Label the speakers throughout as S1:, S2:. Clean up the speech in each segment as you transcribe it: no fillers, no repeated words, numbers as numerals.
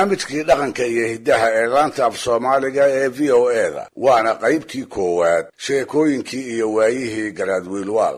S1: Barnaamijkii dhaqanka iyo hiddaha ee laanta af Soomaaliga ee VOA-da, waana qaybtii koowaad sheekooyinkii iyo waayihii Garaad Wiilwaal.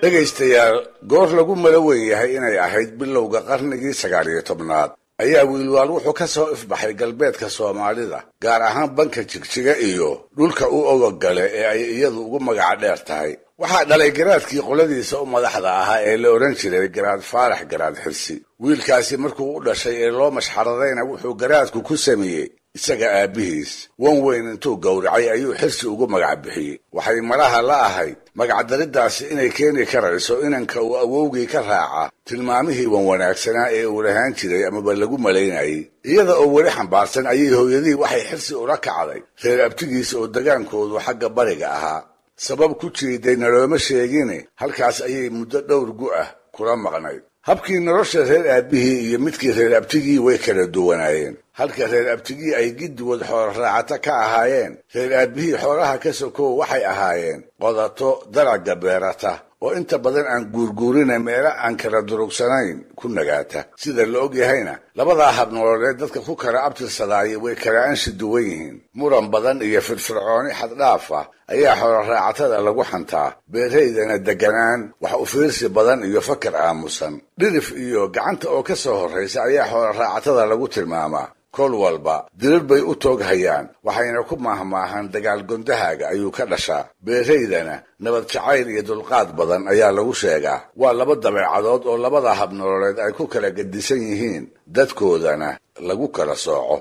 S1: Dhegaystayaal, goor lagu malo weyn yahay inay ahayd bilowga qarnigii 19aad ayaa Wiilwaal wuxuu ka soo ifbaxay galbeedka Soomaalida, gaar ahaan banka Jigjiga iyo dhulka u ogogale ee ay iyadu ugu magaca dheer tahay. Waxaa dhalay garaadkii qoladiisa u madaxda ahaa ee la odhan jiray Garaad Faarax Garaad Xirsi. Wiilkaasi markuu u dhashay ee loo mashxaradayna, wuxuu garaadku ku sameeyey isaga aabbihiis wan weyn intuu gowracay ayuu Xirsi ugu magac bixiyey. Waxay malaha la ahayd magacdariddaasi inay keeni karayso inanka uu awowgii ka raaca tilmaamihii wan wanaagsanaa ee uu lahaan jiray amaba lagu malaynayay. Iyada oo weli xambaarsan ayay hooyadii waxay Xirsi ula kacday reer abtigiis oo dagaankoodu xagga bariga ahaa. Sabab ku jiiday nalooma sheegine, halkaas ayay muddo dhowr gu ah kula maqnayd. Habkii nolosha reer aabbihii iyo midkii reer abtigii way kala duwanaayeen. Halka reer abtigii ay giddigood xoolo raacata ka ahaayeen, reer aabbihii xoolaha ka sokow waxay ahaayeen qodato dalagga beerata oo inta badan aan guurguurina meelo aan kala durugsanayn ku nagaata. Sida la og yahayna, labadaa hab nololeed dadka ku kala abtirsadaaya way kala anshi duwan yihiin. Muran badan iyo firfircooni xaddhaaf ah ayaa xoolo raacatada lagu xantaa, beeraydana deganaan, wax u fiirsi badan iyo fakar aamusan, dhirif iyo gacanta oo ka soo horraysa ayaa xoolo raacatada lagu tilmaamaa. Kol walba dirir bay u toog hayaan, waxayna ku maahmaahan dagaal gondahaaga ayuu ka dhashaa. Beeraydana nabad jacayl iyo dulqaad badan ayaa lagu sheegaa. Waa laba dabeecadood oo labada hab nololeed ay ku kala gedisan yihiin, dadkoodana lagu kala sooco.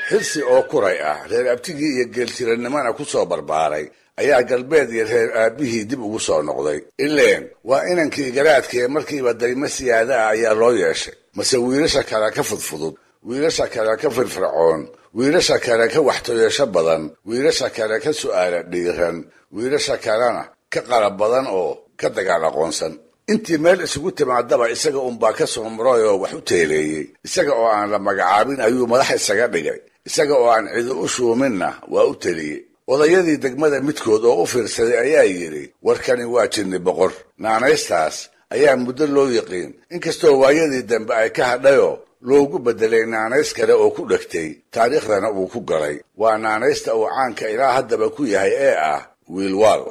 S1: Xirsi oo kuray ah, reer abtigii iyo geeltirannimana ku soo barbaaray, ayaa galbeed iyo reer aabbihii dib ugu soo noqday. Ileen waa inankii garaadkee markiiba daymo siyaada ah ayaa loo yeeshay. Mase wiilasha kale ka fudfudud, wiilasha kale ka firfircoon, wiilasha kale ka waxtoyasho badan, wiilasha kale ka su'aala dhiiran, wiilasha kalena ka qalab badan oo ka dagaal aqoonsan. Intii meel isugu timaadaba isaga unbaa ka soo muray oo wax u teeleeyey. Isaga oo aan la magacaabin ayuu madax isaga dhigay, isaga oo aan cidi u shuuminna waa u teliyey. Odayadii degmada midkood oo u fiirsaday ayaa yidhi, "Warkani waa jinni boqor." Naanaystaas ayaa muddo loo yiqiin, inkastoo waayadii dambe ay ka hadhayoo loogu beddelay naanays kale oo ku dhegtay, taariikhdana uu ku galay. Waa naanaysta uu caanka ilaa haddaba ku yahay ee ah Wiilwaal.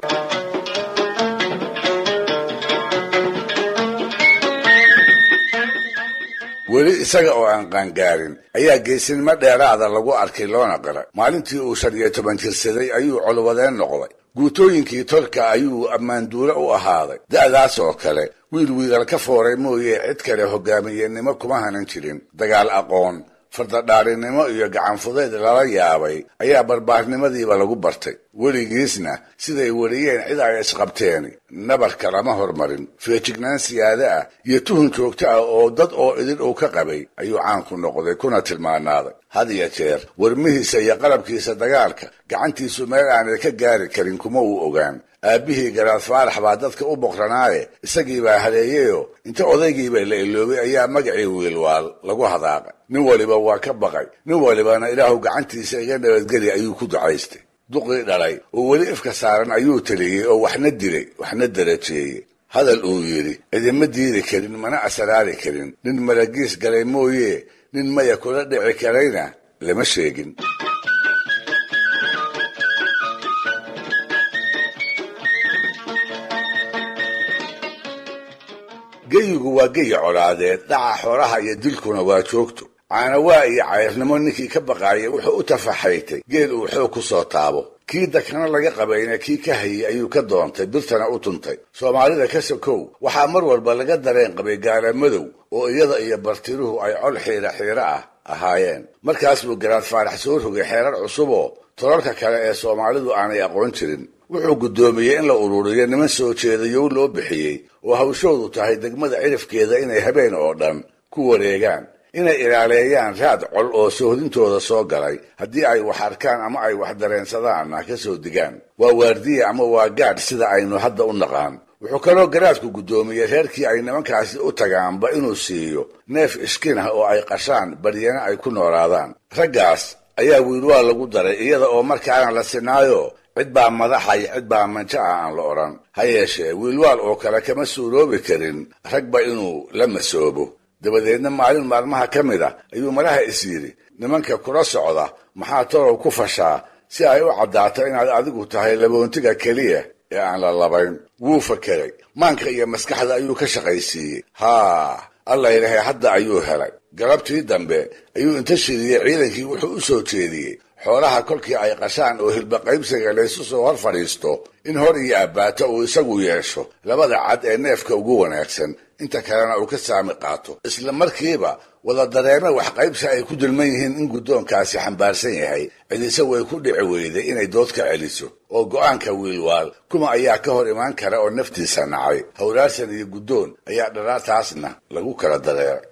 S1: Weli isaga oo aan qaangaarin ayaa geesinimo dheeraada lagu arkay loona qiray. Maalintii uu 15 jirsaday ayuu colwadeen noqday. Guutooyinkii tolka ayuu ammaanduule u ahaaday. Da'daas oo kale wiil wiilal ka fooray mooye cid kale hogaamiyenimo kuma hanan jirin. Dagaal aqoon, fardadhaarinimo iyo gacanfudayd lala yaabay ayaa barbaarnimadiiba lagu bartay. Weligiisna siday weliyeen cid ay isqabteen nabarka lama hormarin. Feejignaan siyaada ah iyo tuhun joogto ah oo dad oo idin uu ka qabay ayuu caanku noqday kuna tilmaanaaday. Had iyo jeer warmihiisa iyo qalabkiisa dagaalka gacantiisu meel aanay ka gaari karin kuma uu ogaan. Aabbihii Garaad Faarax baa dadka u boqranaaye, isagii baa haleeyeyoo inta odaygiiba la iloobay ayaa magacii Wiilwaal lagu hadaaqay. Nin waliba waa ka baqay, nin walibana "Ilaahu gacantiisa iga nabadgeli" ayuu ku ducaystay. Duqii dhalay oo weli ifka saaran ayuu teliyey oo waxna dilay waxna darajeeyey. Hadal uu yidhi cidima diidi karin mana asraari karin. Nin maragiis galay mooye nin maya kula dhici karayna lama sheegin. Geyigu waa geyi colaadeed, dhaca xoolaha iyo dilkuna waa joogto. Caanawaa iyo cayrnimo ninkii ka baqaayay wuxuu u tafaxaytay geel uu xoog ku soo taabo. Kii dakana laga qabayna kii ka hayey ayuu ka doontay, birtana u tuntay. Soomaalida ka sokow, waxaa mar walba laga dareen qabay gaala madow oo iyada iyo bartiruhu ay col xiira xiiro ah ahaayeen. Markaas buu Garaad Faarax soo rogay xeerar cusub oo tolalka kale ee Soomaalidu aanay aqoon jirin. Wuxuu guddoomiyey in la ururiyo niman soo jeedayow loo bixiyey oo hawshoodu tahay degmada cirifkeeda inay habeen oo dhan ku wareegaan, inay ilaaleeyaan raad col oo soohdintooda soo galay, haddii ay wax arkaan ama ay wax dareensadaanna ka soo digaan. Waa waardiya ama waa gaadh sida aynu hadda u naqaan. Wuxuu kaloo garaadku guddoomiyey reerkii ay nimankaasi u tagaanba inuu siiyo neef ishkin ah oo ay qashaan, baryana ay ku noolaadaan. Raggaas ayaa Wiilwaal lagu daray, iyada oo markaana la sinaayo Cid baa madaxa iyo cid baa manjo ah aan la odhan. Ha yeeshee wiilwaal oo kale kama suuroobi karin ragba inuu la masoobo. Dabadeedna maalin maalmaha ka mid a ayuu malaha is yidhi, nimanka kula socda maxaa torow ku fashaa si ay u caddaato inaad adigu tahay laboontiga keliya ee aan la labayn. Wuu fakeray, maanka iyo maskaxda ayuu ka shaqaysiiyey. Haa, alla ilaahay, hadda ayuu helay. Galabtii dambe ayuu inta shiriyey ciidankii wuxuu u soo jeediyey xoolaha kolkii ay qashaan oo hilbaqaybsiga laysu soo hor fadhiisto in hor iyo abbaato uu isagu yeesho labada cad ee neefka ugu wanaagsan, inta kalena uu ka saami qaato. Isla markiiba wada dareeme wax qaybsi ay ku dulman yihiin in guddoonkaasi xambaarsan yahay. Cidise way ku dhici weyday inay dood ka celiso, oo go'aanka wiilwaal kuma ayaa ka hor imaan kara oo naftiisa nacay. Hawraarsan iyo guddoon ayaa dharaartaasna lagu kala dareeray.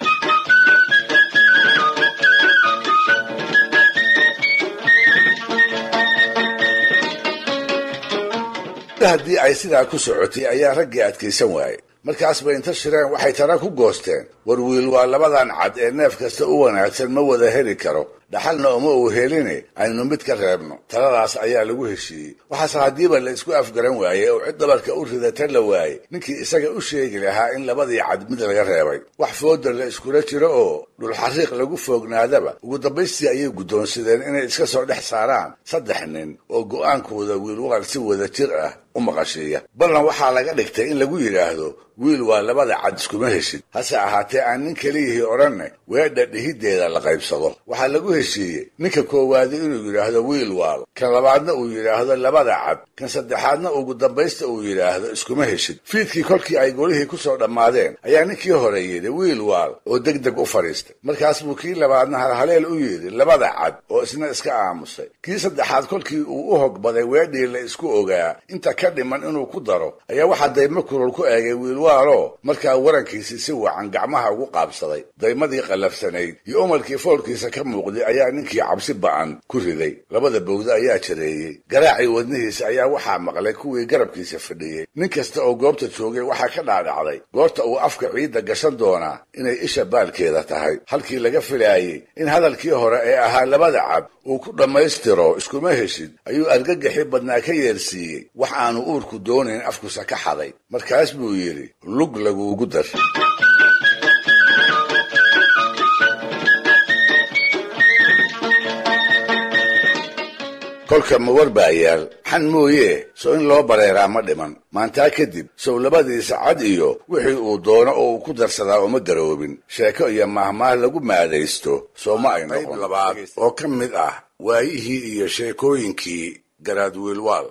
S1: Haddii ay sidaa ku socotay ayaa raggii adkaysan waayey. Markaas bay inta shireen waxay tara ku goosteen, war wiilwaal labadan cad ee neef kasta u wanaagsan ma wada heli karo, dhaxalna uma uu heline, aynu mid ka reebno. Taladaas ayaa lagu heshiiyey. Waxaase haddiiba la isku afgaran waayey oo cid dabarka u ridata la waayey ninkii isaga u sheegi lahaa in labadii cad mid laga reebay. Wax fooda la iskula jiro oo dhulxariiq lagu foognaadaba, ugu dambaystii ayay guddoonsadeen inay iska soo dhex saaraan saddex nin oo go'aankooda wiilwaal si wada jir ah u maqashiiya. Ballan waxaa laga dhigtay in lagu yidhaahdo wiil waa labada cad iskuma heshid, hase ahaatee aan nin keliyihii odhanne weedha dhihiddeeda la qaybsado. Waxaa lagu heshiiyey ninka koowaadi inuu yidhaahdo wiil waal, kan labaadna uu yidhaahdo labada cad, kan saddexaadna ugu dambaysta uu yidhaahdo iskuma heshid. Fiidkii kolkii ay golihii ku soo dhammaadeen ayaa ninkii hore yidhi wiil waal oo deg deg u fadhiistay. Markaas buu kii labaadna halhaleel u yidhi labada cad oo isna iska aamusay. Kii saddexaad kolkii uu u hogbaday weedhii la isku ogaa inta ka dhiman inuu ku daro ayaa waxaa daymo kulul ku eegay wiilwaalo, markaa warankiisii si wacan gacmaha ugu qaabsaday. Daymadii qallafsanayd iyo umarkii foolkiisa ka muuqday ayaa ninkii cabsi ba'an ku riday. Labada bowdo ayaa jareeyey. Garaacii wadnihiisa ayaa waxaa maqlay kuwii garabkiisa fadhiyey. Nin kasta oo goobta joogay waxaa ka dhaadhacday goorta uu afka ciidda gashan doonaa inay isha baalkeeda tahay. Halkii laga filaayey in hadalkii hore ee ahaa labada cad uu ku dhammaystiro iskuma heshid ayuu argagaxii badnaa ka yeersiiyey wax aanu uurku doonayn afkusa ka xaday. Markaas buu yidhi, lug laguugu dar. Kolka ma war baa yaal xan mooyee, soo in loo bareeraa ma dhiman. Maantaa kadib sow labadiisa cad iyo wixii uu doono oo uu ku darsadaa uma garoobin. Sheeko iyo maahmaah lagu maadaysto soo ma ay noqon. Labaad oo ka mid ah waayihii iyo sheekooyinkii garaad wiilwaal.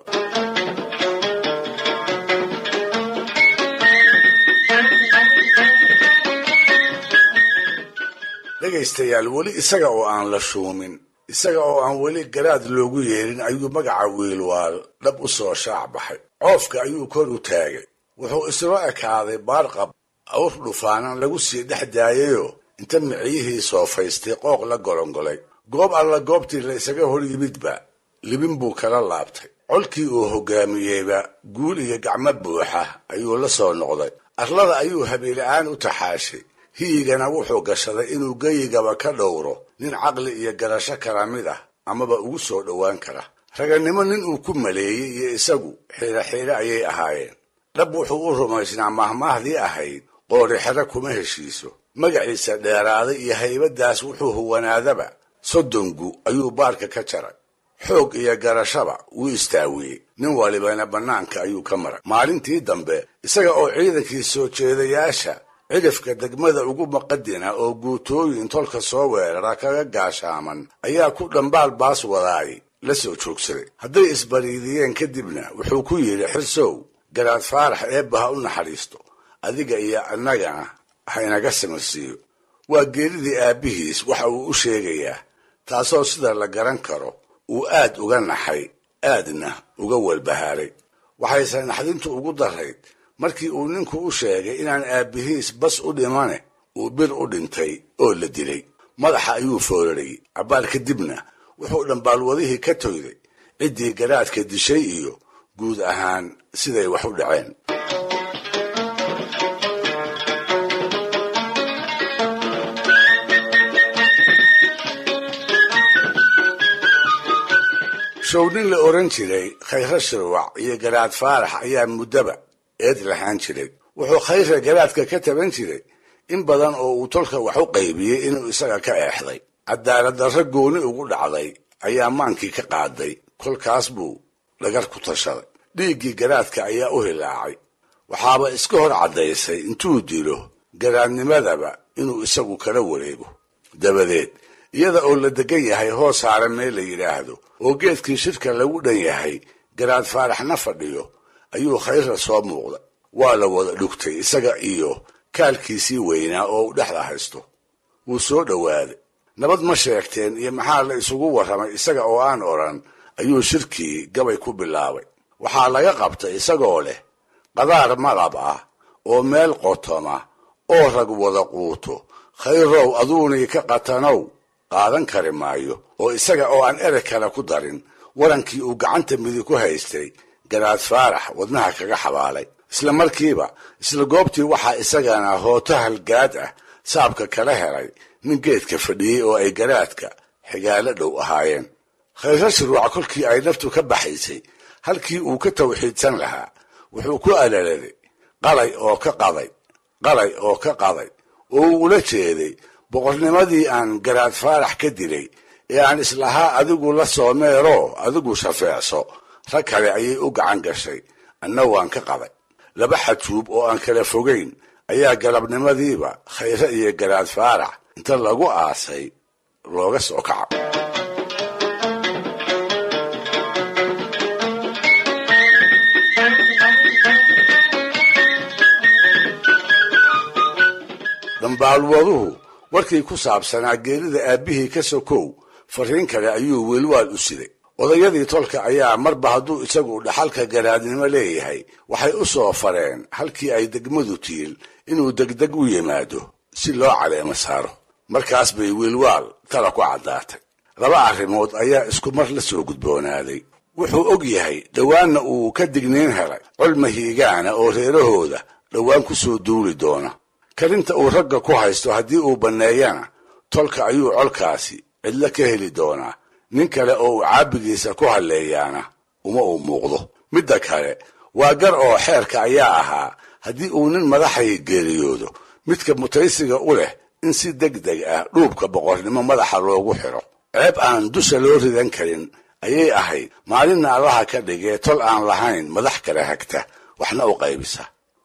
S1: Dhegaystayaal, weli isaga oo aan la shuumin, isaga oo aan weli garaad loogu yeerin ayuu magaca wiilwaal dhab u soo shaac baxay. Coofka ayuu kor u taagay. Wuxuu isla ekaaday baarqab awr dhufaanan lagu sii dhex daayayoo inta miciyihii soofaystay qooq la golongolay. Goob alla goobtii la isaga hor yimidba libin buu kala laabtay. Colkii uu hoggaamiyeyba guul iyo gacmo buuxa ayuu la soo noqday. Arlada ayuu habeela'aan u taxaashay. Hiyigana wuxuu gashaday inuu geyigaba ka dhowro nin caqli iyo garasho kala mid ah amaba ugu soo dhowaan kara. Raganimo nin uu ku maleeyey iyo isagu xiiro xiire ayay ahaayeen. Dhab wuxuu u rumaysnaa mahmaahdii ahayd qoori xero kuma heshiiso. Magaciisa dheeraaday iyo haybaddaas wuxuu huwanaadaba 30 gu ayuu baarka ka jaray. Xoog iyo garashaba wuu istaawiyey, nin walibana bannaanka ayuu ka maray. Maalintii dambe isaga oo ciidankii soo jeedayaasha cidhifka degmada ugu maqadina oo guutooyin tolka soo weerara kaga gaashaaman ayaa ku dhambaal baas wadaay la soo joogsaday. Hadday isbariidiyeen kadibna wuxuu ku yidhi, xirsow, garaad faarax eebba ha u naxariisto, adiga iyo annagana ha inaga samarsiiyo. Waa geeridii aabbihiis waxa uu u sheegayaa, taasoo sida la garan karo uu aad uga naxay aadna uga walbahaaray. Waxayse naxdintu ugu darayd markii uu ninku u sheegay inaan aabbihiis bas u dhimane uu bir u dhintay oo la dilay. Madaxa ayuu foorarayey. Cabbaar kadibna wuxuu dhambaalwadihii ka toyday ciddii garaadka dishay iyo guud ahaan siday wax u dhaceen. Show nin la oran jiray Khayre Shirwac iyo Garaad Faarax ayaa muddaba eed lahaan jiray. Wuxuu Khayre garaadka ka taban jiray in badan oo uu tolka wax u qaybiyey inuu isaga ka eexday. Cadaalad darro gooni ugu dhacday ayaa maankii ka qaaday, kolkaas buu dhagar ku tashaday. Dhiiggii garaadka ayaa u hilaacay. Waxaaba iska hor caddaysay intuu dilo garaadnimadaba inuu isagu kala wareego. Dabadeed iyada oo la degan yahay hoos saaran meel la yidhaahdo oo geedkii shirka lagu dhan yahay Garaad Faaraxna fadhiyo ayuu Khayra soo muuqday. Waa la wada dhugtay isaga iyo kaalkiisii weynaa oo uu dhexda haysto. Wuu soo dhowaaday. Nabad ma sheegteen iyo maxaa la isugu warramay isaga oo aan odhan ayuu shirkii gabay ku bilaabay. Waxaa laga qabtay isagoo leh qadaar malab ah oo meel qotoma oo rag wada quuto, Khayrow aduunii ka qatanow qaadan kari maayo. Oo isaga oo aan ereg kale ku darin warankii uu gacanta midig ku haystay Garaad Faarax wadnaha kaga xabaalay. Isla markiiba isla goobtii waxaa isagana hooto halgaad ah saabka kala helay nin geedka fadhiyey oo ay garaadka xigaalo dhow ahaayeen. Khayre Shirwac kolkii ay naftu ka baxaysay halkii uu ka tawxiidsan lahaa wuxuu ku alaladay qalay oo ka qaday, qalay oo ka qaday, oo uu ula jeeday boqornimadii aan Garaad Faarax ka dilay ee aan islahaa adigu la soo meeroo adigu shafeecso, rag kale ayay u gacan gashay, anna waan ka qaday. Laba xajuub oo aan kala fogayn ayaa galabnimadiiba Khayre iyo Garaad Faarax inta lagu aasay looga soo kaca. Dambaalwaduhu warkii ku saabsanaa geerida aabbihii ka sokow fariin kale ayuu Wiilwaal u siday. Odayadii tolka ayaa marba hadduu isagu dhaxalka garaadnimo leeyahay waxay u soo fareen halkii ay degmadu tiil inuu degdeg u yimaado si loo caleemo saaro. Markaas bay Wiilwaal tala ku caddaatay. Laba arrimood ayaa isku mar la soo gudboonaaday. Wuxuu og yahay dhowaanna uu ka digniin helay colma hiigaana oo reerahooda dhowaan ku soo duuli doona. Karinta uu ragga ku haysto haddii uu banneeyana tolka ayuu colkaasi cidlo ka heli doonaa. Nin kale oo uu caabigiisa ku halleeyaana uma uu muuqdo. Midda kale waa gar oo xeerka ayaa ahaa haddii uu nin madaxay geeriyoodo midka mutaysiga u leh in si deg deg ah dhuubka boqornimo madaxa loogu xiro. Ceeb aan dusha loo ridan karin ayay ahayd maalinna Allaha ka dhigee tol aan lahayn madax kala hagta waxna u qaybisa.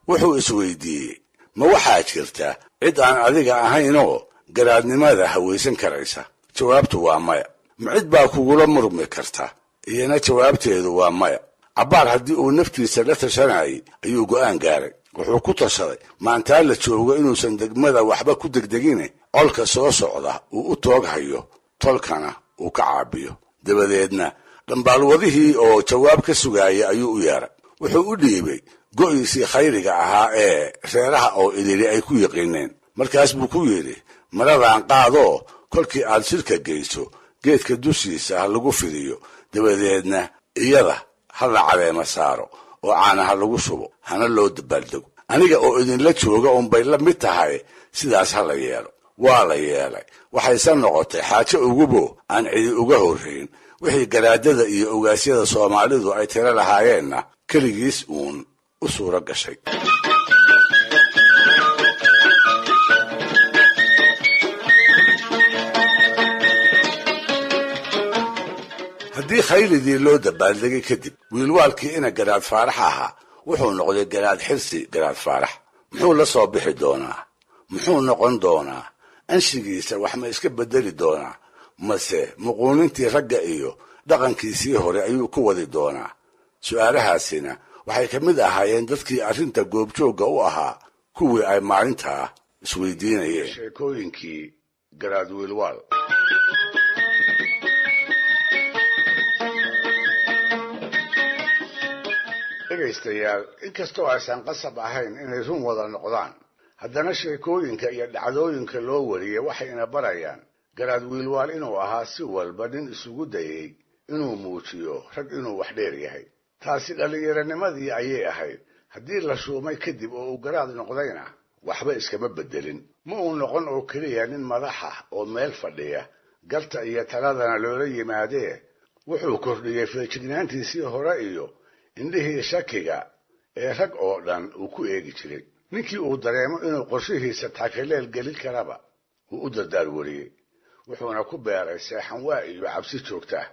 S1: Wuxuu isweydiiyey, ma waxaa jirta cid aan adiga ahaynoo garaadnimada hawaysan karaysa? Jawaabtu waa maya. Ma cid baa kugula murmi karta? Iyana jawaabteedu waa maya. Cabbaar haddii uu naftiisa la tashanayay ayuu go'aan gaaray. Wuxuu ku tashaday maantaa la joogo inuusan degmada waxba ku degdegine colka soo socda uu u toog hayo, tolkana uu ka caabiyo. Dabadeedna dhambaalwadihii oo jawaab ka sugaaya ayuu u yeeray. Wuxuu u dhiibay go'iisii khayriga ahaa ee reeraha oo idili ay ku yiqiineen. Markaas buu ku yidhi, maradaan qaadoo kolkii aad shirka geyso geedka dushiisa ha lagu fidiyo, dabadeedna iyada ha la caleema saaro oo caana ha lagu shubo, hana loo dabaaldego. Aniga oo idinla jooga unbay la mid tahay, sidaas ha la yeelo. Waa la yeelay. Waxayse noqotay xaajo ugubo aan cidi uga horrayn. Wixii garaadada iyo ogaasyada Soomaalidu ay tiro lahaayeenna keligiis uun u suuro gashay. Haddii khayridii loo dabaaldegay kadib Wiilwaalkii ina Garaad Faarax ahaa wuxuu noqday Garaad Xirsi Garaad Faarax. Muxuu la soo bixi doonaa? Muxuu noqon doonaa? Anshigiisa wax ma iska bedeli doonaa? Mase muquunintii ragga iyo dhaqankiisii hore ayuu ku wadi doonaa? Su'aalahaasina waxay ka mid ahaayeen dadkii arrinta goobjoogga u ahaa kuwii ay maalintaa isweydiinayeen. Sheekooyinkii Garaad Wiilwaal. Dhegaystayaal, inkastoo aysan qasab ahayn inay run wada noqdaan, haddana sheekooyinka iyo dhacdooyinka loo wariyey waxayna barayaan Garaad Wiilwaal inuu ahaa si walba nin isugu dayey inuu muujiyo rag inuu wax dheer yahay. Taasi dhallinyaranimadii ayay ahayd. Haddii la shuumay kadib oo uu garaad noqdayna waxba iskama beddelin. Ma uu noqon oo keliya nin madax ah oo meel fadhiya, garta iyo taladana loola yimaadee Wuxuu kordhiyey feejignaantiisii hore iyo indhihii shakiga ee rag oo dhan uu ku eegi jiray. Ninkii uu dareemo inuu qorshihiisa taakaleel gelin karaba wuu u dardaar wariyey, wuxuuna ku beeray seexanwaa iyo cabsi joogta ah.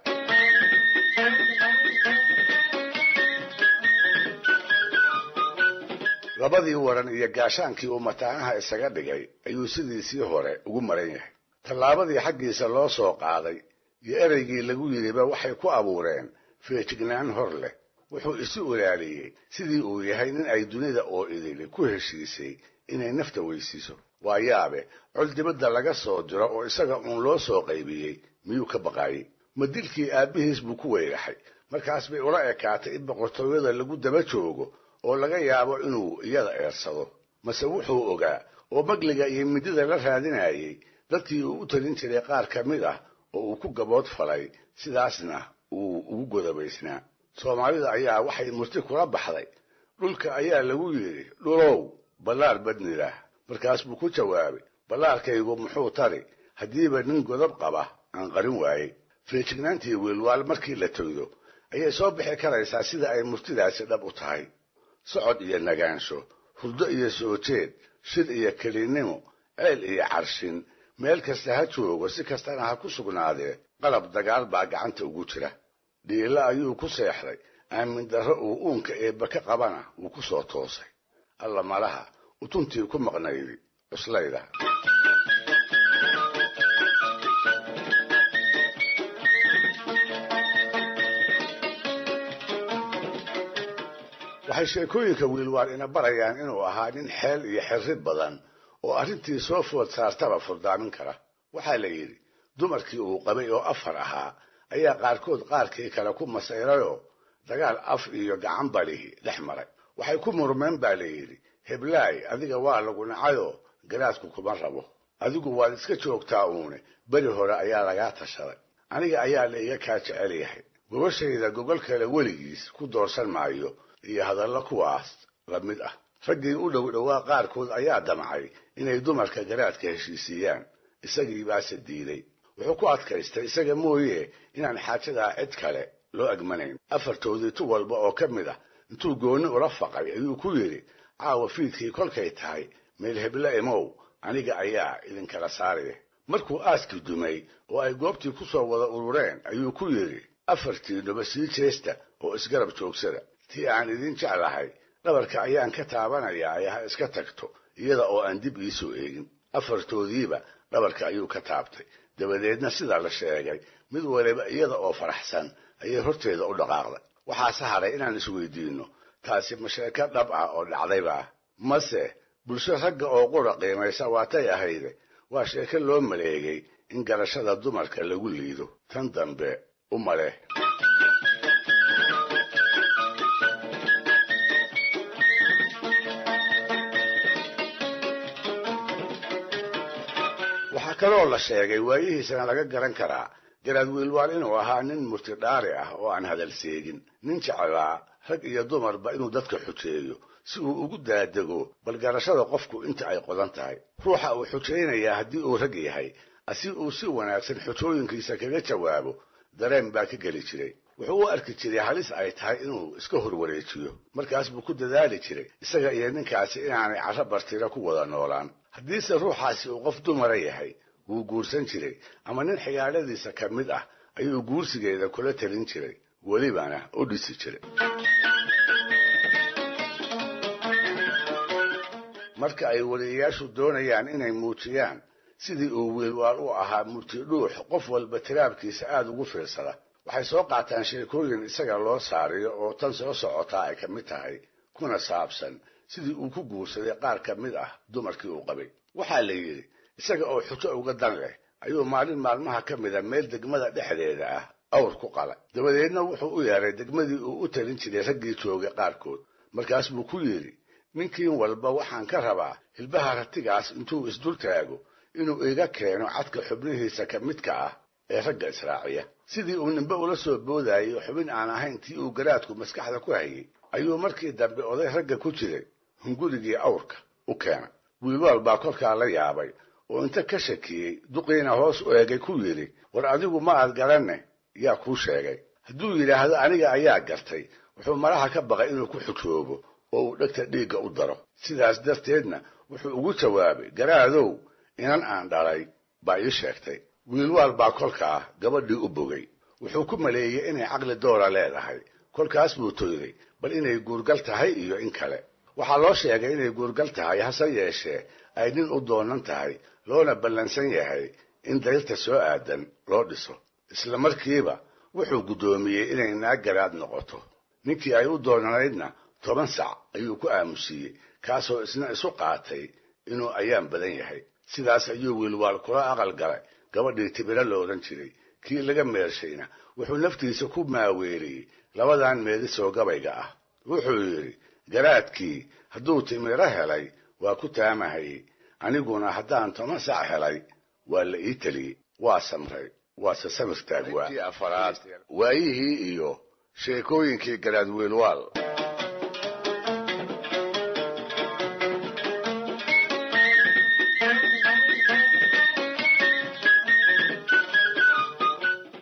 S1: Labadii waran iyo gaashaankii uu mataanaha isaga dhigay ayuu sidiisii hore ugu maran yahay. Tallaabadii xaggiisa loo soo qaaday iyo ereygii lagu yidhiba waxay ku abuureen feejignaan hor leh. Wuxuu isu ilaaliyey sidii uu yahay nin ay dunida oo idili ku heshiisay inay nafta weysiiso. Waa yaabe, col dibadda laga soo diro oo isaga uun loo soo qaybiyey miyuu ka baqaayey? Ma dilkii aabbihiis buu ku weyraxay? Markaas bay ula ekaatay in boqortooyada lagu daba joogo oo laga yaabo inuu iyada eersado. Mase wuxuu ogaa oo magliga iyo midida la raadinayey dadkii uu u talin jiray qaar ka mid ah oo uu ku gabood falay, sidaasna uu ugu godobaysnaa. Soomaalida ayaa waxay murti kula baxday, dhulka ayaa lagu yidhi dhulow ballaar badnilah. Markaas buu ku jawaabay, ballaarkaygu muxuu tari haddiiba nin godob qaba aan qarin waayey. Feejignaantii wiilwaal markii la toydo ayay soo bixi karaysaa sida ay murtidaasi dhab u tahay. Socod iyo nagaansho, hurdo iyo soo jeed, shir iyo kelinnimo, ceel iyo carshin, meel kasta ha joogo, si kastana ha ku sugnaadee, qalab dagaal baa gacanta ugu jira. Dhiilo ayuu ku seexday, aamin darro uu uunka eebba ka qabana wuu ku soo toosay. Alla malaha utuntii ku maqnaydi cuslayda. Waxay sheekooyinka wiilwaal ina barayaan inuu ahaa nin xeel iyo xirrid badan oo arrintii soo food saartaba furdaamin kara. Waxaa la yidhi dumarkii uu qabay oo 4 ahaa ayaa qaarkood qaarkii kale ku masayrayoo dagaal af iyo gacan balihi dhex maray. Waxay ku murmeen baa la yidhi, heblaay adiga waa lagu nacayoo garaadku kuma rabo, adigu waad iska joogtaa uune, beri hore ayaa lagaa tashaday, aniga ayaa la iga kaa jecel yahay, gogashayda gogol kale weligiis ku doorsan maayo, iyo hadallo kuwaas la mid ah. Raggii u dhow dhowaa qaarkood ayaa damcay inay dumarka garaadka heshiisiiyaan, isagii baase diiday. Wuxuu ku adkaystay isaga mooye inaan xaajadaa cid kale loo agmanayn. 4toodii tu walba oo ka mid ah intuu goonni ula faqay ayuu ku yidhi, caawa fiidkii kolkay tahay meel hebla imow, aniga ayaa idinkala saaraya. Markuu aaskii dumay oo ay goobtii ku soo wada urureen ayuu ku yidhi, 4tiinuba sii jeesta oo isgarab joogsada, tii aan idin jeclahay dhabarka ayaan ka taabanayaa ee ha iska tagto iyada oo aan dib iisoo eegin. 4toodiiba dhabarka ayuu ka taabtay. Dabadeedna sida la sheegay mid waliba iyada oo faraxsan ayay horteeda u dhaqaaqday. Waxaase haray inaan isweydiinno, taasi ma sheeko dhab ah oo dhacdayba ah? Mase bulsho ragga oo qura qiimaysa waatay ahayde waa sheeko loo maleegay in garashada dumarka lagu liido. Tan dambe u male. Waxaa kaloo la sheegay waayihiisana laga garan karaa garaad wiilwaal inuu ahaa nin murtidhaari ah oo aan hadal seegin, nin jeclaa rag iyo dumarba inuu dadka xujeeyo si uu ugu daadego bal garashada qofku inta ay qodan tahay. Ruuxa uu xujaynayaa haddii uu rag yahay asi uu si wanaagsan xujooyinkiisa kaga jawaabo dareen baa ka geli jiray. Wuxuu u arki jiray halis ay tahay inuu iska horwareejiyo, markaas buu ku dadaali jiray isaga iyo ninkaasi inaanay carro bartira ku wada noolaan. Haddiise ruuxaasi uu qof dumara yahay wuu guursan jiray, ama nin xigaaladiisa ka mid ah ayuu guursigeeda kula talin jiray, welibana u dhisi jiray. Marka ay wariyayaashu doonayaan inay muujiyaan sidii uu wiilwaal u ahaa murtidhuux qof walba tiraabkiisa aad ugu fiirsada, waxay soo qaataan sheekooyin isaga loo saariyo oo tan soo socotaa ay ka mid tahay, kuna saabsan sidii uu ku guursaday qaar ka mid ah dumarkii uu qabay. Waxaa la yidhi isaga oo xujo uga dan leh ayuu maalin maalmaha ka mida meel degmada dhexdeeda ah awr ku qalay. Dabadeedna wuxuu u yeeray degmadii uu u talin jiray raggii joogay qaarkood. Markaas buu ku yidhi, ninkiin walba waxaan ka rabaa hilbaha ratigaas intuu isdul taago inuu iga keeno cadka xubnihiisa ka midka ah ee ragga israaciya. Sidii uu ninbe ula soo boodayay xubin aan ahayn tii uu garaadku maskaxda ku hayay ayuu markii dambe oday ragga ku jiray hungurigii awrka u keenay. Wiilwaal baa kolkaa la yaabay oo inta ka shakiyey duqiina hoos u eegay ku yidhi, war adigu ma aad garanne, Yaa kuu sheegay? Hadduu yidhaahdo aniga ayaa gartay, wuxuu malaha ka baqay inuu ku xujoobo oo uu dhegta dhiigga u daro. Sidaas darteedna wuxuu ugu jawaabay, garaadow, inan aan dhalay baa ii sheegtay. Wiilwaal baa kolkaa gabadhii u bogay. Wuxuu ku maleeyey inay caqli doora leedahay. Kolkaas buu toyday bal inay guurgal tahay iyo in kale. Waxaa loo sheegay inay guurgal tahay, hase yeeshee ay nin u doonan tahay, loona ballansan yahay in dayrta soo aadan loo dhiso. Isla markiiba wuxuu guddoomiyey inay naag garaad noqoto. Ninkii ay u doonanaydna 10 sac ayuu ku aamusiiyey, kaasoo isna isu qaatay inuu ayaan badan yahay. Sidaas ayuu Wiilwaal kula aqal galay gabadhii Tibiro la odhan jiray. Kii laga meershayna wuxuu naftiisa ku maaweeliyey labadan meelisoo gabayga ah. Wuxuu yidhi, garaadkii hadduu Timiro helay waa ku taamahayey, aniguna haddaan 10 sac helay waa la ii teliyey. Waa samray, waase samir taagwaa. Afaraad, waayihii iyo sheekooyinkii garaad Wiilwaal.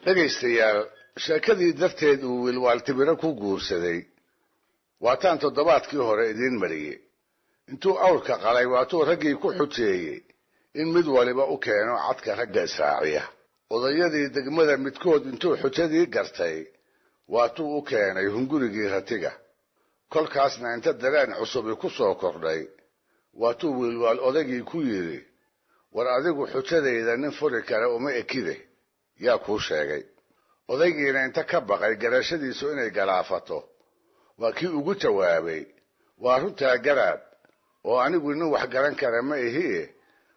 S1: Dhegaystayaal, sheekadii darteed uu Wiilwaal Tibiro ku guursaday waataan toddobaadkii hore idiin mariyey. Intuu awrka qalay waatuu raggii ku xujeeyey in mid waliba u keeno cadka ragga israaciya. Odayadii degmada midkood intuu xujadii gartay waatuu u keenay hungurigii ratiga. Kolkaasna inta dareen cusubi ku soo kordhay waatuu Wiilwaal odaygii ku yidhi, war adigu xujadayda nin furi kara uma ekide, yaa kuu sheegay? Odaygiina inta ka baqay garashadiisu inay galaafato waa kii ugu jawaabay, waa runtaa garaad, oo anigu nin wax garan kara ma ihie,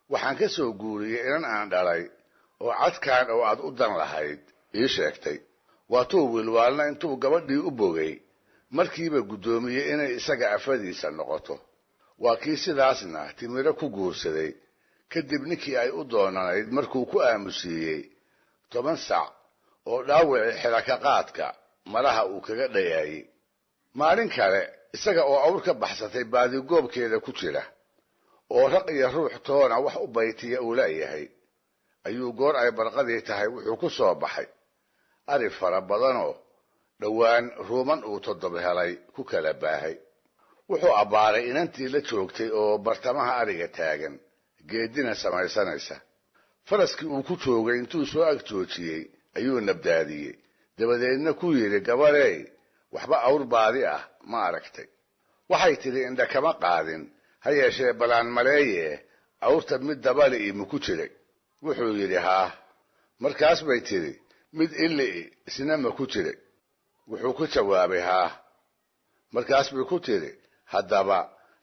S1: waxaan ka soo guuriyey inan aan dhalay oo cadkaan oo aad u dan lahayd ii sheegtay. Waatuu Wiilwaalna intuu gabadhii u bogay markiiba guddoomiyey inay isaga afadiisa noqoto. Waa kii sidaasna Timiro ku guursaday. Kadib ninkii ay u doonanayd markuu ku aamusiiyey 10 sac oo dhaawicii xiraka qaadka malaha uu kaga dhayaayey. Maalin kale isaga oo awr ka baxsatay baadigoobkeeda ku jira oo raq iyo ruux toona wax u baytiya uu leeyahay, ayuu goor ay barqadii tahay wuxuu ku soo baxay ari fara badanoo dhowaan ruuman uu 7 helay ku kala baahay. Wuxuu abbaaray inantii la joogtay oo bartamaha ariga taagan, geedina samaysanaysa. Faraskii uu ku joogay intuu soo ag joojiyey ayuu nabdaadiyey, dabadeedna ku yidhi, gabarey, waxba awr baadi ah ma aragtay? Waxay tidhi, indha kama qaadin, ha yeeshee balaan maleeye awrta mid dabali ima ku jiray? Wuxuu yidhi, haa. Markaas bay tidhi, mid illi isna ma ku jiray? Wuxuu ku jawaabay, haa. Markaas bay ku tidhi, haddaba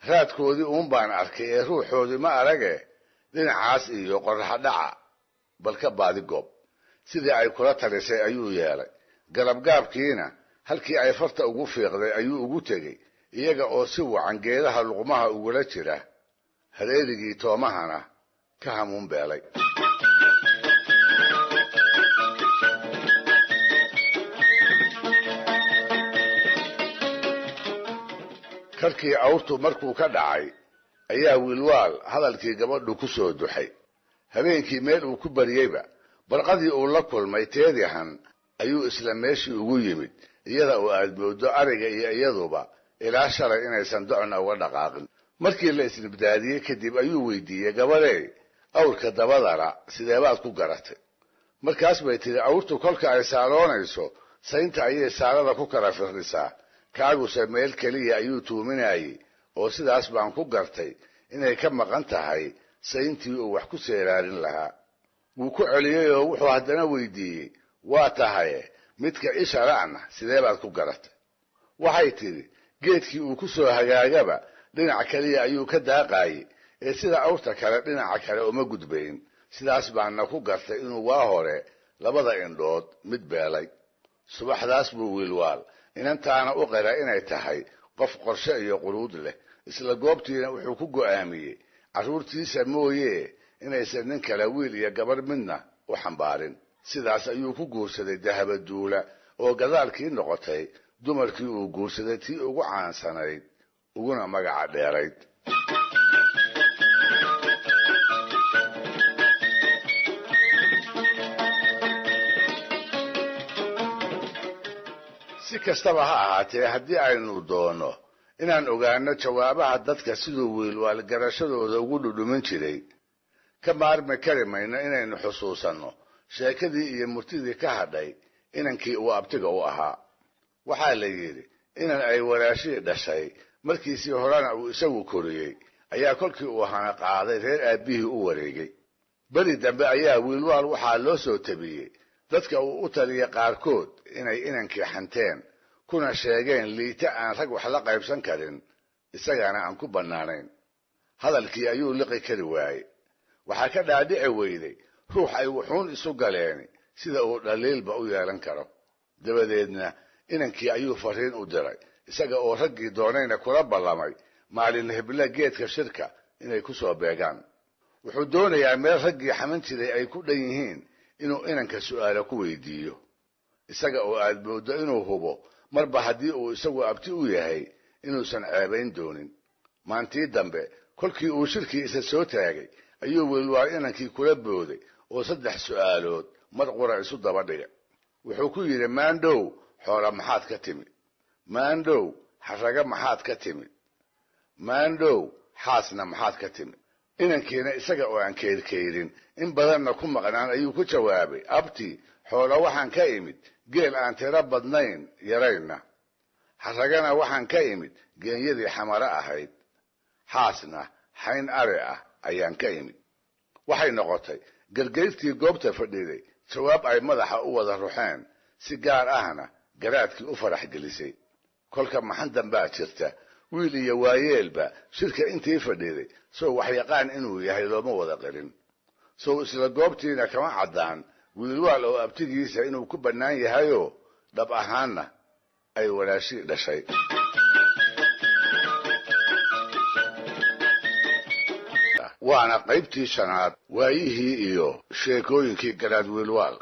S1: raadkoodii uun baan arkay ee ruuxoodii ma arage, dhinacaas iyo qorraxdhaca bal ka baadi goob. Sidii ay kula talisay ayuu yeelay. Galabgaabkiina halkii ay farta ugu fiiqday ayuu ugu tegey, iyaga oo si wacan geedaha luqmaha ugula jira, hareerigii toomahana ka hamuun beelay. Karkii awrtu markuu ka dhacay ayaa Wiilwaal hadalkii gabadhu ku soo duxay. Habeenkii meel uu ku baryeyba barqadii uu la kulmay teedihan ayuu isla meeshii ugu yimid, iyada oo aad mooddo ariga iyo iyaduba ilaa shalay inaysan docna uga dhaqaaqin. Markii la isnibdaadiyey kadib ayuu weydiiyey, gabadhey, awrka dabadana sideebaad ku garatay? Markaas bay tidhi, awrtu kolka ay saaloonayso saynta ayay saalada ku kala firdhisaa, kaaguse meel keliya ayuu tuuminayey, oo sidaas baan ku gartay inay ka maqan tahay sayntii uu wax ku seeraarin lahaa. Wuu ku celiyey oo wuxuu haddana weydiiyey, waa tahaye midka isharacna sidee baad ku garatay? Waxay tidhi, geedkii uu ku soo hagaagaba dhinac keliya ayuu ka daaqaayey, ee sida awrta kale dhinaca kale uma gudbayn, sidaas baana ku gartay inuu waa hore labada indhood mid beelay. Subaxdaas buu Wiilwaal inantaana u qira inay tahay qof qorshe iyo quruud leh. Isla goobtiina wuxuu ku go'aamiyey carruurtiisa mooyee inaysan nin kale wiil iyo gabarh midna u xambaarin. Sidaas ayuu ku guursaday Dahabaduula oo gadaalkii noqotay dumarkii uu guursaday tii ugu caansanayd uguna magaca dheerayd. Si kastaba ha ahaatee, haddii aynu doono inaan ogaano jawaabaha dadka siduu Wiilwaal garashadooda ugu dhudhumin jiray, ka maarmi kari mayno inaynu xusuusanno sheekadii iyo murtidii ka hadhay inankii uu abtiga u ahaa. Waxaa la yidhi inan ay walaashii dhashay markiisii horena uu isagu koriyey ayaa kolkii uu hana qaaday reer aabbihii u wareegay. Beri dambe ayaa Wiilwaal waxaa loo soo tabiyey dadka uu u taliyay qaarkood inay inankii xanteen, kuna sheegeen liita aan rag wax la qaybsan karin, isagana aan ku bannaanayn. Hadalkii ayuu liqi kari waayey. Waxaa ka dhaadhici weyday ruux ay wuxuun isu galeeni sida uu dhaliilba u yeelan karo. Dabadeedna inankii ayuu fariin u diray, isaga oo raggii doonayna kula ballamay maalin hebla geedka shirka inay ku soo beegaan. Wuxuu doonayaa meel raggii xaman jiray ay ku dhan yihiin inuu inanka su'aalo ku weydiiyo, isaga oo aad mooddo inuu hubo marba haddii uu isagu abti u yahay inuusan ceebayn doonin. Maantii dambe kolkii uu shirkii isa soo taagay ayuu Wiilwaal inankii kula booday oo 3 su'aalood mar qura isu daba dhigay. Wuxuu ku yidhi, maandhow xoola maxaad ka timid? Maandhow xaraga maxaad ka timid? Maandhow xaasna maxaad ka timid? Inankiina isaga oo aan keyrkeyrin in badanna ku maqnaan ayuu ku jawaabay, abti xoola waxaan ka imid geel aan tiro badnayn yarayna, xaragana waxaan ka imid geenyadii xamaro ahayd, xaasna xayn ari ah ayaan ka imid. Waxay noqotay gargayrtii goobta fadhiday jawaab ay madaxa u wada ruxeen, si gaar ahna garaadkii u farax gelisay. Kolka maxan dambaa jirta, wiil iyo waayeelba shirka intii fadhiday sow waxyaqaan inuu yahay looma wada qirin. Sow isla goobtiina kama caddaan Wiilwaal oo abtigiisa inuu ku bannaan yahayoo dhab ahaanna ay walaashii dhashay. Waana qaybtii 5aad waayihii iyo sheekooyinkii Garaad Wiilwaal.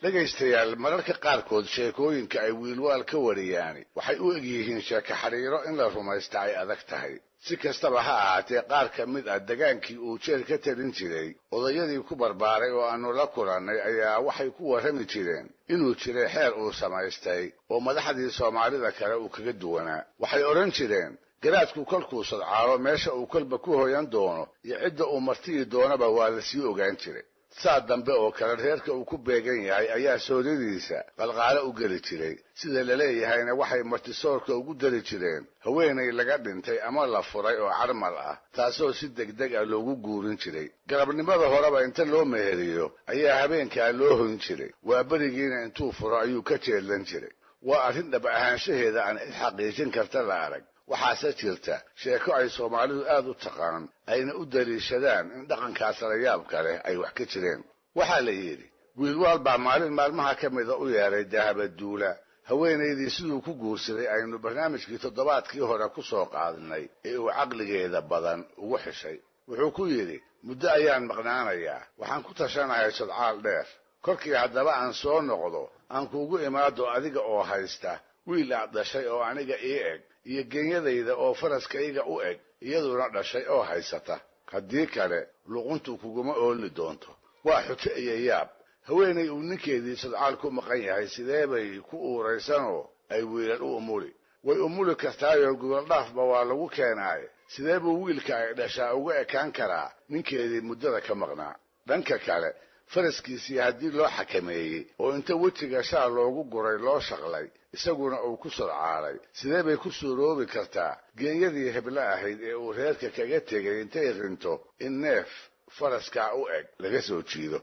S1: Dhegaystayaal, mararka qaarkood sheekooyinka ay Wiilwaal ka wariyaani waxay u eg yihiin sheeko xariiro in la rumaysta ay adag tahay. Si kastaba ha ahaatee, qaar ka mid ah degaankii uu jeel ka talin jiray odayadii ku barbaaray oo aanu la kulannay ayaa waxay ku warrami jireen inuu jiray xeer uu samaystay oo madaxdii Soomaalida kale uu kaga duwanaa. Waxay odhan jireen garaadku kolkuu sadcaalo meesha uu kolba ku hoyan doono iyo cidda uu martiyi doonaba waa la sii ogaan jiray. Saa dambe oo kale reerka uu ku beegan yahay ayaa sooradiisa qalqaalo u geli jiray. Sida la leeyahayna waxay martisoorka ugu dari jireen haweenay laga dhintay ama la furay oo carmal ah, taasoo si degdeg ah loogu guurin jiray. Galabnimada horeba inta loo meheriyo ayaa habeenkaa loo hoyn jiray, waa berigiina intuu furo ayuu ka jeedlan jiray. Waa arrin dhab ahaanshaheeda aan cid xaqiijin karta la arag. Waxaase jirta sheeko ay Soomaalidu aad u taqaan ayna u daliishadaan in dhaqankaas layaabka leh ay wax ka jireen. Waxaa la yidhi Wiilwaal baa maalin maalmaha ka mida u yeeray Dahabaduula, haweenaydii siduu ku guursaday aynu barnaamijkii toddobaadkii hore ku soo qaadnay ee uu caqligeeda badan ugu xishay. Wuxuu ku yidhi, muddo ayaan maqnaanayaa, waxaan ku tashanahay sodcaal dheer. Kolkii haddaba aan soo noqdo aan kuugu imaado adiga oo haysta wiil aad dhashay oo aniga ii eg, iyo genyadayda oo faraskayga u eg iyaduna dhashay oo haysata. Haddii kale luquntu kuguma ooli doonto. Waa xujo iyo yaab. Haweenay uu ninkeedii sodcaal ku maqan yahay sidee bay ku uuraysanoo ay wiilal u umuli? Way umuli kartaayoo gogoldhaafba waa lagu keenaaye. Sidee buu wiilka ay dhashaa uga ekaan karaa ninkeedii muddada ka maqnaa? Dhanka kale faraskiisii haddii loo xakameeyey oo inta wejiga shaal loogu guray loo shaqlay, isaguna uu ku sodcaalay, sidee bay ku suuroobi kartaa geenyadii heblo ahayd ee uu reerka kaga tegay intay rinto in neef faraskaa u eg laga soo jiido?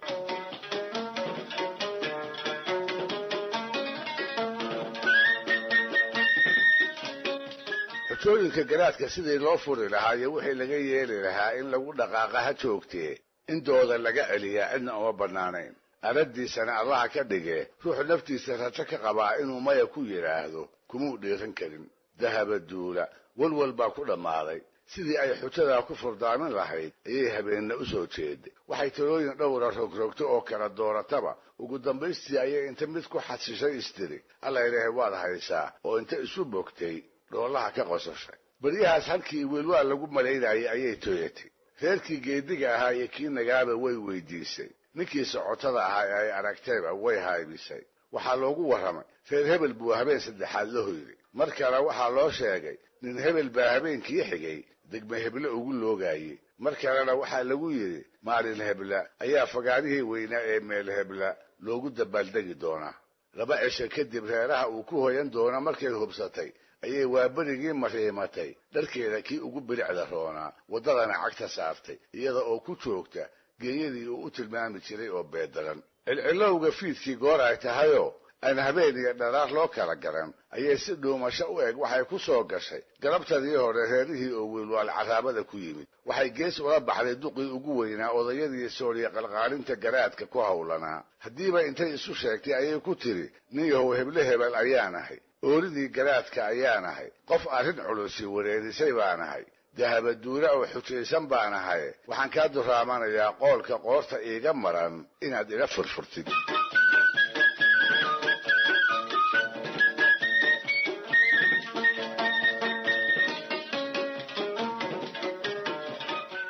S1: Xujooyinka garaadka sidii loo furi lahaa iyo wixii laga yeeli lahaa in lagu dhaqaaqa ha joogtee, in dooda laga celiyaa cidna uma bannaanayn. Arraddiisana Allaha ka dhige ruux naftiisa rajo ka qabaa inuu maya ku yidhaahdo kumuu dhiiran karin. Dahabaduula walwal baa ku dhammaaday. Sidii ay xujadaa ku furdaamin lahayd ayay habeenna u soo jeeday. Waxay talooyin dhowra rogrogto oo kala doorataba, ugu dambaystii ayay inta mid ku xasishay istiri, alla ilaahay waad haysaa, oo inta isu bogtay dhoolaha ka qosashay. Baryahaas halkii Wiilwaal lagu malaynayay ayay tooyatay. Reerkii geediga ahaa iyo kii nagaaba way weydiisay. Ninkii socotada ahaa ee ay aragtayba way haybisay. Waxaa loogu warramay reer hebel buu habeen saddexaad la hoyday. Mar kale waxaa loo sheegay nin hebel baa habeenkii xigay degme heble ugu loogaayey. Mar kalena waxaa lagu yidhi maalin hebla ayaa fagaarihii weynaa ee meel hebla loogu dabaaldegi doonaa. 2 cisho kadib reeraha uu ku hoyan doono markay hubsatay ayay waaberigii mariimatay dharkeeda kii ugu bilicda roonaa, waddadana cagta saartay iyada oo ku joogta geeyadii uu u tilmaami jiray oo beedaran. Cilcilowga fiidkii goor ay tahayoo aan habeen iyo dharaar loo kala garan ayay si dhuumasho u eg waxay ku soo gashay galabtadii hore reerihii oo wiilwaal carraabada ku yimid. Waxay gees ula baxday duqii ugu weynaa odayadii sooriya qalqaalinta garaadka ku hawlanaa. Haddiiba intay isu sheegtay ayay ku tiri, nin yahow heble hebel ayaan ahay, ooridii garaadka ayaan ahay, qof arrin culusi wareerisay baan ahay, dahabaduura oo xujaysan baan ahay, waxaan kaa duraamanayaa qoolka qoorta iiga maran inaad ila furfurtid.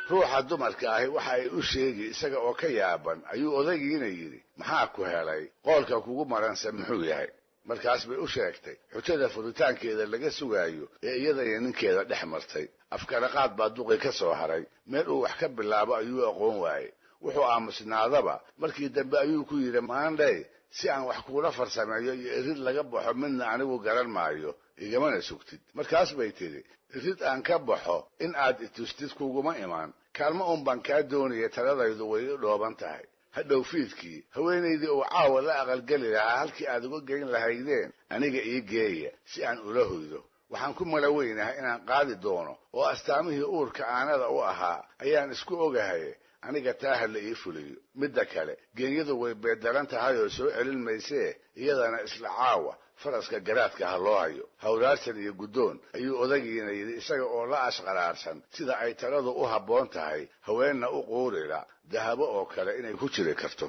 S1: Ruuxa dumarka ahi waxa ay u sheegi isaga oo ka yaaban ayuu odaygiina yidhi, maxaa ku helay qoolka kugu maranse muxuu yahay? Markaas bay u sheegtay xujada furitaankeeda laga sugaayo ee iyada iyo ninkeeda dhex martay. Afkaraqaad baa duqi ka soo haray, meel uu wax ka bilaabo ayuu aqoon waayey. Wuxuu aamusnaadaba markii dambe ayuu ku yidhi, maandhay si aan wax kuula farsameeyo iyo irid laga baxo midna anigu garan maayo, igamana sugtid. Markaas bay tidhi, irid aan ka baxo in aad itustid kuguma imaan, kaalmo uun baan kaa doonaya, taladaydu way i dhooban tahay. Hadhow fiidkii haweenaydii uu caawa la aqalgeli lahaa halkii aad uga geyn lahaydeen aniga ii geeya si aan ula hoydo. Waxaan ku mala weynahay inaan qaadi doono oo astaamihii uurka aanada u ahaa ayaan isku ogahay, aniga taaha la ii fuliyo. Midda kale, geenyadu way beedaran tahay oo soo celin maysee, iyadana isla caawa faraska garaadka ha loo hayo. Hawraarsan iyo guddoon ayuu odagiina yidhi isaga oo la ashqaraarsan sida ay taladu u habboon tahay, haweenna u quurila dahabo oo kale inay ku jiri karto.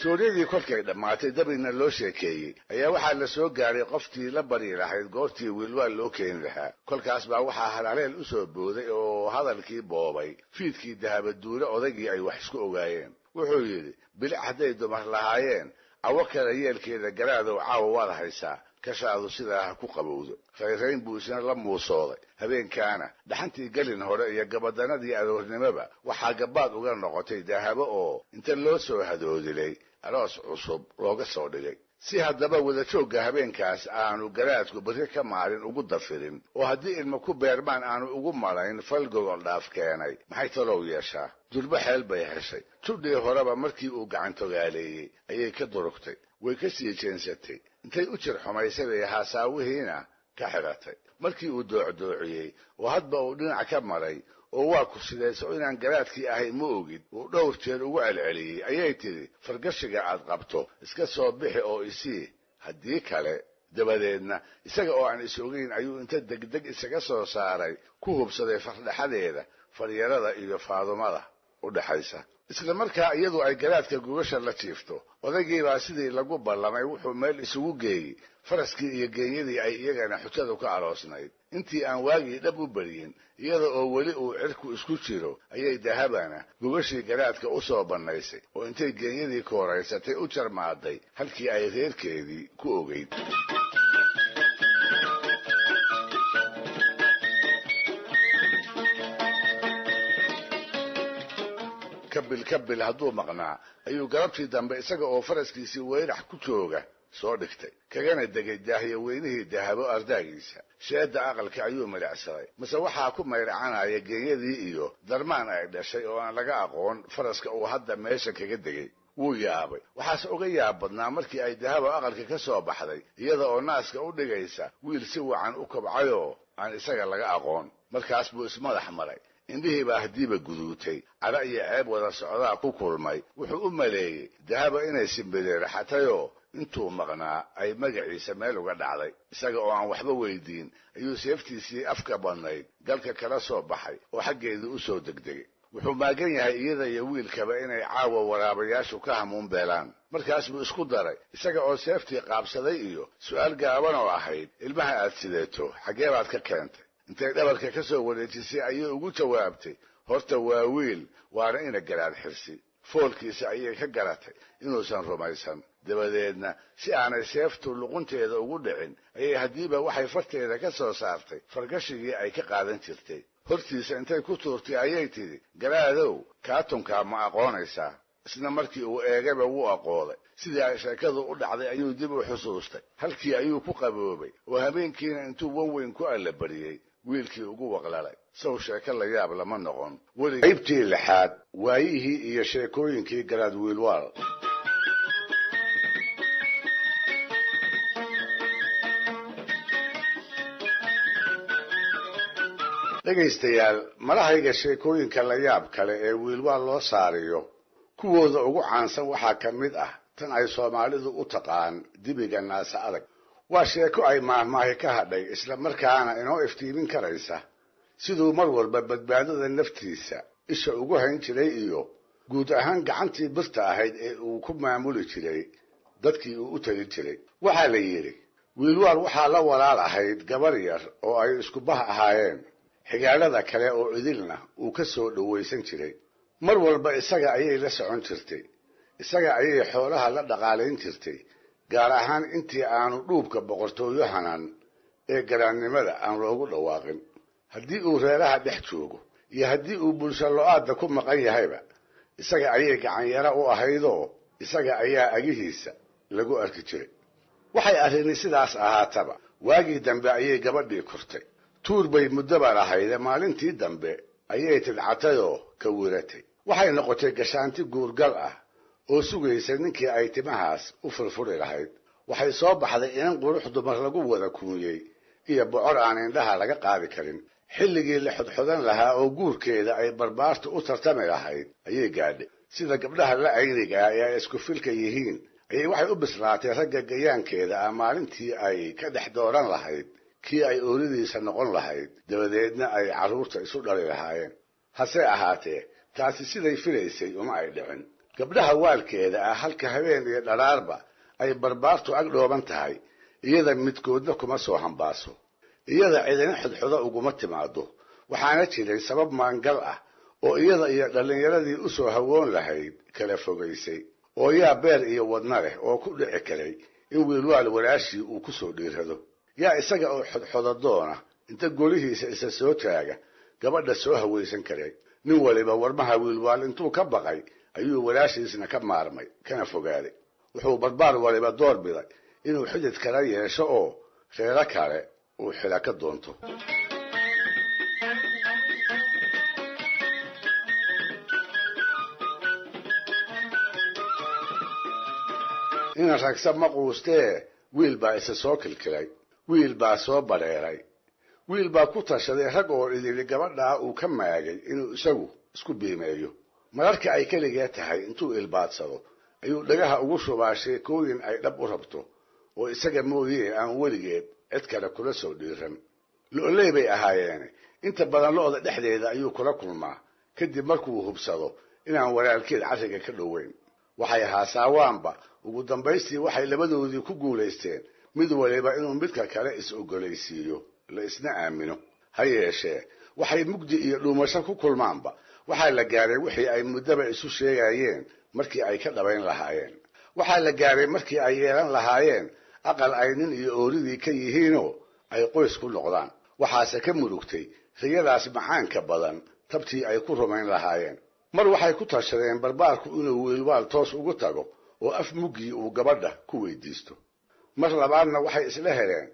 S1: Sooryadii kolkay dhammaatay dabina loo sheekeeyey ayaa waxaa la soo gaaray qoftii la bari lahayd goortii wiilwaal loo keeni lahaa. Kolkaas baa waxaa halhaleel u soo booday oo hadalkii boobay fiidkii dahabaduure odaygii ay wax isku ogaayeen. Wuxuu yidhi, bilic hadday dumar lahaayeen cawo kale yeelkeeda garaadow caawa waad haysaa, kashaadu sidaa ha ku qabowdo. Rayrayn buu isna la muusooday. Habeenkaana dhaxantii gelin hore iyo gabadanadii aroornimoba waxaa gabaad uga noqotay dahabo oo inta loo soo hadoodilay aroos cusub looga soo dhigay. Si haddaba wadajoogga habeenkaas aanu garaadku berri ka maalin ugu dafirin oo haddii ilma ku beermaan aanu ugu malayn fal gogol dhaaf keenay, maxay talow yeeshaa? Durbo xeel bay heshay. Judhii horeba markii uu gacantogaaleeyey ayay ka durugtay, way ka sii jeensatay, intay u jir xumaysay bay haasaawihiina ka xidhatay. Markii uu doocdoociyey oo hadba uu dhinac ka maray oo waa ku sidayso inaan garaadkii ahay ma ogid uu dhowr jeer ugu celceliyey ayay tidhi, fargashiga aad qabto iska soo bixi oo isii, haddii kale. Dabadeedna isaga oo aan is ogeyn ayuu inta degdeg isaga soo saaray ku hubsaday fardhaxadeeda faryarada iyo faadumada u dhaxaysa. Isla markaa iyadu ay garaadka gogasha la jiifto, odaygiibaa sidii lagu ballamay wuxuu meel isugu geeyey faraskii iyo geenyadii ay iyagana xujadu ka aroosnayd. Intii aan waagii dhab u beryin, iyada oo weli uu cirku isku jiro, ayay dahabana gogashii garaadka u soo bannaysay oo intay geenyadii kooraysatay u jarmaaday halkii ay reerkeedii ku ogeyd. Kabil kabil hadduu maqnaa ayuu galabtii dambe isaga oo faraskiisii weyrax ku jooga soo dhigtay, kagana degay daahyo weynihii dahabo ardaagiisa. Sheedda aqalka ayuu midhacsaday, mase waxaa ku mayracanaya geenyadii iyo darmaan ay dhashay oo aan laga aqoon faraska uu hadda meesha kaga degay. Wuu yaabay. Waxaase uga yaab badnaa markii ay dahabo aqalka ka soo baxday iyada oo naaska u dhigaysa wiil si wacan u kobcayoo aan isaga laga aqoon. Markaas buu ismadax maray, indhihii baa haddiiba guduutay, cadho iyo ceeb wada socdaa ku kulmay. Wuxuu u maleeyey dahaba inay simbireeraxatayoo intuu maqnaa ay magaciisa meel uga dhacday. Isaga oo aan waxba weydiin ayuu seeftiisii afka badnayd galka kala soo baxay oo xaggeedii u soo degdegay. Wuxuu maagan yahay iyada iyo wiilkaba inay caawa waraabayaashu ka hamuun beelaan. Markaas buu isku daray isaga oo seeftii qaabsaday iyo su'aal gaaban oo ahayd, ilmaha aad sideeto xaggee baad ka keentay? Intay dhabarka ka soo wareejisay ayay ugu jawaabtay, horta waa wiil, waana ina Garaad Xirsi. Foolkiisa ayay ka garatay inuusan rumaysan. Dabadeedna si aanay seeftu luqunteeda ugu dhicin ayay haddiiba waxay farteeda ka soo saartay fargashigii ay ka qaadan jirtay. Hortiisa intay ku tuurtay ayay tidhi, Garaadow, kaatunkaa ma aqoonaysaa? Isna markii uu eegayba wuu aqooday. Sidii ay sheekadu u dhacday ayuu dib u xusuustay. Halkii ayuu ku qaboobay oo habeenkiina intuu wan weyn ku allabariyey wiilkii ugu waqlalay. Sow sheeko la yaab lama noqon. Qaybtii lixaad, waayihii iyo sheekooyinkii Garaad Wiilwaal. Dhegaystayaal, malahayga sheekooyinka la yaab kale ee Wiilwaal loo saariyo kuwooda ugu caansan waxaa ka mid ah tan ay Soomaalidu u taqaan dibiga naasa adag. Waa sheeko ay maahmaahi ka hadhay, isla markaana inoo iftiimin karaysa siduu mar walba badbaadada naftiisa isha ugu hayn jiray iyo guud ahaan gacantii birta ahayd ee uu ku maamuli jiray dadkii uu u talin jiray. Waxaa la yidhi Wiilwaal waxaa la walaal ahayd gabar yar oo ay isku bah ahaayeen, xigaalada kale oo idilna uu ka soo dhowaysan jiray. Mar walba isaga ayay la socon jirtay, isaga ayay xoolaha la dhaqaalayn jirtay, gaar ahaan intii aanu dhuubka boqortooyo hanan ee garaannimada aan loogu dhawaaqin. Haddii uu reeraha dhex joogo iyo haddii uu bulsho lo-aadda ku maqan yahayba, isaga ayay gacanyaro u ahaydoo isaga ayaa agihiisa lagu arki jiray. Waxay arrini sidaas ahaataba, waagii dambe ayay gabadhii kortay. Tuur bay muddoba lahayde, maalintii dambe ayay tidcatayoo ka wiratay. Waxay noqotay gashaanti guurgal ah oo sugaysa ninkii ay timahaas u furfuri lahayd. Waxay soo baxday inan qurux dumar lagu wada kuunyey iyo bocor aan indhaha laga qaadi karin. Xilligii la xodxodan lahaa oo guurkeeda ay barbaartu u tartami lahayd ayay gaadhay. Sida gabdhaha la ayniga ah ee ay isku filka yihiin ayay waxay u bislaatay ragga gayaankeeda ah maalintii ay ka dhex dooran lahayd kii ay ooridiisa noqon lahayd, dabadeedna ay carruurta isu dhali lahaayeen. Hase ahaatee taasi siday filaysay uma ay dhicin. Gabdhaha waalkeeda ah halka habeen iyo dharaarba ay barbaartu ag dhooban tahay, iyada midkoodna kuma soo hambaaso, iyada cidina xodxodo uguma timaado. Waxaana jiray sabab maangal ah oo iyada iyo dhallinyaradii u soo hawoon lahayd kala fogaysay, oo yaa beer iyo wadna leh oo ku dhici karay in Wiilwaal walaashii uu ku soo dhiirrado. Yaa isaga oo xodxodo doona inta golihiisa isa soo taaga gabadha soo hawaysan karay? Nin waliba warmaha Wiilwaal intuu ka baqay ayuu walaashiisna ka maarmay kana fogaaday. Wuxuu barbaar waliba door biday inuu xidid kala yeesho oo reero kale uu xila ka doonto. Ina ragsa ma quustee, wiil baa isa soo kilkilay, wiil baa soo bareeray, wiil baa ku tashaday rag oo idili gabadhaa uu ka maagay inuu isagu isku biimeeyo. Mararka ay keligee tahay intuu ilbaadsado ayuu dhagaha ugu shubaa sheekooyin ay dhab u rabto oo isaga mooyee aan weligeed cid kale kula soo dhiiran. Lo'oley bay ahaayeene, inta badan lo'da dhexdeeda ayuu kula kulmaa kadib markuu hubsado inaan walaalkeed carriga ka dhoweyn. Waxay haasaawaanba ugu dambaystii waxay labadoodii ku guulaysteen mid waliba inuu midka kale is-ogolaysiiyo, la isna aamino. Ha yeeshee waxay mugdi iyo dhuumasho ku kulmaanba waxaa la gaaray wixii ay muddaba isu sheegayeen markii ay ka dhabayn lahaayeen. Waxaa la gaaray markii ay yeelan lahaayeen aqal ay nin iyo ooridii ka yihiinoo ay qoys ku noqdaan. Waxaase ka murugtay riyadaas macaanka badan tabtii ay ku rumayn lahaayeen. Mar waxay ku tashadeen barbaarku inuu Wiilwaal toos ugu tago oo af muggii uu gabadha ku weydiisto. Mar labaadna waxay isla heleen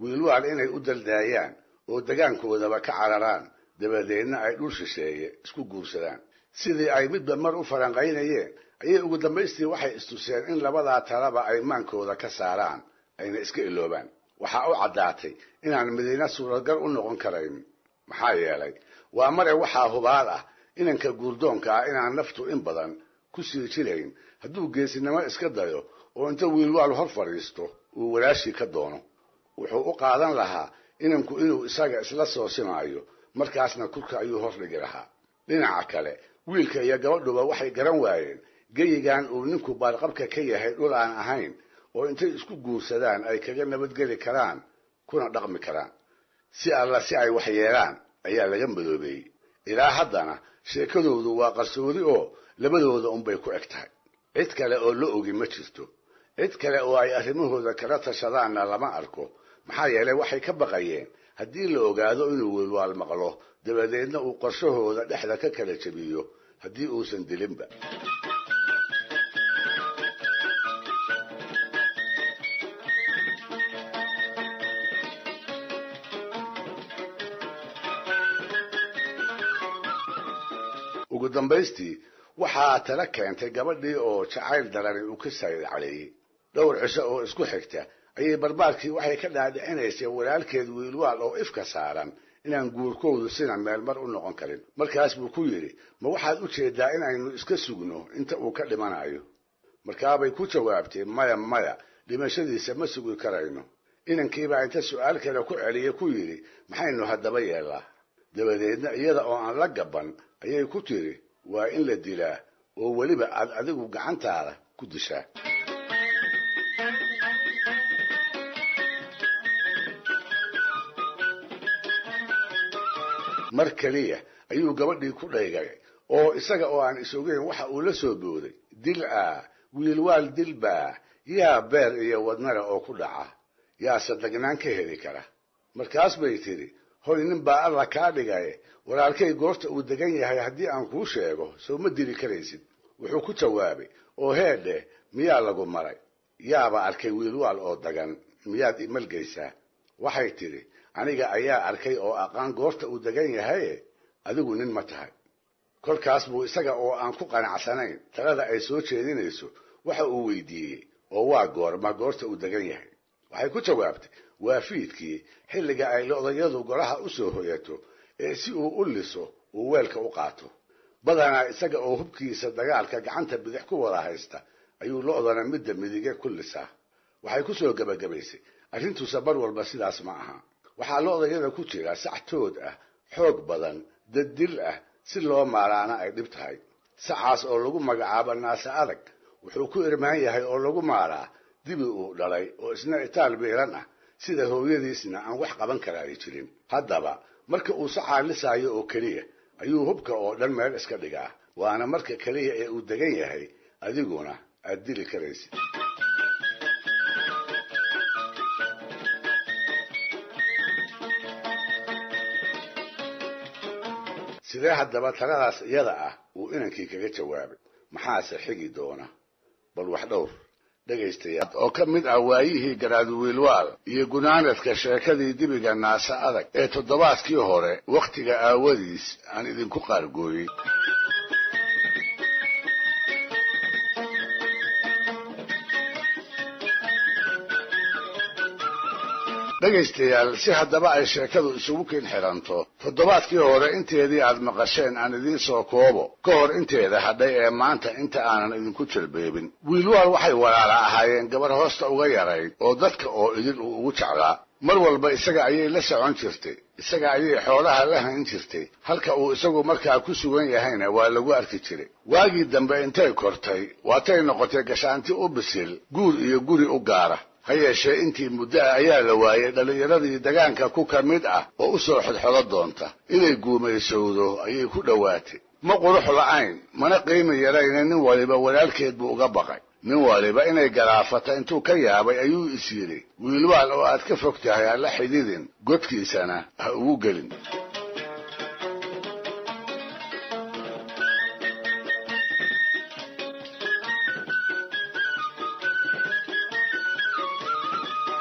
S1: Wiilwaal inay u daldaayaan oo degaankoodaba ka cararaan, dabadeedna ay dhul shisheeye isku guursadaan. Sidii ay midba mar u falanqaynayeen ayay ugu dambaystii waxay istuseen in labadaa talaba ay maankooda ka saaraan ayna iska iloobaan. Waxaa u caddaatay inaan midina suuragal u noqon karayn. Maxaa yeelay waa mare waxaa hubaal ah inanka guurdoonka ah inaan naftu in badan ku sii jirayn hadduu geesinimo iska dayo oo inta Wiilwaal hor fadhiisto uu walaashii ka doono. Wuxuu u qaadan lahaa inanku inuu isaga isla soo simaayo, markaasna kurka ayuu hor dhigi lahaa. Dhinaca kale, wiilka iyo gabadhuba waxay garan waayeen geyigan uu ninku baarqabka ka yahay dhul aan ahayn oo intay isku guursadaan ay kaga nabadgeli karaan kuna dhaqmi karaan. Si alla si ay wax yeelaan ayaa laga madoobeeyey. Ilaa haddana sheekadoodu waa qarsoodi oo labadooda unbay ku eg tahay. Cid kale oo la ogi ma jirto, cid kale oo ay arrimahooda kala tashadaanna lama arko. Maxaa yeelay waxay ka baqayeen haddii la ogaado inuu wiilwaal maqlo, dabadeedna uu qorshahooda dhexda ka kala jebiyo haddii uusan dilinba. Ugu dambaystii waxaa tala keentay gabadhii oo jacayl darani uu ka sayid caleeyey. Dhowr cisho oo isku xigta ayay barbaarkii waxay ka dhaadhicinaysay walaalkeed wiilwaal oo ifka saaran inaan guurkoodu sina meel mar u noqon karin. Markaas buu ku yidhi, ma waxaad u jeedaa in aynu iska sugno inta uu ka dhimanayo? Markaabay ku jawaabtay, maya maya, dhimashadiisa ma sugi karayno. Inankiibaa inta su'aal kale ku celiyey ku yidhi, maxaynu haddaba yeellaa? Dabadeedna iyada oo aan la gaban ayay ku tiri, waa in la dilaa oo weliba aad adigu gacantaada ku dishaa. Mar keliya ayuu gabadhii ku dhaygay oo isaga oo aan isogeyn waxa uu la soo booday, dil ah, wiilwaal dilbaa, yaa beer iyo wadnale oo ku dhaca, yaase dagnaan ka heli kara. Markaas bay tidhi, hoy nin baa alla kaa dhigay, walaalkay goorta uu degan yahay haddii aan kuu sheego soo ma dili karaysid. Wuxuu ku jawaabay, oo heedhe, miyaa lagu maray? Yaaba arkay wiilwaal oo dagan, miyaad imalgaysaa? Waxay tidhi, aniga ayaa arkay oo aqaan goorta uu degan yahaye, adigu nin ma tahay. Kolkaas buu isaga oo aan ku qanacsanayn talada ay soo jeedinayso waxa uu weydiiyey, oo waa goorma goorta uu degan yahay? Waxay ku jawaabtay, waa fiidkii, xilliga ay lo'dayadu golaha u soo hoyato ee si uu u liso uu weelka u qaato. Badanaa isaga oo hubkiisa dagaalka gacanta bidix ku wada haysta ayuu lo'dana midda midige ku lisaa. Waxay ku soo gebagabaysay, arrintuusa bar walba sidaas ma aha. Waxaa lo'dayada ku jira sac tood ah, xoog badan, daddil ah, si loo maaraana ay dhib tahay. Sacaas oo lagu magacaabo naase adag wuxuu ku irmaan yahay oo lagu maaraa dibi uu dhalay oo isna itaal biiran ah, sida hooyadiisna aan wax qaban kara ay jirin. Haddaba marka uu sacaa lisaayo oo keliya ayuu hubka oo dhan meel iska dhigaa, waana marka keliya ee uu degan yahay, adiguna aad dili karaysid. Sidee haddaba taladaas iyada ah uu inankii kaga jawaabay? Maxaase xigi doona? Bal wax dhowr dhegaystayaal oo ka mid ah waayihii garaad wiilwaal iyo gunaanadka sheekadii dibiga naase adag ee toddobaadkii hore wakhtiga aawadiis aan idinku qaargooyey. Dhegaystayaal, si haddaba ay sheekadu isugu kin xiranto, toddobaadkii hore inteedii aad maqasheen aan idiin soo koobo ka hor inteeda hadhay ee maanta inta aanan idinku jalbeebin. Wiilwaal waxay walaala ahaayeen gabar hoosta uga yarayd oo dadka oo idin uu ugu jeclaa. Mar walba isaga ayay la socon jirtay, isaga ayay xoolaha la hayn jirtay, halka uu isagu markaa ku sugan yahayna waa lagu arki jiray. Waagii dambe intay kortay waatay noqotay gashaanti u bisil, guur iyo guri u gaara. Ha yeeshee intii muddo ah ayaa la waayey dhallinyaradii dagaanka ku ka mid ah oo u soo xodxodo doonta. Inay guumaysowdo ayay ku dhowaatay. Ma qurux la'ayn, mana qiimi yarayna, nin waliba walaalkeed buu uga baqay. Nin waliba inay garaafata intuu ka yaabay ayuu is yidhi, wiilwaal oo aad ka fog tahay ha la xididin, godkiisana ha ugu gelin.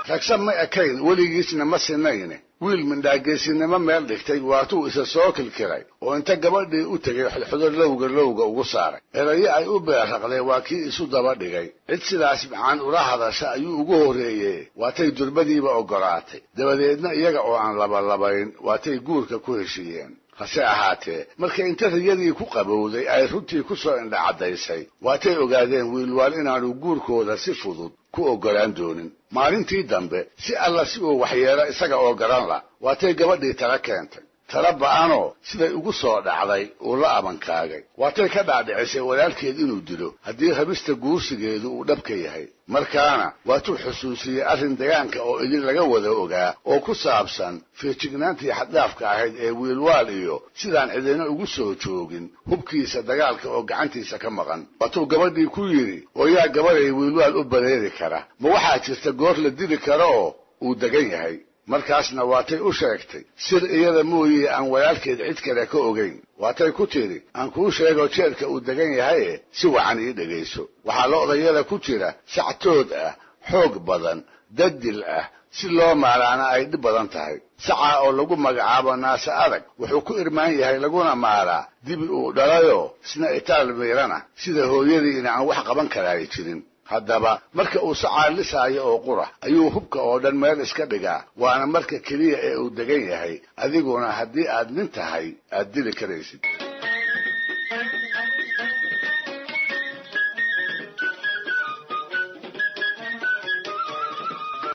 S1: Ragsa ma ekayn, weligiisna ma sinayne. Wiil mindhaageesinimo meel dhigtay waatuu isa soo kilkiray oo inta gabadhii u tegay xodxodo lowga lowga ugu saaray. Erayo ay u beerraqday waa kii isu daba dhigay. Cid sidaas macaan ula hadasha ayuu ugu horreeyey, waatay durbadiiba oggolaatay. Dabadeedna iyaga oo aan labalabayn waatay guurka ku heshiiyeen. Hase ahaatee marka inta riyadii ku qabowday ay runtii ku soo indhacaddaysay, waatay ogaadeen wiilwaal inaanu guurkooda si fudud ku oggolaan doonin. Maalintii dambe si alla si uu waxyeelo isaga oo garan la, waatay gabadhii tala keentay. Tala ba'anoo siday ugu soo dhacday uu la abankaagay. Waatay ka dhaadhicisay walaalkeed inuu dilo haddii rabista guursigeedu uu dhabka yahay. Markaana waatuu xusuusiyey arrin degaanka oo idin laga wada ogaa oo ku saabsan feejignaantii xaddhaafka ahayd ee Wiilwaal iyo sidaan cidina ugu soo joogin hubkiisa dagaalka oo gacantiisa ka maqan. Waatuu gabadhii ku yidhi, oo yaa gabadhay Wiilwaal u bareeri kara? Ma waxaa jirta goor la dili karo oo uu degan yahay? Markaasna waatay u sheegtay sir iyada mooyee aan walaalkeed cid kale ka ogayn. Waatay ku tidhi, aan kuu sheego jeerka uu degan yahaye, si wacan ii dhegayso. Waxaa lo'dayada ku jira sac tood ah, xoog badan, dadil ah, si loo maalaana ay dhib badan tahay. Sacaa oo lagu magacaabo Naase Adag wuxuu ku irmaan yahay laguna maalaa dibi uu dhalayoo isna itaal miirana, sida hooyadiina aan wax qaban karaay jirin. Haddaba marka uu sacaa lisaayo oo qura ayuu hubka oo dhan meel iska dhigaa, waana marka keliya ee uu degan yahay, adiguna haddii aad nin tahay aad dili karaysid.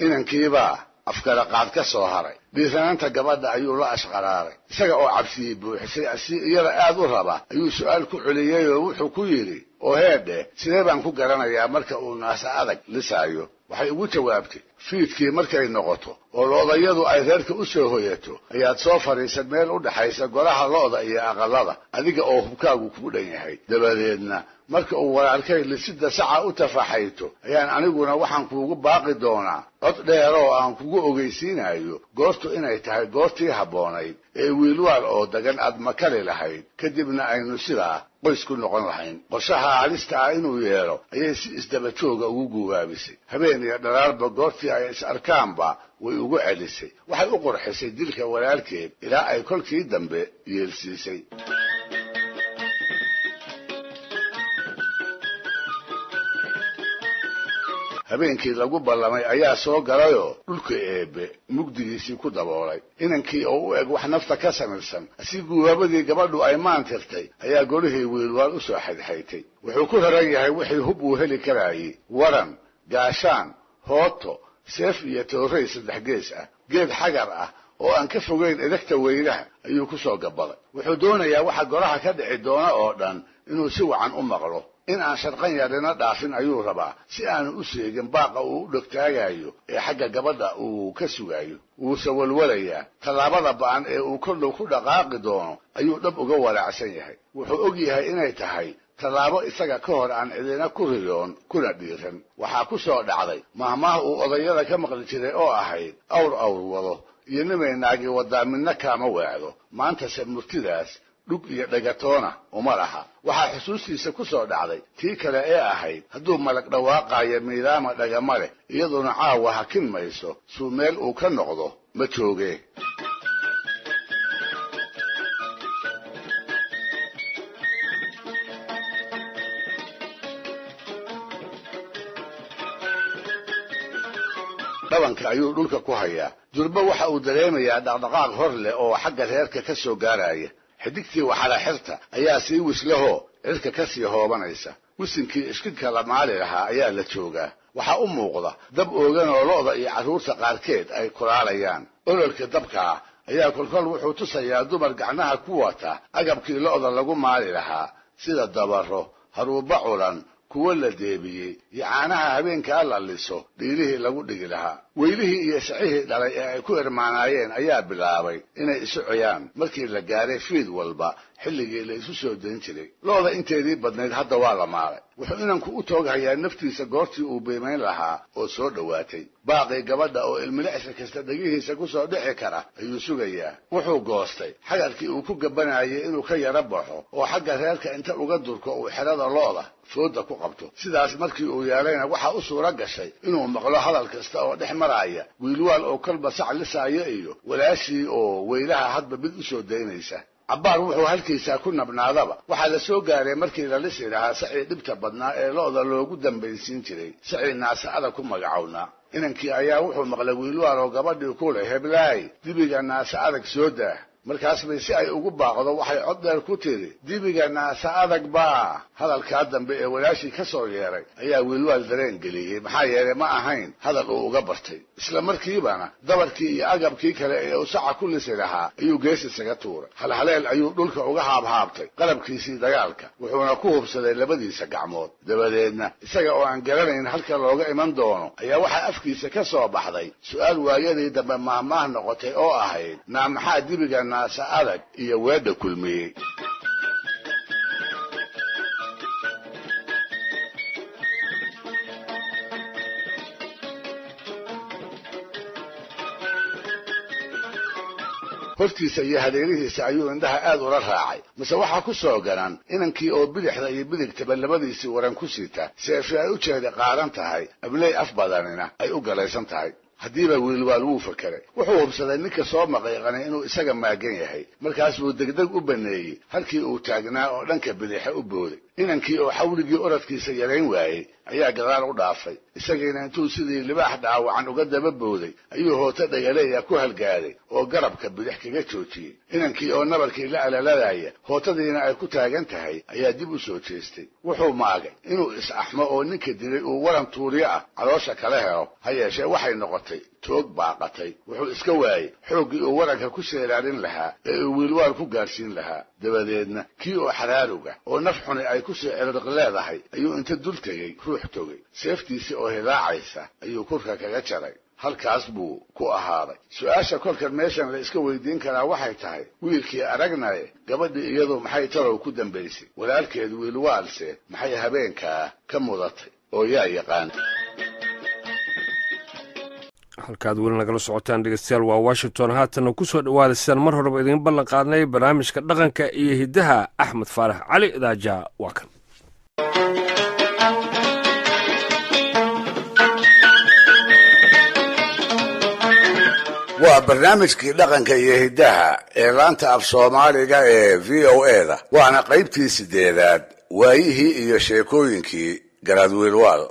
S1: Inankiibaa afkala qaad ka soo haray. Dhiiranaanta gabadha ayuu la ashqaraaray. Isaga oo cabsiyey buuxisay si iyada aad u raba ayuu su'aal ku celiyey oo wuxuu ku yidhi, oo heedhe, sidee baan ku garanayaa marka uu Naase Adag lisaayo? Waxay ugu jawaabtay, fiidkii markay noqoto oo lo'dayadu ay reerka u soo hoyato ayaad soo fadhiisan meel u dhaxaysa golaha lo'da iyo aqallada, adiga oo hubkaagu kuu dhan yahay. Dabadeedna marka uu walaalkay lisidda saca u tafaxayto ayaan aniguna waxaan kuugu baaqi doonaa cod dheer oo aan kugu ogeysiinayo goortu inay tahay goortii habboonayd ee Wiilwaal oo dagan aad makali lahayd, kadibna aynu sidaa qoys ku noqon lahayn. Qorshaha halista ah inuu yeelo ayay si isdaba jooga ugu guubaabisay. Habeen iyo dharaarba goortii ay is arkaanba way ugu celisay. Waxay u qurxisay dilka walaalkeed ilaa ay kolkii dambe yeelsiisay. Habeenkii lagu ballamay ayaa soo galayoo dhulka eebbe mugdigiisii ku daboolay. Inankii oo u eg wax nafta ka samirsan si guubaabadii gabadhu ay maantirtay ayaa golihii Wiilwaal u soo xaydxaytay. Wuxuu ku raran yahay wixii hub uu heli karaayey: waran, gaashaan, hooto, seef iyo toorray saddex gees ah. Geed xagar ah oo aan ka fogayn edegta weylaha ayuu ku soo gabaday. Wuxuu doonayaa waxa golaha ka dhici doona oo dhan inuu si wacan u maqlo. In aan sharqan yarina dhaafin ayuu rabaa, si aanu u seegin baaqa uu u dhegtaagayo ee xagga gabadha uu ka sugayo. Wuuse walwalayaa. Tallaabada ba'an ee uu kordhow ku dhaqaaqi doono ayuu dhab uga walaacsan yahay. Wuxuu og yahay inay tahay tallaabo isaga ka hor aan cidina ku riyoon kuna dhiiran. Waxaa ku soo dhacday mahmaah uu odayada ka maqli jiray oo ahayd, awr awr wado iyo nimay naagi wadaa midna kaama weecdo. Maantase murtidaas dhug iyo dhegatoona uma laha. Waxaa xusuustiisa ku soo dhacday tii kale ee ahayd, hadduu malag dhawaaqaayo miidaama dhagama leh, iyaduna caawa hakin mayso suu meel uu ka noqdo ma joogee. Dhabanka ayuu dhulka ku hayaa. Durba waxa uu dareemayaa dhaqdhaqaaq hor leh oo xagga reerka ka soo gaaraya. Xidigtii waxala xirta ayaa sii wislahoo cirka ka sii hoobanaysa. Wisinkii ishkinka la maali lahaa ayaa la joogaa. Waxaa u muuqda dab oogan oo lo'da iyo carruurta qaarkeed ay kulaalayaan. Ololka dabkaa ayaa kolkol wuxuu tusayaa dumar gacnaha ku wata agabkii lo'da lagu maali lahaa, sida dabaro, haruuba culan, kuwo la deebiyey iyo caanaha habeenkaa la liso dhiilihii lagu dhigi lahaa. Weylihii iyo sacihii dhalay ee ay ku irmaanaayeen ayaa bilaabay inay isu ciyaan markii la gaaray fiid walba xilligii la isu soo dayn jiray. Lo'da inteedii badnayd hadda waa la maalay. Wuxuu inanku u tooghayaa naftiisa goortii uu biimayn lahaa oo soo dhowaatay. Baaqii gabadha oo ilmilicsi kasta dhegihiisa ku soo dhici kara ayuu sugayaa. Wuxuu goostay xagarkii uu ku gabanayay inuu ka yara baxo oo xagga reerka inta uga durko uu xerada lo'da fooda ku qabto. Sidaas markii uu yeelayna waxaa u suura gashay inuu maqlo hadal kasta oo dhex maraya Wiilwaal oo kolba sac lisaayo iyo walaashii oo weylaha hadba mid u soo daynaysa. Cabbaar wuxuu halkiisaa ku nabnaadaba waxaa la soo gaaray markii la lisi lahaa sacii dhibta badnaa ee lo'da loogu dambaysiin jiray, sacii Naase Adag ku magacownaa. Inankii ayaa wuxuu maqlay Wiilwaal oo gabadhii ku leh, heblaay, dibiga Naase Adag soo daah. Markaas bay si ay ugu baaqdo waxay cod dheer ku tidhi, dibiga naasa adag baa. Hadalkaa dambe ee walaashii ka soo yeeray ayaa Wiilwaal dareen geliyey, maxaa yeelay ma ahayn hadal uu uga bartay. Isla markiibana dabarkii iyo agabkii kale ee uu saca ku lisi lahaa ayuu gees isaga tuuray. Halhaleel ayuu dhulka uga haabhaabtay qalabkiisii dagaalka, wuxuuna ku hubsaday labadiisa gacmood. Dabadeedna isaga oo aan garanayn halka looga iman doono ayaa waxaa afkiisa ka soo baxday su'aal waayadii dambe maahmaah noqotay oo ahayd, naa maxaa dibiga naasa adag iyo weedha kulmiyey? Hortiisa iyo hareerihiisa ayuu indhaha aad ula raacay, mase waxaa ku soo garan inankii oo bidixda iyo bidigtaba labadiisii waran ku sita, seefi ay u jeeda qaaran tahay, abley af badanina ay u galaysan tahay. Haddiiba Wiilwaal wuu fakeray. Wuxuu hubsaday ninka soo maqiiqanay inuu isaga maagan yahay. Markaas buu degdeg u baneeyey halkii uu taagnaa oo dhanka bidixa u booday. Inankii oo xawligii oradkiisa yarayn waayey ayaa gadaal u dhaafay. Isagiina intuu sidii libaax dhaawacan uga daba booday ayuu hooto dhagaleeya ku halgaaday oo garabka bidix kaga joojiyey. Inankii oo nabarkii la alaladaya, hootadiina ay ku taagan tahay, ayaa dib u soo jeestay. Wuxuu maagay inuu is-axmo oo ninka dilay uu waran tuuryo ah caloosha kala helo. Ha yeeshee waxay noqotay toog baaqatay. Wuxuu iska waayey xooggii uu waranka ku seeraarin lahaa ee uu Wiilwaal ku gaadhsiin lahaa. Dabadeedna kii oo xaraaruga oo naf xuni ay ku soo ciriq leedahay ayuu inta dul tegey ruux togay. Seeftiisii oo hilaacaysa ayuu kurka kaga jaray. Halkaas buu ku ahaaday. Su-aasha kolkan meeshan la iska weydiin karaa waxay tahay, wiilkii aragnaye, gabadhii iyadu maxay tarow ku dambaysay? Walaalkeed Wiilwaalse maxay habeenkaa ka mudatay? Oo yaa yaqaan?
S2: Halkaad weli nagala socotaan, dhegeystayaal, waa Washington. Haatanna ku soo dhowaada, sidaan mar horeba idiin ballan qaadnay, barnaamijka dhaqanka iyo hiddaha. Axmed Faarax Cali Idaaja waa kan.
S1: Waa barnaamijkii dhaqanka iyo hiddaha ee laanta af Soomaaliga ee V O A da, waana qaybtii 8aad, waayihii iyo sheekooyinkii Garaad Wiilwaal.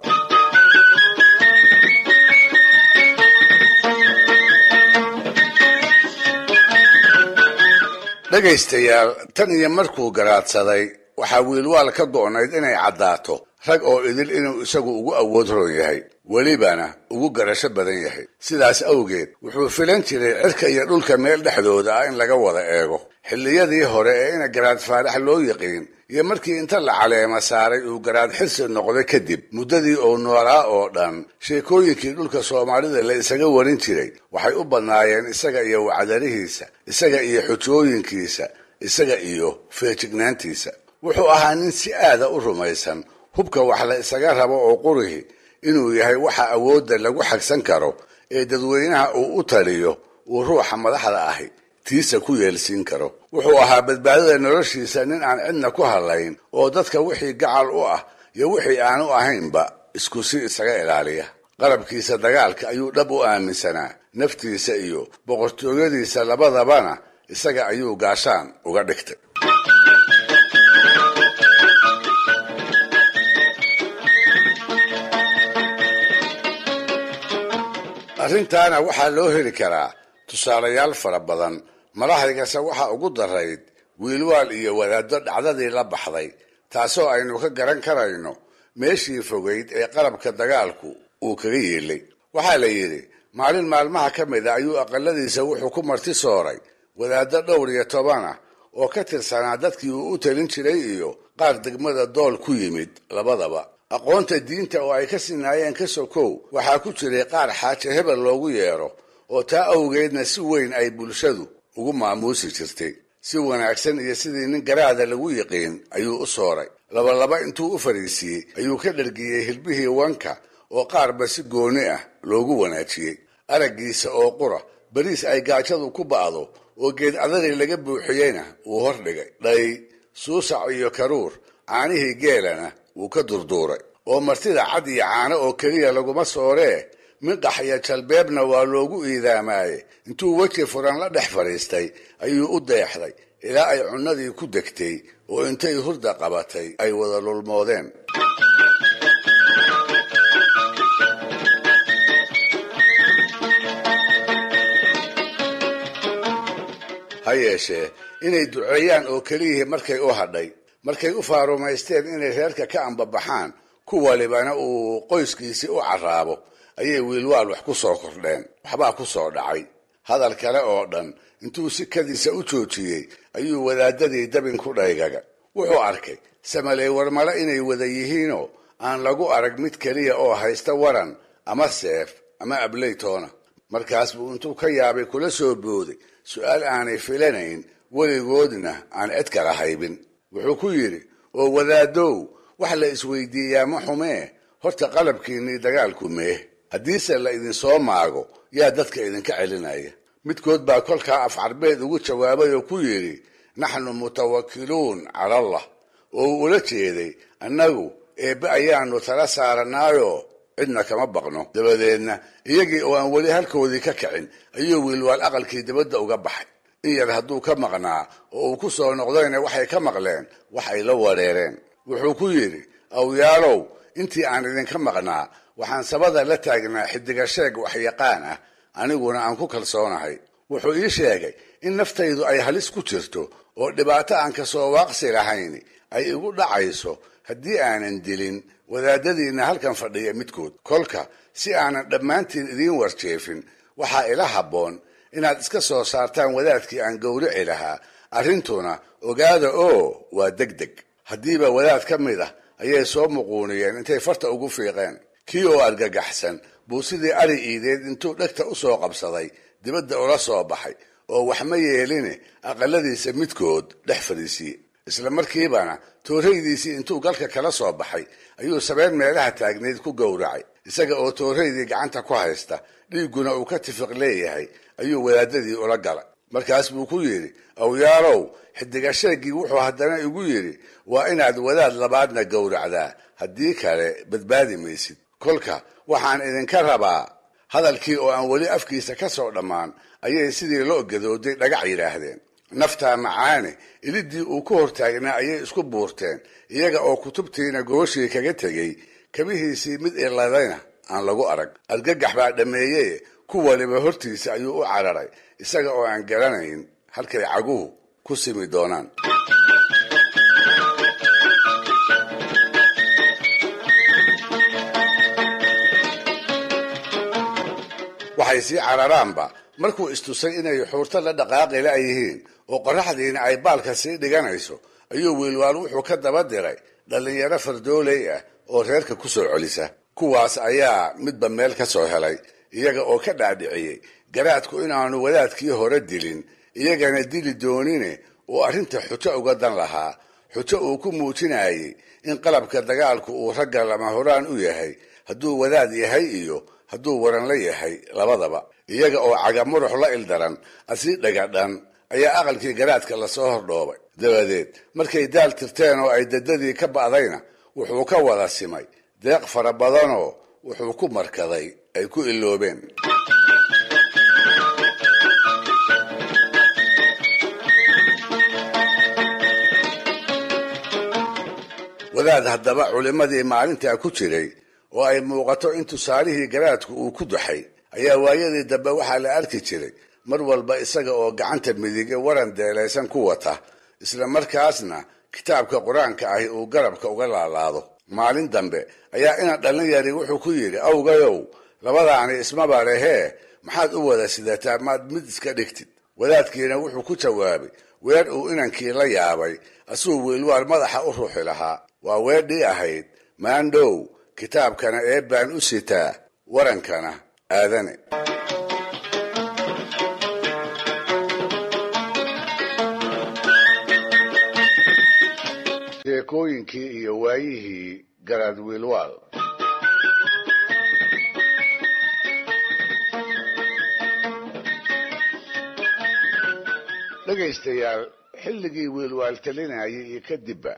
S1: Dhegaystayaal, tan iyo markuu garaadsaday waxaa Wiilwaal ka go'nayd inay caddaato rag oo idil inuu isagu ugu awood roon yahay, welibana ugu garasho badan yahay. Sidaas awgeed wuxuu filan jiray cirka iyo dhulka meel dhexdooda ah in laga wada eego. Xilliyadii hore ee ina Garaad Faarax loo yiqiin iyo markii inta la caleema saaray uu Garaad Xirsi noqday kadib, muddadii uu noolaa oo dhan sheekooyinkii dhulka Soomaalida la isaga warin jiray waxay u badnaayeen isaga iyo wacdarihiisa, isaga iyo xujooyinkiisa, isaga iyo feejignaantiisa. Wuxuu ahaa nin si aada u rumaysan hubka wax la isaga rabo oo qurihi inuu yahay waxa awoodda lagu xagsan karo ee dadweynaha uu u taliyo uu ruuxa madaxda ahi tiisa ku yeelsiin karo. Wuxuu ahaa badbaadada noloshiisa nin aan cidna ku hadlayn oo dadka wixii gacal u ah iyo wixii aanu ahaynba isku si isaga ilaaliya. Qarabkiisa dagaalka ayuu dhab u aaminsanaa. Naftiisa iyo boqortooyadiisa labadabana isaga ayuu gaashaan uga dhigtay. Arrintaana waxaa loo heli karaa tusaalayaal fara badan. Malahaygase waxaa ugu darayd Wiilwaal iyo wadaaddo dhacdadii la baxday, taasoo aynu ka garan karayno meeshii fogayd ee qalabka dagaalku uu kaga yeelay. Waxaa la yidhi maalin maalmaha ka mid a ayuu aqaladiisa wuxuu ku marti sooray wadaaddo dhowr iyo toban ah oo ka tirsanaa dadkii uu u talin jiray iyo qaar degmada Dool ku yimid labadaba. Aqoonta diinta oo ay ka sinaayeen ka sokow, waxaa ku jiray qaar Xaaje Hebel loogu yeero oo taa awgeedna si weyn ay bulshadu ugu maamuusi jirtay. Si wanaagsan iyo sidii nin garaada lagu yiqiin ayuu u sooray. Labalaba intuu u fariisiiyey ayuu ka dhergiyey hilbihii wanka oo qaarba si gooni ah loogu wanaajiyey. Araggiisa oo qura bariis ay gaajadu ku ba'do oo geed adari laga buuxiyeyna wuu hor dhigay. Dhay, suusac iyo karuur, caanihii geelana wuu ka durduuray. Oo martida cad iyo caano oo keliya laguma sooree, minqax iyo jalbeebna waa loogu iidaamaaye. Intuu weji furan la dhex fadhiistay ayuu u deexday ilaa ay cunnadii ku degtay oo intay hurda qabatay ay wada lulmoodeen. Ha yeeshee inay duceeyaan oo keliyihii markay u hadhay, markay u faarumaysteen inay reerka ka ambabaxaan, ku walibana uu qoyskiisii u carraabo, ayay Wiilwaal wax ku soo kordheen. Waxbaa ku soo dhacay. Hadal kale oo dhan intuu si kadiisa u joojiyey ayuu wadaadadii dabin ku dhaygaga. Wuxuu arkay samaley warmale inay wada yihiinoo aan lagu arag mid keliya oo haysta waran ama seef ama ableytoona. Markaas buu intuu ka yaabay kula soo booday su'aal aanay filanayn, weligoodna aan cid kala haybin. Wuxuu ku yidhi, oo wadaadow, wax la isweydiiyaa ma xumee, horta qalabkiinnii dagaalku mee? Haddiise la idinsoo maago, yaa dadka idinka celinaya? Midkood baa kolkaa af Carbeed ugu jawaabay oo ku yidhi, naxnu mutawakiluun cala Allah, oo uu ula jeeday, annagu eebbe ayaanu tala saaranaayoo cidna kama baqno. Dabadeedna iyagii oo aan weli halkoodii ka kicin ayuu Wiilwaal aqalkii dibadda uga baxay. In yar hadduu ka maqnaa oo uu ku soo noqdayna, waxay ka maqleen wax ay la wareereen. Wuxuu ku yidhi, awyaalow, intii aan idinka maqnaa waxaan sabada la taagnaa xidiga sheeg waxyaqaan ah, aniguna aan ku kalsoonahay. Wuxuu ii sheegay in naftaydu ay halis ku jirto oo dhibaato aan kasoo waaqsi lahayn ay igu dhacayso haddii aanan dilin wadaadadiinna halkan fadhiya midkood. Kolka si aanan dhammaantiin idiin warjeefin, waxaa ila habboon inaad iska soo saartaan wadaadkii aan gowrici lahaa. Arrintuna ogaada oo waa deg deg. Haddiiba wadaad ka mid ah ayay soo muquuniyeen intay farta ugu fiiqeen. Kii oo argagaxsan buu sidii ari iideed intuu dhegta u soo qabsaday dibadda ula soo baxay, oo wax ma yeeline aqaladiisa midkood dhex fadhiisiye. Isla markiibana tooraydiisii intuu galka kala soo baxay ayuu sabeen meelaha taagnayd ku gowracay. Isaga oo tooraydii gacanta ku haysta, dhiigguna uu ka tifiq leeyahay, ayuu wadaadadii ula galay. Markaas buu ku yidhi, awyaalow, xidiga sheeggii wuxuu haddana igu yidhi waa inaad wadaad labaadna gowracdaa, haddii kale badbaadi maysid. Kolka waxaan idinka rabaa. Hadalkii oo aan weli afkiisa ka soo dhammaan ayay sidii loo gadooday dhagac yidhaahdeen. Naftaa macaane ilidii uu ku hortaagnaa ayay isku buurteen, iyaga oo kutubtiina gooshii kaga tegey, kabihiisii mid iladayna aan lagu arag. Argagax baa dhammeeyey, ku waliba hortiisa ayuu u cararay, isaga oo aan garanayn halkay caguhu ku simi doonaan. Waxay sii cararaanba markuu istusay inay xuurto la dhaqaaqi la'yihiin oo qorraxdiina ay baalka sii dhiganayso, ayuu Wiilwaal wuxuu ka daba diray dhallinyaro fardooley ah oo reerka ku soo celisa. Kuwaas ayaa midba meel ka soo helay, iyaga oo ka dhaadhiciyey garaadku inaanu wadaadkii hore dilin, iyagana dili doonine uu arrinta xujo uga dan lahaa, xujo uu ku muujinayey in qalabka dagaalku uu ragga lama horaan u yahay, hadduu wadaad yahay iyo hadduu waranla yahay labadaba. Iyaga oo cagamurux la ildaran asii dhagadhan ayaa aqalkii garaadka lasoo hordhoobay. Dabadeed markay daal tirteen oo ay dadadii ka ba'dayna, wuxuu ka wada simay deeq fara badanoo wuxuu ku markaday ay ku iloobeen. Wadaad haddaba culimmadii maalintaa ku jiray oo ay muuqato in tusaalihii garaadku uu ku duxay ayaa waayadii dambe waxaa la arki jiray mar walba isaga oo gacanta midige waran deelaysan ku wata, isla markaasna kitaabka Qur-aanka ahi uu garabka uga laalaado. Maalin dambe ayaa ina dhallin yari wuxuu ku yidhi, awgayow, labadaani ismaba lehee, maxaad u wada sidataa? Maad mid iska dhigtid? Wadaadkiina wuxuu ku jawaabay weer uu inankii la yaabay, asuu Wiilwaal madaxa u ruuxi lahaa. Waa weedhii ahayd, maandhow, kitaabkana eebbaan u sitaa, warankana aadane. Sheekooyinkii iyo waayihii Garaad Wiilwaal. Dhegaystayaal, xilligii Wiilwaal talinayay iyo kadibba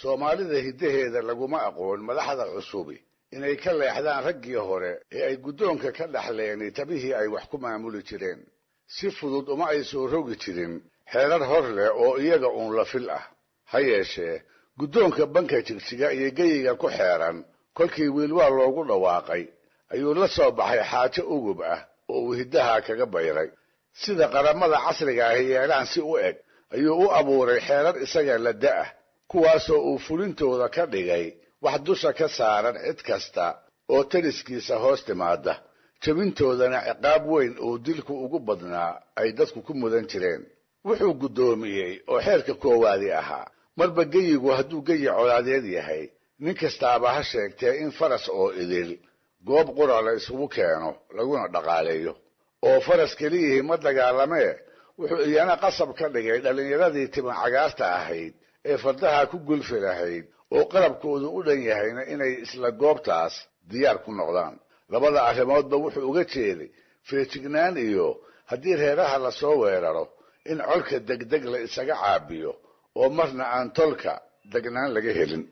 S1: Soomaalida hiddaheeda laguma aqoon madaxda cusubi inay ka leexdaan raggii hore ee ay guddoonka ka dhaxleen tabihii ay wax ku maamuli jireen. Si fudud uma ay soo rogi jirin xeerar hor leh oo iyaga uun la fil ah. Ha yeeshee guddoonka banka Jigjiga iyo geyiga ku xeeran kolkii Wiilwaal loogu dhawaaqay ayuu la soo baxay xaajo ugub ah oo uu hiddaha kaga bayray. Sida qaramada casriga ahi yeelaan si u eg ayuu u abuuray xeerar isaga la da'ah, kuwaasoo uu fulintooda ka dhigay wax dusha ka saaran cid kasta oo taliskiisa hoos timaada, jebintoodana ciqaab weyn oo dilku ugu badnaa ay dadku ku mudan jireen. Wuxuu guddoomiyey oo xeerka koowaadi ahaa, marba geyigu hadduu geyi colaadeed yahay, nin kastaaba ha sheegtee in faras oo idil goob qura la isugu keeno laguna dhaqaaleeyo. Oo faras keliyihii ma dagaalamee, wuxuu iyana qasab ka dhigay dhallinyaradii tima cagaarta ahayd ee fardaha ku gulfi lahayd oo qalabkoodu u dhan yahayna inay isla goobtaas diyaar ku noqdaan. Labada arrimoodba wuxuu uga jeeday feejignaan iyo haddii reeraha lasoo weeraro in colka degdeg la isaga caabiyo oo marna aan tolka degnaan laga helin.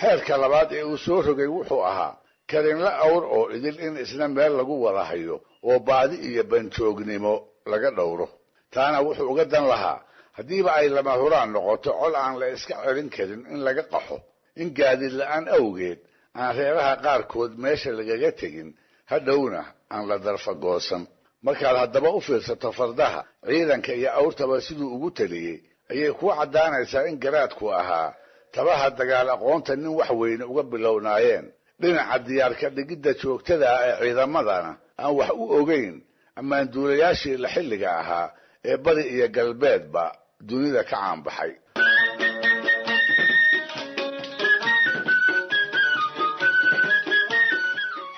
S1: Xeerka labaad ee uu soo rogay wuxuu ahaa karinla awr oo idil in isna meel lagu wada hayo oo baadi iyo banjoognimo laga dhowro. Taana wuxuu uga dan lahaa haddiiba ay lama huraan noqoto col aan la iska celin karin in laga qaxo, in gaadiid la'aan awgeed aan reeraha qaarkood meesha lagaga tegin, hadhowna aan la darfagoosan. Markaad haddaba u fiirsato fardaha, ciidanka iyo awrtaba siduu ugu taliyey, ayay kuu caddaanaysaa in garaadku ahaa tabaha dagaal aqoonta nin wax weyne uga bilownaayeen, dhinaca diyaarka dhigidda joogtada ah ee ciidamadana aan wax u ogeyn ammaanduulayaashii la xilliga ahaa ee bari iyo galbeedba dunida ka caanbaxay.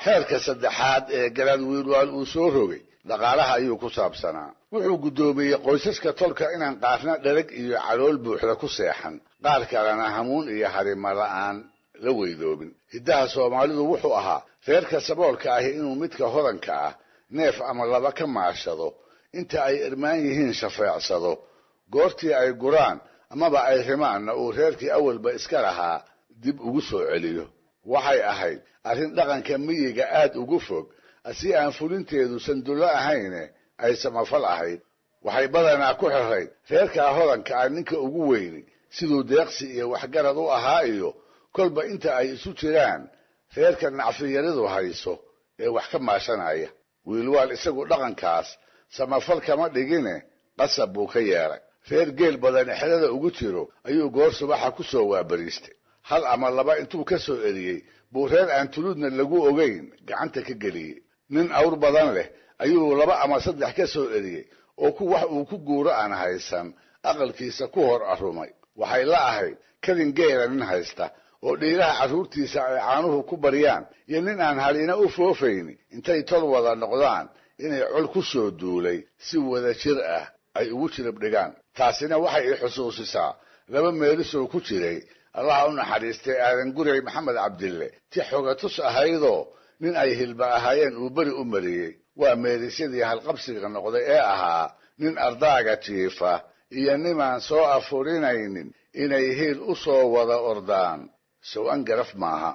S1: Xeerka saddexaad ee garaad Wiilwaal uu soo rogay dhaqaalaha ayuu ku saabsanaa. Wuxuu guddoomiyey qoysaska tolka inaan qaarna dhereg iyo calool buuxda ku seexan, qaar kalena hamuun iyo harima la'aan la weydoobin. Hiddaha Soomaalidu wuxuu ahaa reerka saboolka ahi inuu midka hodanka ah neef ama laba ka maashado, inta ay irmaan yihiin shafeecsado, goortii ay guraan amaba ay rimaanna uu reerkii awalba iska lahaa dib ugu soo celiyo. Waxay ahayd arrin dhaqanka miyiga aad ugu fog, si aan fulinteedu sandullo ahayne ay samafal ahayd. Waxay badanaa ku xirayd reerkaa hodanka ah ninka ugu weyni siduu deeqsi iyo waxgarad u ahaa iyo kolba inta ay isu jiraan reerka nacfiyaridu hayso ee wax ka maashanaya. Wiilwaal isagu dhaqankaas samafal kama dhigine, qasab buu ka yeelay. Reer geel badani xerada ugu jiro ayuu goor subaxa ku soo waabariistay. Hal ama laba intuu ka soo eriyey buu reer aan tuluudna lagu ogeyn gacanta ka geliyey. Nin awr badan leh ayuu laba ama saddex ka soo eriyey oo ku wax uu ku guuro aan haysan aqalkiisa ku hor arumay. Waxay la ahayd kadin geela nin haysta oo dhiiraha carruurtiisa ay caanuhu ku baryaan iyo nin aan halina u foofayni intay tol wada noqdaan inay col ku soo duulay si wada jir ah ay ugu jirib dhigaan. Taasina waxay i xusuusisaa laba meelisoo ku jiray Allaha u naxariistay Aadan Gurey Maxamed Cabdille ti xogatus ahaydoo nin ay hilba ahaayeen uu beri u mariyey. Waa meelisyadii halqabsiga noqday ee ahaa nin ardaaga jiifa iyo nimaan soo afurinaynin inay hiil u soo wada ordaan sow-an garaf maaha.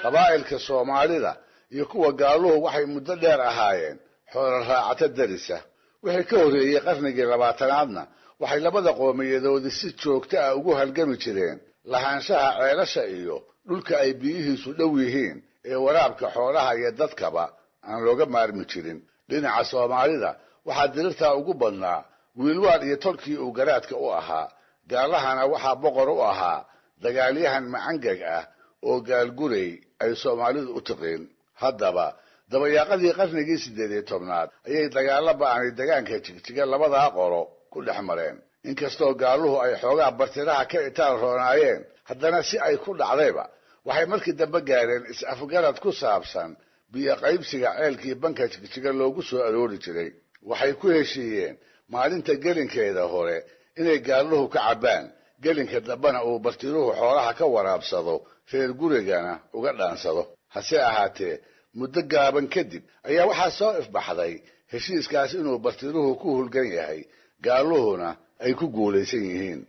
S1: Qabaa'ilka Soomaalida iyo kuwa gaaluhu waxay muddo dheer ahaayeen xoolo raacato darisa. Wixii ka horreeyey qarnigii 20aadna waxay labada qoomiyadoodi si joogto ah ugu halgami jireen lahaanshaha ceelasha iyo dhulka ay biyihiisu dhow yihiin ee waraabka xoolaha iyo dadkaba aan looga maarmi jirin. Dhinaca Soomaalida waxaa dirirtaa ugu badnaa Wiilwaal iyo tolkii uu garaadka u ahaa. Gaalahana waxaa boqor u ahaa dagaalyahan macangag ah oo Gaalgurey ay Soomaalidu u tiqiin. Haddaba dabayaaqadii qarnigii 18aad ayay dagaalo ba'anay degaanka Jigjiga labadaa qolo ku dhex mareen. Inkastoo gaaluhu ay xoogaa bartiraha ka itaal roonaayeen, haddana si ay ku dhacdayba waxay markii dambe gaareen is-afgarad ku saabsan biyo qaybsiga ceelkii banka Jigjiga loogu soo aroori jiray. Waxay ku heshiiyeen maalinta gelinkeeda hore inay gaaluhu ka cabbaan, gelinka dambena uu bartiruhu xoolaha ka waraabsado, reer gurigana uga dhaansado. Hase ahaatee muddo gaaban kadib ayaa waxaa soo ifbaxday heshiiskaas inuu bartiruhu ku hulgan yahay, gaaluhuna ay ku guulaysan yihiin.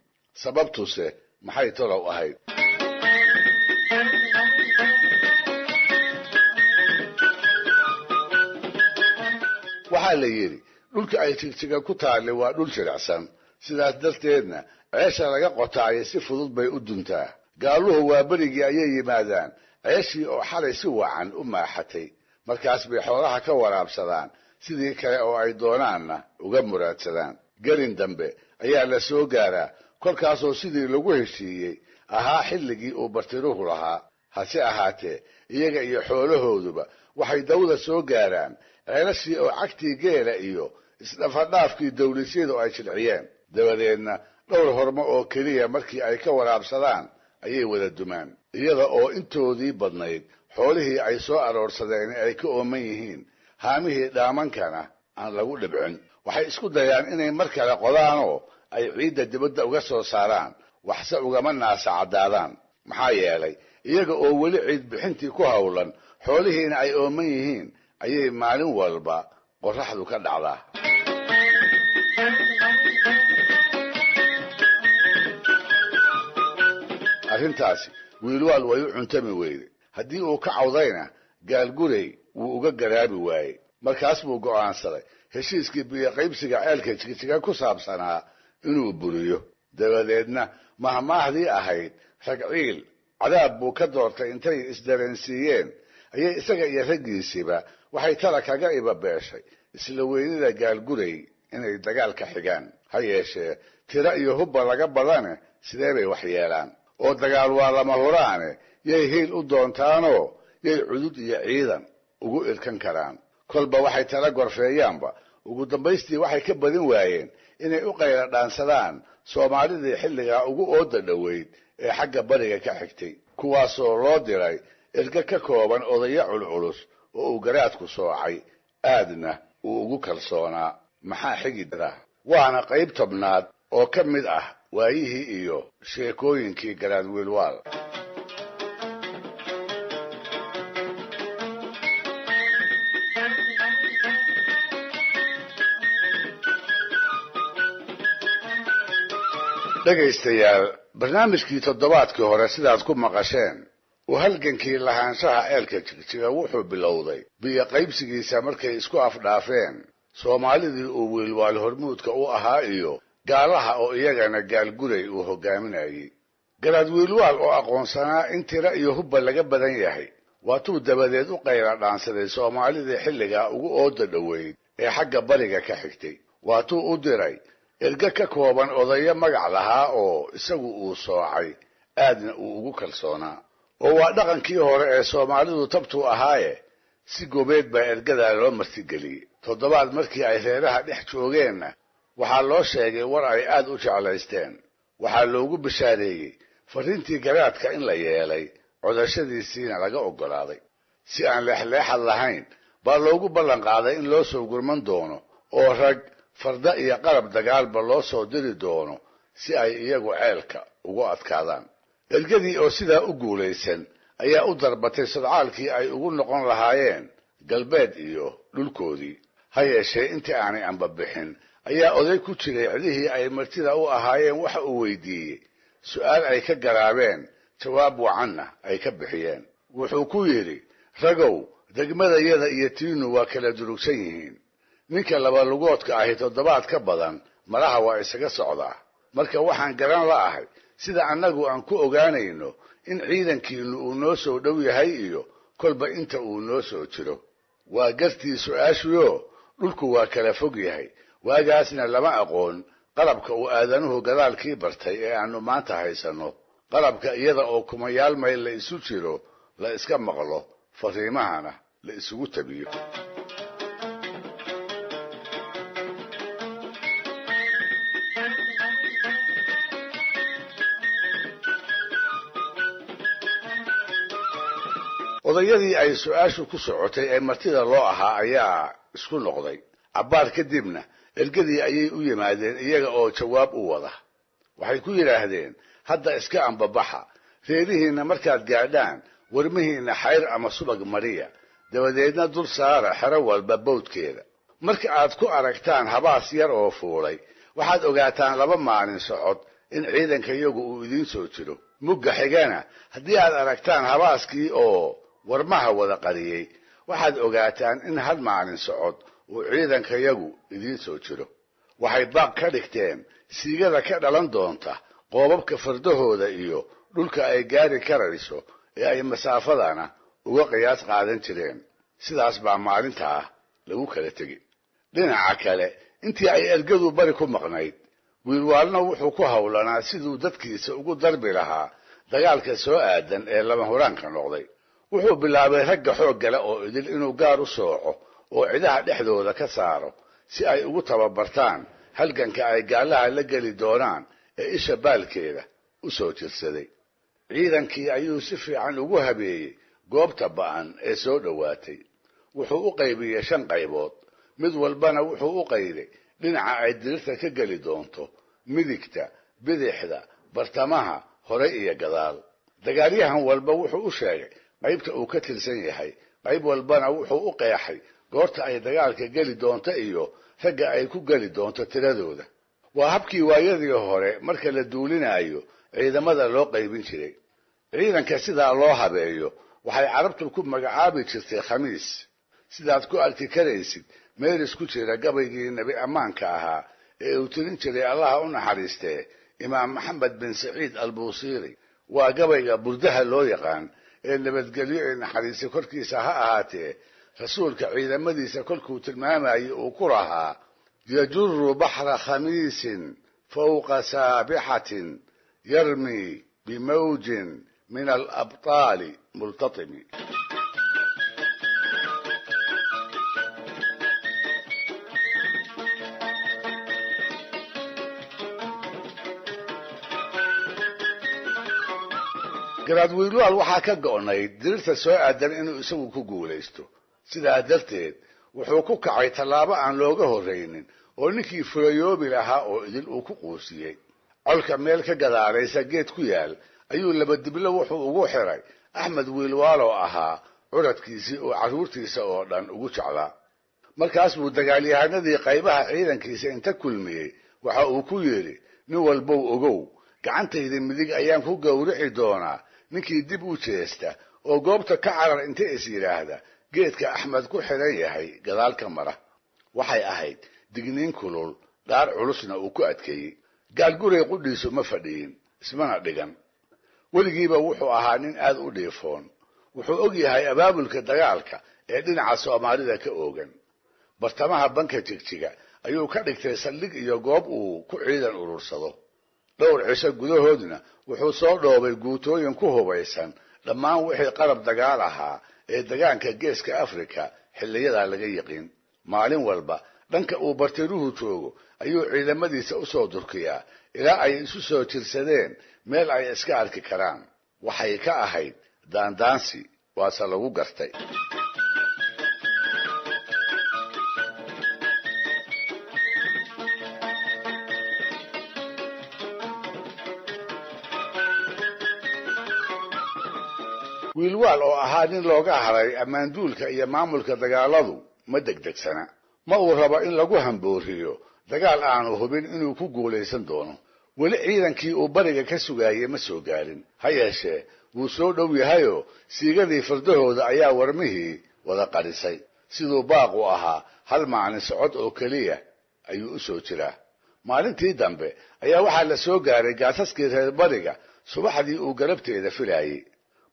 S1: Sababtuse maxay tolow ahayd? Waxaa la yidhi dhulka ay Jigjiga ku taalli waa dhul jilicsan, sidaas darteedna ceesha laga qotaayo si fudud bay u duntaa. Gaaluhu waa berigii ayay yimaadaan ceeshii oo xalay si wacan u maaxatay, markaas bay xoolaha ka waraabsadaan, sidii kale oo ay doonaanna uga muraadsadaan. Gelin dambe ayaa la soo gaaraa, kolkaasoo sidii lagu heshiiyey ahaa xilligii uu bartiruhu lahaa. Hase ahaatee iyaga iyo xoolahooduba waxay dawda soo gaaraan ceelashii oo cagtii geela iyo isdhafadhaafkii dawlisyadu ay jilciyeen. Dabadeedna dhowr hormo oo keliya markii ay ka waraabsadaan ayay wada dumaan, iyada oo intoodii badnayd xoolihii ay soo aroorsadeen ay ka ooman yihiin, haamihii dhaamankana aan lagu dhibcin. Waxay isku dayaan inay mar kale qodaanoo ay ciidda dibadda uga soo saaraan, waxse ugama naasa caddaadaan. Maxaa yeelay iyaga oo weli ciid bixintii ku howlan, xoolihiina ay ooman yihiin, ayay maalin walba qorraxdu ka dhacdaa. Arrintaasi Wiilwaal way u cuntami weyday. Haddii uu ka cawdayna Gaalgurey wuu uga garaabi waayey. Markaas buu go'aansaday heshiiskii biyoqaybsiga ceelka Jigjiga ku saabsanaa inuu buriyo. Dabadeedna mahmaahdii ahayd ragciil cadaab buu ka doortay intay isdareensiiyeen ayay isaga iyo raggiisiiba waxay tala kaga ibabeeshay isla weynida Gaalgurey inay dagaal ka xigaan. Ha yeeshee tiro iyo hubba laga badane sidee bay wax yeelaan? Oo dagaal waa lama huraane, yay hiil u doontaanoo yay cudud iyo ciidan ugu irkan karaan? Kolba waxay tala gorfeeyaanba ugu dambaystii waxay ka badin waayeen inay u qayla dhaansadaan Soomaalidii xilligaa ugu ooda dhoweyd ee xagga bariga ka xigtay, kuwaasoo loo diray erge ka kooban odayo culculus oo uu garaadku soocay aadna uu ugu kalsoonaa. Maxaa xigida? Waana qayb 10aad oo ka mid ah waayihii iyo sheekooyinkii Garaad Wiilwaal. Dhegaystayaal, barnaamijkii toddobaadkii hore sidaad ku maqasheen, uu halgankii lahaanshaha ceelka Jigjiga wuxuu bilowday biyo qaybsigiisa markay isku afdhaafeen Soomaalidii uu Wiilwaal hormuudka u ahaa iyo gaalaha oo iyagana Gaalguray uu hogaaminayey. Garaad Wiilwaal oo aqoonsanaa in tiro iyo hubba laga badan yahay, waatuu dabadeed u qayla dhaansaday Soomaalidii xilligaa ugu ooda dhoweyd ee xagga bariga ka xigtay. Waatuu u diray erge ka kooban odayo magac lahaa oo isagu uu soocay aadna uu ugu kalsoonaa. Oo waa dhaqankii hore ee Soomaalidu tabtuu ahaaye, si gobeed baa ergadaa loo martigeliyey. Toddobaad markii ay reeraha dhex joogeenna waxaa loo sheegay war ay aad u jeclaysteen. Waxaa loogu bishaareeyey farriintii garaadka in la yeelay, codashadiisiina laga oggolaaday. Si aan leexleexad lahayn baa loogu ballan qaaday in loo soo gurman doono oo rag farda iyo qalab dagaalba loo soo diri doono si ay iyagu ceelka ugu adkaadaan. Ergadii oo sidaa u guulaysan ayaa u darbatay sodcaalkii ay ugu noqon lahaayeen galbeed iyo dhulkoodii. Ha yeeshee intii aanay ambabixin ayaa oday ku jiray cidihii ay martida u ahaayeen waxa uu weydiiyey su'aal ay ka garaabeen, jawaab wacanna ay ka bixiyeen. Wuxuu ku yidhi, ragow, degmadayada iyo tiinu waa kala durugsan yihiin. Ninka labalugoodka ahi toddobaad ka badan malaha waa isaga socdaa. Marka waxaan garan la ahay sida annagu aan ku ogaanayno in ciidankiinnu uu noo soo dhow yahay iyo kolba inta uu noo soo jiro. Waa gartii su'aashuyo, dhulku waa kala fog yahay, waagaasna lama aqoon qalabka uu aadanuhu gadaalkii bartay ee aanu maanta haysanno, qalabka iyada oo kumayaal mayl la isu jiro la iska maqlo, fariimahana la isugu tabiyo. Odayadii ay su-aashu ku socotay ee martida loo ahaa ayaa isku noqday. Cabbaar kadibna ergadii ayay u yimaadeen iyaga oo jawaab u wada. Waxay ku yidhaahdeen, hadda iska ambabaxa, reerihiinna markaad gaadhaan warmihiinna xayr ama subag mariya, dabadeedna dul saara xero walba bawdkeeda. Marka aad ku aragtaan habaas yar oo fuulay, waxaad ogaataan 2 maalin socod in ciidanka iyagu uu idiin soo jiro. Mugga xigana haddii aad aragtaan habaaskii oo warmaha wada qariyey, waxaad ogaataan in 1 maalin socod uu ciidankayagu idiin soo jiro. Waxay baaq ka dhigteen siigada ka dhalan doonta qoobabka fardahooda iyo dhulka ay gaari karayso ee ay masaafadana uga qiyaas qaadan jireen. Sidaas baa maalintaa lagu kala tegi. Dhinaca kale, intii ay ergadu bari ku maqnayd, Wiilwaalna wuxuu ku howlanaa siduu dadkiisa ugu darbi lahaa dagaalka soo aadan ee lama huraanka noqday. Wuxuu bilaabay ragga xooggale oo idil inuu gaar u sooco oo cidaha dhexdooda ka saaro si ay ugu tababartaan halganka ay gaallaha la geli doonaan ee isha baalkeeda u soo jirsaday. Ciidankii ayuu si fiican ugu habeeyey goobta ba'an ee soo dhowaatay. Wuxuu u qaybiyey 5 qaybood, mid walbana wuxuu u qayday dhinaca ay dirirta ka geli doonto, midigta, bidixda, bartamaha, hore iyo gadaal. Dagaalyahan walba wuxuu u sheegay qaybta uu ka tirsan yahay, qayb walbana wuxuu u qeexay goorta ay dagaalka geli doonto iyo ragga ay ku geli doonto tiradooda. Waa habkii waayadii hore marka la duulinayo ciidamada loo qaybin jiray. Ciidanka sidaa loo habeeyo waxay carabtu ku magacaabi jirtay khamiis. Sidaad ku arki karaysid meelis ku jira gabaygii nebi ammaanka ahaa ee uu tirin jiray Allaha u naxariistee Imaam Maxamed bin Saciid Albuusiiri. Waa gabayga burdaha loo yaqaan ee nabadgelyo ee naxariista korkiisa ha ahaatee rasuulka ciidamadiisa kolkuu tilmaamayay uu ku lahaa yajuru baxra khamiisin fawqa saabixatin yarmi bimawjin min alabtaali multatimi. Garaad Wiilwaal waxaa ka go'nayd dirirta soo aadan inuu isagu ku guulaysto. Sidaa darteed wuxuu ku kacay tallaabo aan looga horraynin oo ninkii fulayoobi lahaa oo idil uu ku quusiyey. Colka meel ka gadaalaysa geed ku yaal ayuu labadiblo wuxuu ugu xiray Axmed Wiilwaal oo ahaa curadkiisii oo carruurtiisa oo dhan ugu jeclaa. Markaas buu dagaalyahanadii qaybaha ciidankiisa inta kulmiyey waxa uu ku yidhi, nin walbow ogow, gacantayda midig ayaan ku gowrici doonaa ninkii dib u jeesta oo goobta ka carar inta is yidhaahda geedka Axmed ku xiran yahay gadaal ka mara. Waxay ahayd digniin kulul, dhaar culusna uu ku adkeeyey. Gaalguray qudhiisu ma fadhiyin, ismana dhigan. Weligiiba wuxuu ahaa nin aad u dhiifoon. Wuxuu og yahay abaabulka dagaalka ee dhinaca Soomaalida ka oogan. Bartamaha banka Jigjiga ayuu ka dhigtay saldhig iyo goob uu ku ciidan urursado. Dhowr cisho gudahoodna wuxuu soo dhoobay guutooyin ku hubaysan dhammaan wixii qarab dagaal ahaa ee degaanka Geeska Afrika xilliyadaa laga yiqiin. Maalin walba dhanka uu bartiruhu joogo ayuu ciidamadiisa u soo durkiyaa ilaa ay isu soo jirsadeen meel ay iska arki karaan. Waxay ka ahayd daandaansi, waase lagu gartay. Wiilwaal oo ahaa nin looga haray ammaanduulka iyo maamulka dagaaladu ma degdegsana. Ma uu rabo in lagu hambooriyo dagaal aanu hubin inuu ku guulaysan doono. Weli ciidankii uu bariga ka sugaayey ma soo gaarin. Ha yeeshee wuu soo dhow yahayoo siigadii fardahooda ayaa warmihii wada qarisay. Siduu baaqu ahaa hal maalin socod oo keliya ayuu u soo jiraa. Maalintii dambe ayaa waxaa la soo gaaray gaasaskii reer bariga subaxdii uu galabteeda filaayey.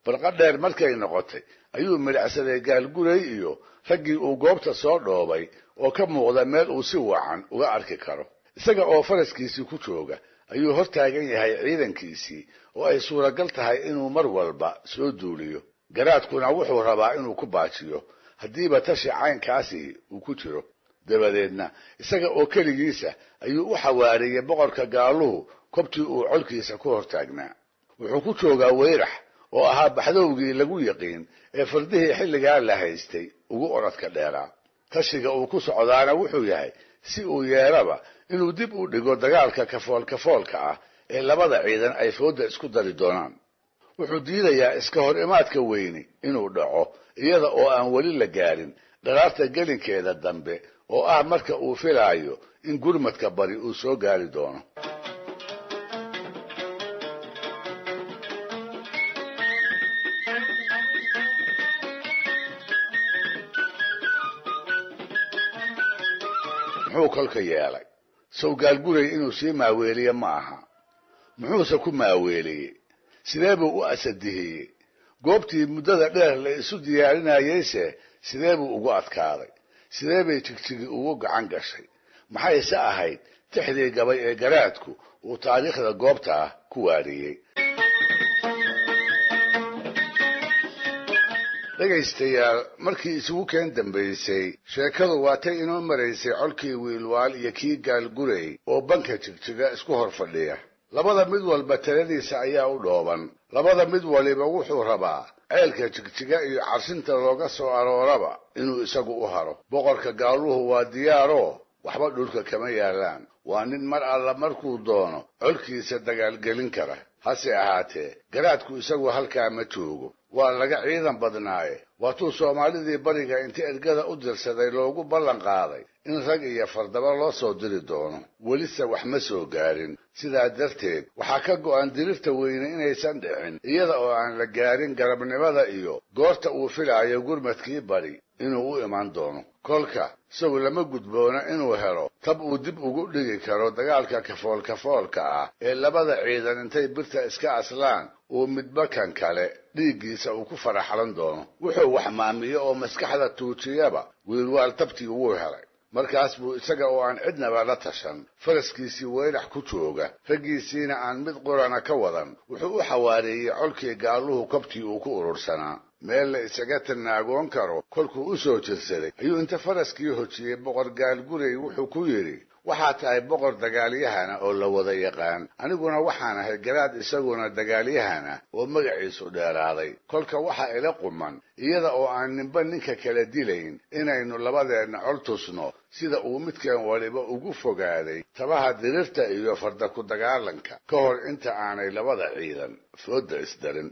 S1: Barqa dheer markay noqotay ayuu midhacsaday Gaalguray iyo raggii uu goobta soo dhoobay oo ka muuqda meel uu si wacan uga arki karo. Isaga oo faraskiisii ku jooga ayuu hor taagan yahay ciidankiisii oo ay suuragal tahay inuu mar walba soo duuliyo. Garaadkuna wuxuu rabaa inuu ku baajiyo haddiiba tashi caynkaasi uu ku jiro. Dabadeedna isaga oo keligiisa ayuu u xawaariyey boqorka gaaluhu kobtii uu colkiisa ku hortaagnaa. Wuxuu ku joogaa weyrax oo ahaa baxdowgii lagu yaqiin ee fardihii xilligaa la haystay ugu orodka dheeraa. Tashiga uu ku socdaana wuxuu yahay si uu yeeraba inuu dib u dhigo dagaalka kafool kafoolka ah ee labada ciidan ay fooda isku dari doonaan. Wuxuu diidayaa iska hor imaadka weyni inuu dhaco iyada oo aan weli la gaarin dharaarta gelinkeeda dambe oo ah marka uu filaayo in gurmadka bari uu soo gaari doono. Muxuu kolka yeelay? Sow Gaalguray inuu sii maaweeliye ma aha. Muxuuse ku maaweeliyey? Sidee buu u asadihiyey? Goobtii muddada dheer la isu diyaarinayeyse sidee buu ugu adkaaday? Sidee bay Jigjigi ugu gacan gashay? Maxayse ahayd tixdii gabay ee garaadku uu taariikhda goobtaa ku waariyey? Dhegaystayaal, markii isugu keen dambaysay sheekadu waatay inoo maraysay colkii Wiilwaal iyo kii Gaalguray oo banka Jigjiga isku hor fadhiya. Labada mid walba taladiisa ayaa u dhooban. Labada mid waliba wuxuu rabaa ceelka Jigjiga iyo carsinta looga soo arooraba inuu isagu u haro. Boqorka gaaluhu waa diyaaroo waxba dhulka kama yaalaan. Waa nin mar alla markuu doono colkiisa dagaalgelin kara. Hase ahaatee garaadku isagu halkaa ma joogo. Waa laga ciidan badnaaye. Waatuu Soomaalidii bariga inta ergada u dirsaday loogu ballan qaaday in rag iyo fardaba loo soo diri doono. Welise wax ma soo gaarin. Sidaa darteed waxaa ka go'an dirirta weyne inaysan dhicin iyada oo aan la gaarin garabnimada iyo goorta uu filaayo gurmadkii bari inuu u iman doono. Kolka isagu lama gudboona inuu helo tab uu dib ugu dhigi karo dagaalka kafoolkafoolka ah ee labada ciidan intay birta iska aslaan uu midba kan kale dhiiggiisa uu ku faraxlan doono. Wuxuu wax maamiyo oo maskaxda tuujiyaba Wiilwaal tabtii wuu helay. Markaas buu isaga oo aan cidnaba la tashan faraskiisii weyrax ku jooga, raggiisiina aan mid qurana ka wadan, wuxuu u xawaareeyey colkii gaaluhu kobtii uu ku urursanaa. Meel la isaga tanaagoon karo kolkuu u soo jirsaday ayuu inta faraskii hojiyey boqor Gaalguray wuxuu ku yidhi: waxaa tahay boqor dagaalyahana oo la wada yaqaan, aniguna waxaan ahay garaad isaguna dagaalyahana oo magaciisu dheeraaday. Kolka waxa ila quman iyada oo aan ninba ninka kala dilayn inaynu labadeenna col tusno sida uu midkan waliba ugu fogaaday tabaha dirirta iyo farda ku dagaalanka ka hor inta aanay labada ciidan fooda isdarin.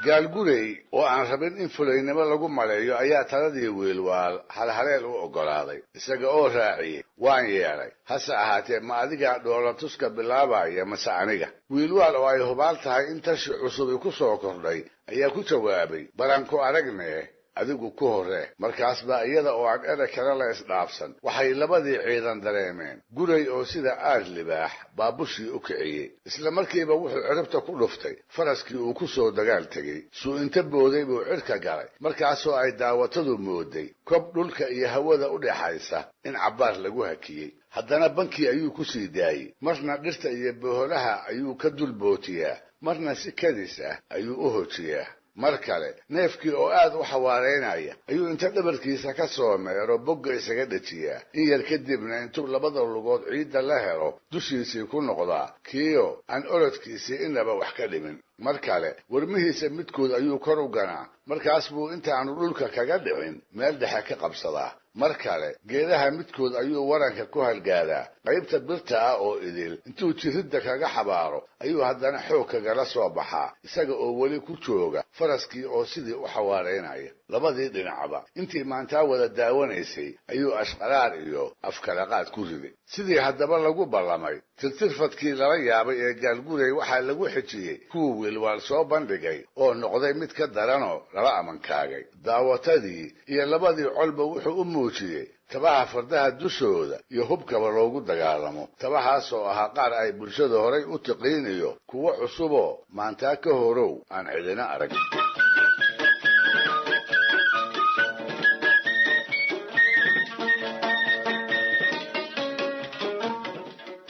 S1: Gaalguray oo aan rabin in fulaynimo lagu maleeyo ayaa taladii Wiilwaal halhaleel u oggolaaday, isaga oo raaciyey: waan yeelay, hase ahaatee ma adigaa dhoolatuska bilaabaya mase aniga? Wiilwaal oo ay hubaal tahay in tashi cusubi ku soo kordhay ayaa ku jawaabay: baranku aragnee, adigu ku horree. Markaas baa iyada oo aan erey kale la isdhaafsan waxay labadii ciidan dareemeen Guray oo sida aar libaax baabushii u kiciyey. Isla markiiba wuxuu ciribta ku dhuftay faraskii uu ku soo dagaal tegey. Suu inta booday buu cirka galay, markaasoo ay daawatadu mooday kob dhulka iyo hawada u dhexaysa in cabbaar lagu hakiyey. Haddana bankii ayuu ku sii daayey. Marna dhirta iyo boholaha ayuu ka dul bootiyaa, marna si kadis ah ayuu u hojiyaa. Mar kale neefkii oo aad u xawaaraynaya ayuu inta dhabarkiisa ka soo meero bogga isaga dhejiyaa. In yar kadibna intuu labada lugood ciidda la helo dushiisii ku noqdaa, kiio aan orodkiisii inaba wax ka dhimin. Mar kale warmihiisa midkood ayuu kor u ganaa, markaas buu intaanu dhulka kaga dhicin meel dhexe ka qabsadaa. Mar kale geedaha midkood ayuu waranka ku halgaadaa. Qaybta birta ah oo idil intuu jiridda kaga xabaaro ayuu haddana xoog kagala soo baxaa, isaga oo weli ku jooga faraskii oo sidii u xawaaraynaya. Labadii dhinacba intii maantaa wada daawanaysay ayuu ashqaraar iyo afkalaqaad ku riday. Sidii haddaba lagu ballamay, tirtirfadkii lala yaabay ee Gaalguray waxaa lagu xijiyey kuwii Wiilwaal soo bandhigay oo noqday mid ka daranoo lala amankaagay. Daawatadii iyo labadii colba wuxuu u muujiyey tabaha fardaha dushooda iyo hubkaba loogu dagaalamo, tabahaasoo ahaa qaar ay bulshada horay u tiqiin iyo kuwo cusuboo maantaa ka horow aan cidina arag.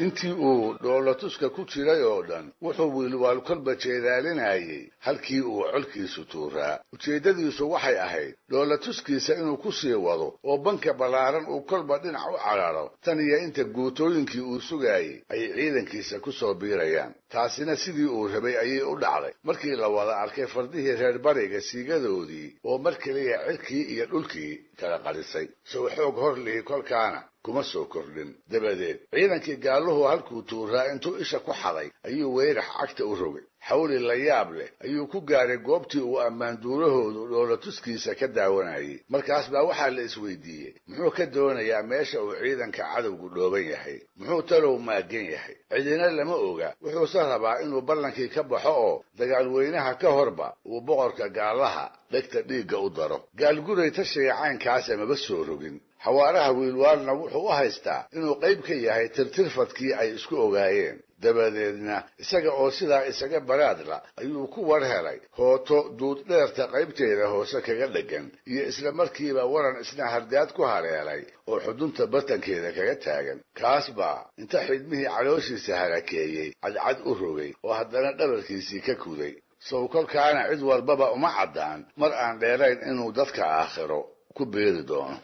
S1: Intii uu dhoolatuska ku jiray oo dhan wuxuu Wiilwaal kolba jeedaalinayey halkii uu colkiisu tuuraa. Ujeeddadiisu waxay ahayd dhoolatuskiisa inuu ku sii wado oo banka ballaaran uu kolba dhinac u cararo tan iyo inta guutooyinkii uu sugaayey ay ciidankiisa ku soo biirayaan. Taasina sidii uu rabay ayay u dhacday markii la wada arkay fardihii reer bariga siigadoodii oo mar keliya cirkii iyo dhulkii kala qarisay. Sow xoog hor lihi kolkaana kuma soo kordhin. Dabadeed ciidankii gaaluhu halkuu tuuraa intuu isha ku xaday ayuu weyrax cagta u rogay. Xawli la yaab leh ayuu ku gaaray goobtii uu ammaanduulahoodu dhoolatuskiisa ka daawanayay. Markaas baa waxaa la isweydiiyey, muxuu ka doonayaa meesha uu ciidanka cadowgu dhooban yahay? Muxuu talow maagan yahay? Cidina lama oga. Wuxuuse rabaa inuu ballankii ka baxo oo dagaalweynaha ka horba uu boqorka gaallaha dhegta dhiigga u daro. Gaalguray tashiga caynkaasa maba soo rogin. Xawaaraha Wiilwaalna wuxuu u haystaa inuu qayb ka yahay tirtirfadkii ay isku ogaayeen. Dabadeedna isaga oo sidaa isaga baraadla ayuu ku war helay hooto duuddheerta qaybteeda hoose kaga dheggan, iyo isla markiiba waran isna hardaad ku haleelay oo xudunta bartankeeda kaga taagan. Kaas baa inta xidmihii calooshiisa harakeeyey cadcad u rogay oo haddana dhabarkiisii ka kuday. Sow kolkaana cid walbaba uma caddaan mar aan dheerayn inuu dadka aakhiro ku beeri doono.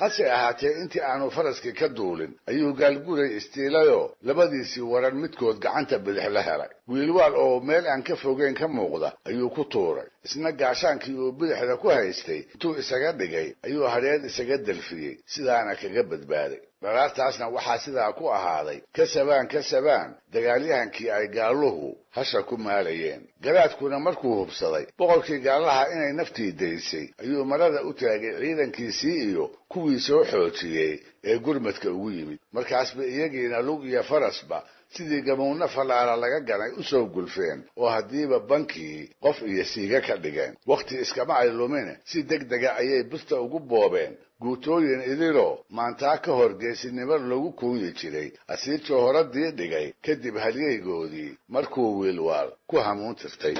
S1: Hase ahaatee, intii aanu faraskii ka duulin ayuu Gaalguray istiilayoo labadiisii waran midkood gacanta bidix la helay. Wiilwaal oo meel aan ka fogeyn ka muuqda ayuu ku tuuray. Isna gaashaankii uu bidixda ku haystay intuu isaga dhigay ayuu hadheer isaga delfiyey, sidaana kaga badbaaday. Dharaartaasna waxaa sidaa ku ahaaday ka sabaan ka sabaan dagaalyahankii ay gaalluhu hasha ku maalayeen. Garaadkuna markuu hubsaday boqorkii gaallaha inay naftii daysay ayuu marada u taagay ciidankiisii iyo kuwii soo xoojiyey ee gurmadka ugu yimid. Markaasba iyagiina lug iyo farasba sidii gamuunno fallaala laga ganay u soo gulfeen oo haddiiba bankii qof iyo siiga ka dhigeen. Wakhti iskama ay lumine, si deg dega ayay birta ugu boobeen guutooyin idiloo maantaa ka hor geesinimo lagu kuunyi jiray, asiirjoo horadii dhigay kadib halyeygoodii markuu Wiilwaal ku hamuun tirtay.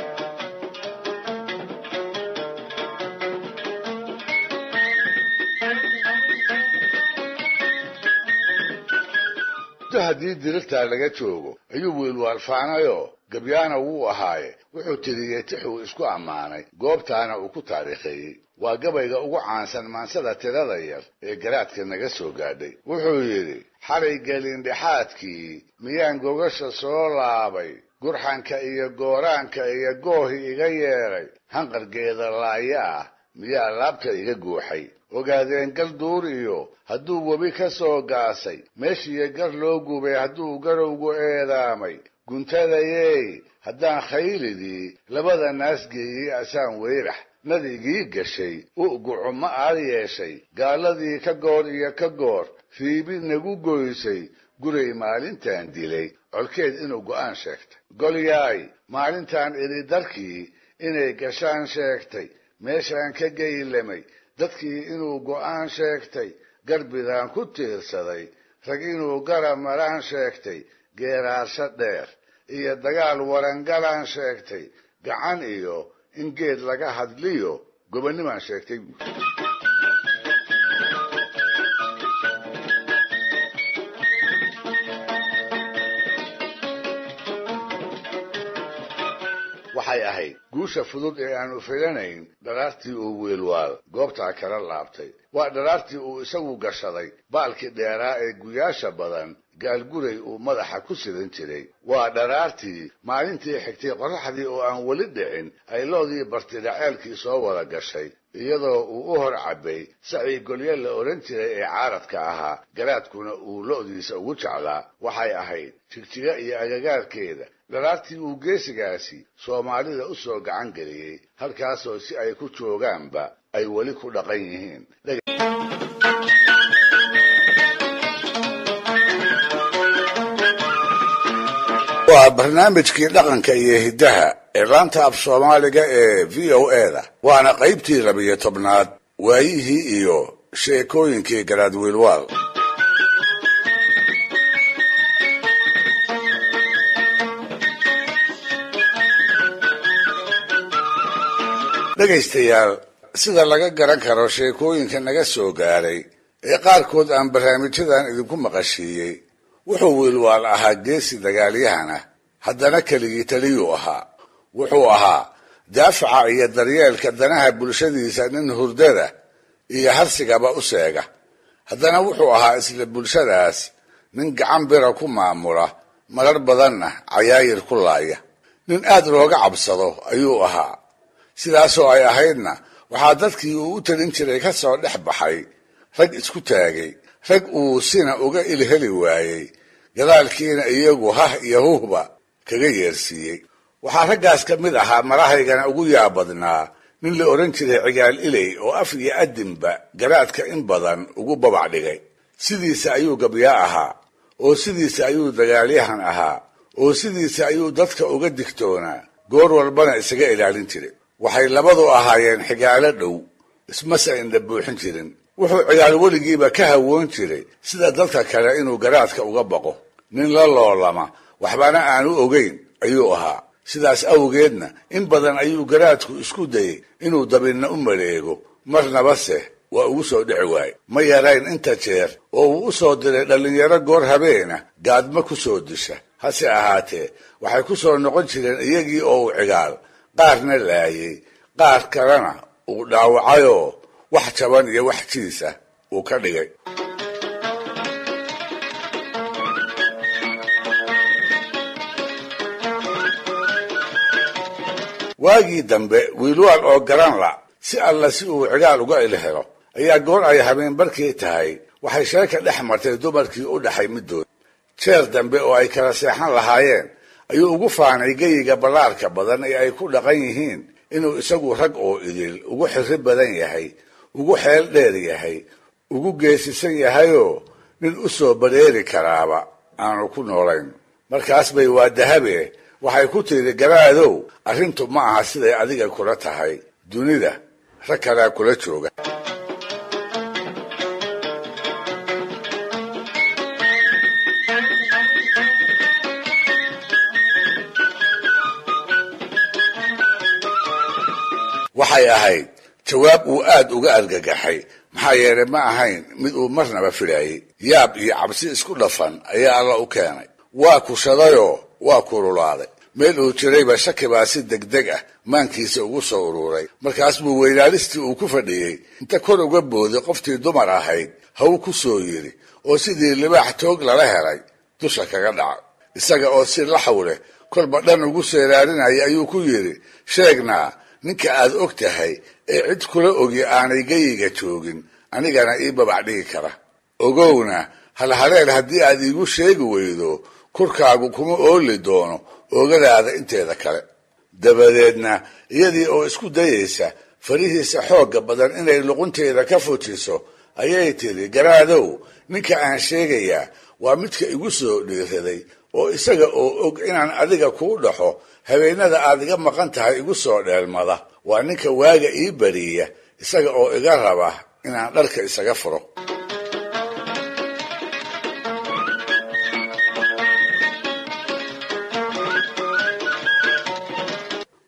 S1: Muddo haddii dirirtaa laga joogo ayuu Wiilwaal faanayoo gabyaana wuu ahaaye wuxuu tiriyey tixuu isku ammaanay, goobtaana uu ku taariikheeyey. Waa gabayga ugu caansan maansada tirada yar ee garaadka naga soo gaadhay. Wuxuu yidhi: xalay gelindhexaadkii miyaan gogasha soo laabay, gurxanka iyo gooraanka iyo goohi iga yeedhay, hanqargeeda laaya ah miyaa laabta iga guuxay, ogaadeen gal duur iyo hadduu webi ka soo gaasay, meeshiiyo gar loo gubay hadduu garowgu eedaamay, guntadayey haddaan khaylidii labada naas geeyey, asaan weyrax nadigii gashay u'gucu ma aad yeeshay, gaaladii ka goor iyo ka goor riibi nagu goysay, guray maalintaan dilay colkeed inuu go'aan sheegtay, golyaay maalintaan idhi darkii inay gashaan sheegtay, meeshaan ka geylamay dadkii inuu go'aan sheegtay, garbidaan ku tiirsaday rag inuu gara maraan sheegtay, geeraarsho dheer iyo dagaal warangalaan sheegtay, gacan iyo in geed laga hadliyo gobonnimaan sheegtay. Waxay ahayd guusha fudud ee aanu filanayn dharaartii uu Wiilwaal goobtaa kala laabtay. Waa dharaartii uu isagu gashaday baalkii dheeraa ee guyaasha badan Gaalguray uu madaxa ku sidan jiray. Waa dharaartii maalintii xigtay qorraxdii oo aan weli dhicin ay loodii bartidhaceelkii soo wada gashay, iyadoo uu u hor cabbay sacii golyo la odhan jiray ee caaradka ahaa, garaadkuna uu lo'diisa ugu jeclaa. Waxay ahayd Jigjiga iyo agagaarkeeda dharaartii uu geesigaasi Soomaalida u soo gacan geliyey, halkaasoo si ay ku joogaanba ay weli ku dhaqan yihiin. Waa barnaamijkii dhaqanka iyo hiddaha ee laanta af Soomaaliga ee V O A da, waana qaybtii 12aad, waayihii iyo sheekooyinkii Garaad Wiilwaal. Dhegaystayaal, sida laga garan karo sheekooyinka naga soo gaaray ee qaarkood aan barnaamijyadan idinku maqashiiyey, wuxuu Wiilwaal ahaa geesi dagaalyahan ah, haddana keligii taliyuu ahaa. Wuxuu ahaa daafaca iyo daryeelka danaha bulshadiisa nin hurdada iyo harsigaba u seega, haddana wuxuu ahaa isla bulshadaas nin gacan bira ku maamula, marar badanna cayaayir ku laaya. Nin aad looga cabsado ayuu ahaa. Sidaasoo ay ahaydna Waxaa dadkii uu u talin jiray ka soo dhex baxay rag isku taagay, rag uu sina uga ilheli waayey, gadaalkiina iyagu hah iyo huhba kaga yeersiiyey. Waxaa raggaas ka mid ahaa marahaygana ugu yaabadnaa nin la odhan jiray Cigaal Iley oo af iyo addinba garaadka in badan ugu babac dhigay. Sidiisa ayuu gabyaa ahaa, oo sidiisa ayuu dagaalyahan ahaa, oo sidiisa ayuu dadka uga digtoonaa, goor walbana isaga ilaalin jiray. Waxay labadu ahaayeen xigaalo dhow, ismase indha buuxin jirin. Wuxuu Cigaal weligiiba ka hawoon jiray sida dadka kale inuu garaadka uga baqo. Nin la loolama waxbana aanu ogeyn ayuu ahaa. Sidaas awgeedna in badan ayuu garaadku isku dayey inuu dabinna u maleego, marnabase waa ugu soo dhici waaye. Ma yarayn inta jeer oo uu u soo diray dhallinyaro goor habeena gaadmo ku soo disha. Hase ahaatee waxay ku soo noqon jireen iyagii oo uu Cigaal qaarna laayey, qaar kalena uu dhaawacayoo wax jaban iyo wax jiisa uu ka dhigay. Waagii dambe Wiilwaal oo garan la si alla si uu Cigaal uga ilhelo ayaa goor ay habeenbarkii tahay waxay sheeka dhex martay dumarkii u dhaxay middood. Jeer dambe oo ay kala seexan lahaayeen ayuu ugu faanay geyiga ballaarka badan ee ay ku dhaqan yihiin inuu isagu rag oo idil ugu xirri badan yahay, ugu xeel dheer yahay, ugu geesisan yahayoo nin u soo bareeri karaaba aanu ku noolayn. Markaas bay waa dahabe waxay ku tiri, garaadow, arrintu ma aha siday adiga kula tahay, dunida rag kalea kula jooga. Waxay ahayd jawaab uu aad uga argagaxay, maxaa yeelay ma ahayn mid uu marnaba filaayey. Yaab iyo cabsi isku dhafan ayaa Alla u keenay. Waa kushadayoo waa kululaaday. Meel uu jirayba shaki baa si degdeg ah maankiisa ugu soo ururay. Markaas buu weylaalistii uu ku fadhiyey inta kor uga booday qoftii dumar ahayd haw ku soo yidhi, oo sidii libaax toog lala helay dusha kaga dhaca. Isaga oo si laxaw leh kolba dhan ugu seeraarinaya ayuu ku yidhi, sheegnaa ninka aad og tahay ee cid kula ogi aanay geyiga joogin, anigana ii babac dhigi kara. Ogowna halhaleel haddii aad iigu sheegi weydo, kurkaagu kuma ooli doono oogadaada inteeda kale. Dabadeedna iyadii oo isku dayeysa farihiisa xoogga badan inay luqunteeda ka fujiso ayay tidhi, garaadow, ninka aan sheegayaa waa midka igu soo dhiiraday oo isaga oo og inaan adiga kuu dhaxo habeenada aad iga maqan tahay igu soo dheelmada. Waa ninka waaga ii bariya isaga oo iga raba inaan dharka isaga furo.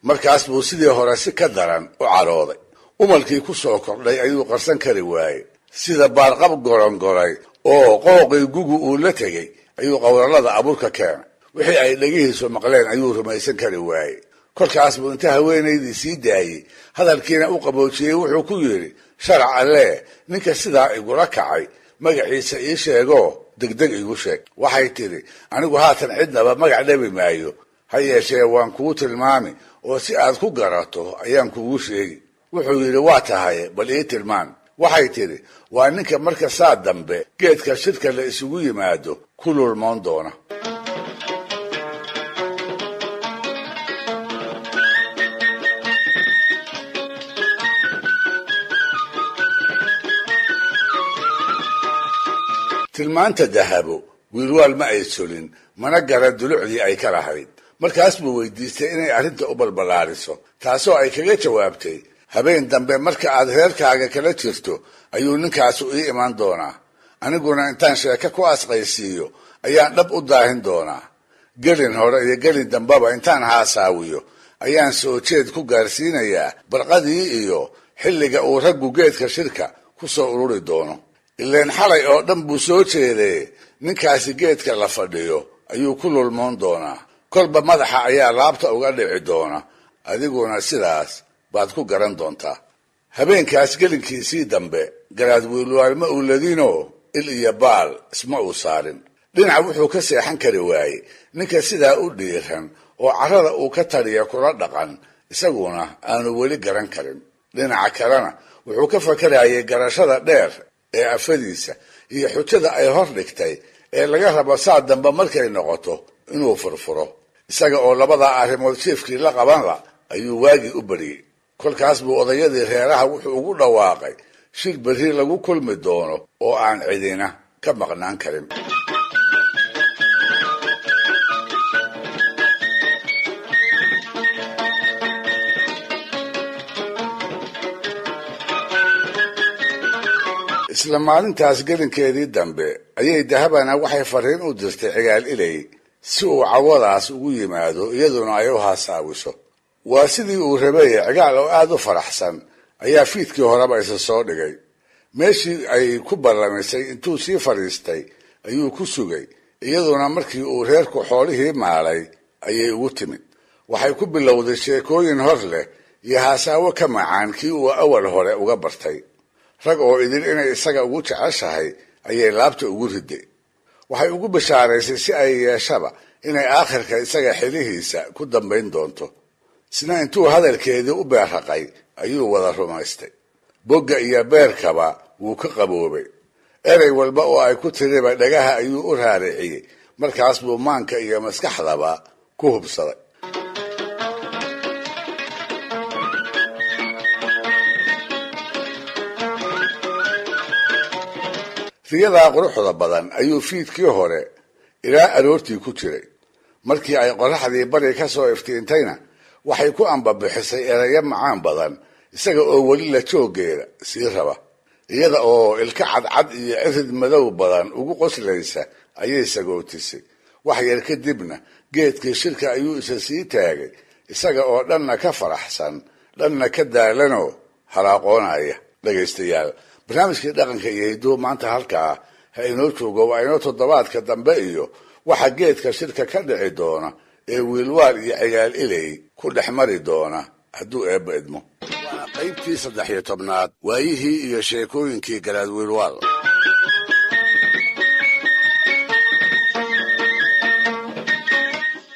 S1: Markaas buu sidii hore si ka daran u carooday. Umalkii ku soo kordhay ayuu qarsan kari waayey. Sida baarqab gorongoray oo qooqii gugu uu la tegey ayuu qowrallada abuurka keenay. Wixii ay dhegihiisu maqleen ayuu rumaysan kari waayey. Kolkaas buu inta haweenaydii sii daayey hadalkiina u qaboojiyey wuxuu ku yidhi, sharac allee, ninka sidaa igula kacay magaciisa ii sheegoo degdeg igu sheeg. Waxay tidhi, anigu haatan cidnaba magac dhabi maayo, ha yeeshee waan kuu tilmaami oo si aad ku garato ayaan kuugu sheegi. Wuxuu yidhi, waa tahay, bal ii tilmaan. Waxay tidhi, waa ninka marka saa dambe geedka shirka la isugu yimaado ku lulmoon doona. Tilmaanta Dahabo Wiilwaal ma ay solin, mana garan dulucdii ay ka lahayd. Markaas buu weydiistay inay arrinta u balballaariso, taasoo ay kaga jawaabtay, habeen dambe marka aad reerkaaga kala jirto ayuu ninkaasu ii imaan doonaa, aniguna intaan sheeko ku asqaysiiyo ayaan dhab u daahin doonaa. Gelin hore iyo gelin dambeba intaan haasaawiyo ayaan soo jeed ku gaarsiinayaa barqadii iyo xilliga uu raggu geedka shirka ku soo ururi doono. Ileen xalay oo dhan buu soo jeedee ninkaasi geedka la fadhiyo ayuu ku lulmoon doonaa, kolba madaxa ayaa laabta uga dhici doona, adiguna sidaas baad ku garan doontaa. Habeenkaas gelinkiisii dambe garaad Wiilwaal ma uuladinoo il iyo baal isma uu saarin. Dhinac wuxuu ka seexan kari waayey ninka sidaa u dhiiran oo carrada uu ka taliya kula dhaqan, isaguna aanu weli garan karin. Dhinaca kalena wuxuu ka fakarayay garashada dheer ee afadiisa iyo xujada ay hor dhigtay ee laga rabo saa dambe markay noqoto inuu furfuro. Isaga oo labadaa arrimood jiefkii la qabanla ayuu waagii u bariyey. Kolkaas buu odayadii reeraha wuxuu ugu dhawaaqay shir berri lagu kulmi doono oo aan cidina ka maqnaan karin. Isla maalintaas gelinkeedii dambe ayay Dahabana waxay fariin u dirtay Cigaal Iley si uu cawadaas ugu yimaado, iyaduna ay u haasaawiso. Waa sidii uu rabay. Cigaal oo aada u faraxsan ayaa fiidkii horeba isa soo dhigay. Meeshii ay ku ballamisay intuu sii fadhiistay ayuu ku sugay, iyaduna markii uu reerku xoolihii maalay ayay ugu timid. Waxay ku bilowday sheekooyin hor leh iyo haasaawo ka macaan kii uu awal hore uga bartay. Rag oo idil inay isaga ugu jeceshahay ayay laabta ugu riday. Waxay ugu bishaaraysay si ay yeeshaba inay aakhirka isaga xilihiisa ku dambayn doonto. Isna intuu hadalkeedii u beerraqay ayuu wada rumaystay. Bogga iyo beerkaba wuu ka qaboobay. Erey walba oo ay ku tiriba dhagaha ayuu u raariciyey. Markaas buu maanka iyo maskaxdaba ku hubsaday. Riyadaa quruxda badan ayuu fiidkii hore ilaa aroortii ku jiray. Markii ay qoraxdii bari ka soo iftiintayna waxay ku ambabixisay erayo macaan badan, isaga oo weli la jooggeeda sii raba. Iyada oo ilka cadcad iyo cirid madow badan ugu qoslaysa ayay sagootisay. Wax yar kadibna geedkii shirka ayuu isa sii taagay, isaga oo dhanna ka faraxsan dhanna ka daalanoo halaaqoonaya. Dhegaystayaal, barnaamijkii dhaqanka iyo hidduhu maanta halkaa ha inoo joogo. Waa inoo toddobaadka dambe iyo waxa geedka shirka ka dhici doona ee Wiilwaal iyo Cigaal Iley ku dhex mari doona hadduu Eebba idmo. Waana qaybtii 13aad waayihii iyo sheekooyinkii Garaad Wiilwaal.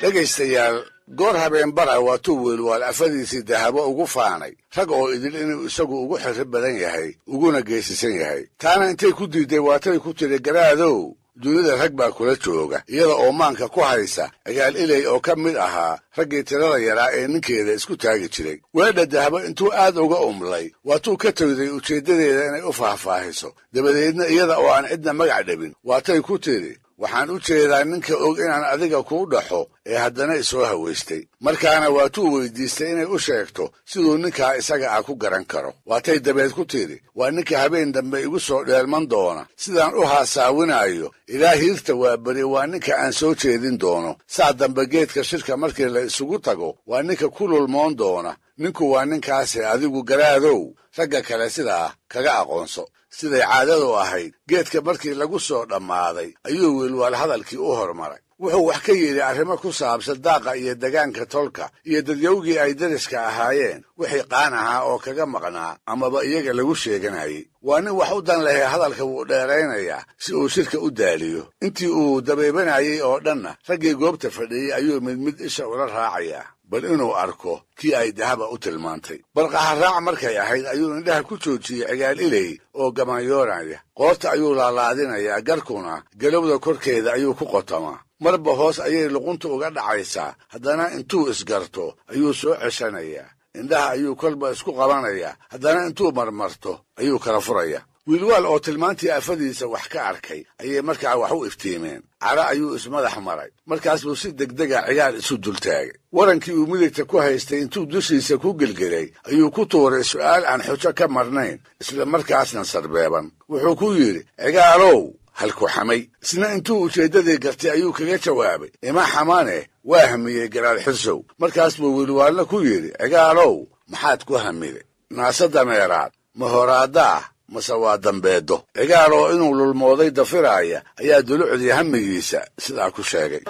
S1: Dhegaystayaal, goor habeenbara waatuu Wiilwaal afadiisii Dahabo ugu faanay rag oo idil inuu isagu ugu xirri badan yahay uguna geesisan yahay. Taana intay ku diiday waatay ku tiri, garaadow, dunida rag baa kula jooga, iyada oo maanka ku haysa Cigaal Iley oo ka mid ahaa raggii tirada yaraa ee ninkeeda isku taagi jiray. Weedha Dahabo intuu aad uga umlay waatuu ka tegday ujeeddadeeda inay u faahfaahiso. Dabadeedna iyada oo aan cidna magac dhabin waatay ku tiri, waxaan u jeedaa ninka og inaan adiga kuu dhaxo ee haddana isoo hawaystay. Markaana waatuu weydiistay inay u sheegto siduu ninkaa isaga ah ku garan karo. Waatay dabeed ku tidhi, waa ninka habeen dambe igu soo dheelman doona sidaan u haasaawinaayo ilaa hiirta waa beri. Waa ninka aan soo jeedin doono saa dambe geedka shirka markii la isugu tago. Waa ninka ku lulmoon doona. Ninku waa ninkaase, adigu garaadow ragga kale sidaa kaga aqoonso. Siday caadadu ahayd, geedka markii lagu soo dhammaaday ayuu Wiilwaal hadalkii u hormaray. Wuxuu wax ka yidhi arrimo ku saabsan daaqa iyo degaanka tolka iyo dadyowgii ay deriska ahaayeen wixii qaan ahaa oo kaga maqnaa amaba iyaga lagu sheeganayay. Waa nin wax u dan lehe, hadalka wuu dheeraynayaa si uu shirka u daaliyo. Intii uu dabeebanayay oo dhanna raggii goobta fadhiyey ayuu mid mid isha ula raacayaa bal inuu arko kii ay Dahaba u tilmaantay. Barqaharaac markay ahayd ayuu indhaha ku joojiyey Cigaal Iley oo gamaanyoonaya. Qoorta ayuu laalaadinayaa, garkuna galowda korkeeda ayuu ku qotamaa. Marba hoos ayay luqunta uga dhacaysaa, haddana intuu isgarto ayuu soo ceshanayaa. Indhaha ayuu kolba isku qabanayaa, haddana intuu marmarto ayuu kala furaya. Wiilwaal oo tilmaantii afadiisa wax ka arkay ayay markaa wax u iftiimeen. Cara ayuu ismadax maray. Markaas buu si degdega Cigaal isu dultaagay. Warankii uu midigta ku haystay intuu dushiisa ku gelgelay ayuu ku tuuray su'aal aan xujo ka marnayn, isla markaasna sarbeeban. Wuxuu ku yidhi, Cigaalow, halku xamay? Isna intuu ujeeddadii gartay ayuu kaga jawaabay, ima xamane, waa hamiyey Garaad Xirsow. Markaas buu Wiilwaalna ku yidhi, Cigaalow, maxaad ku hamiday? Naase dameeraad ma horaaddaah mase waa dambeedo? Cigaal oo inuu lulmooday dafiraaya ayaa dulucdii hamigiisa sidaa ku sheegay.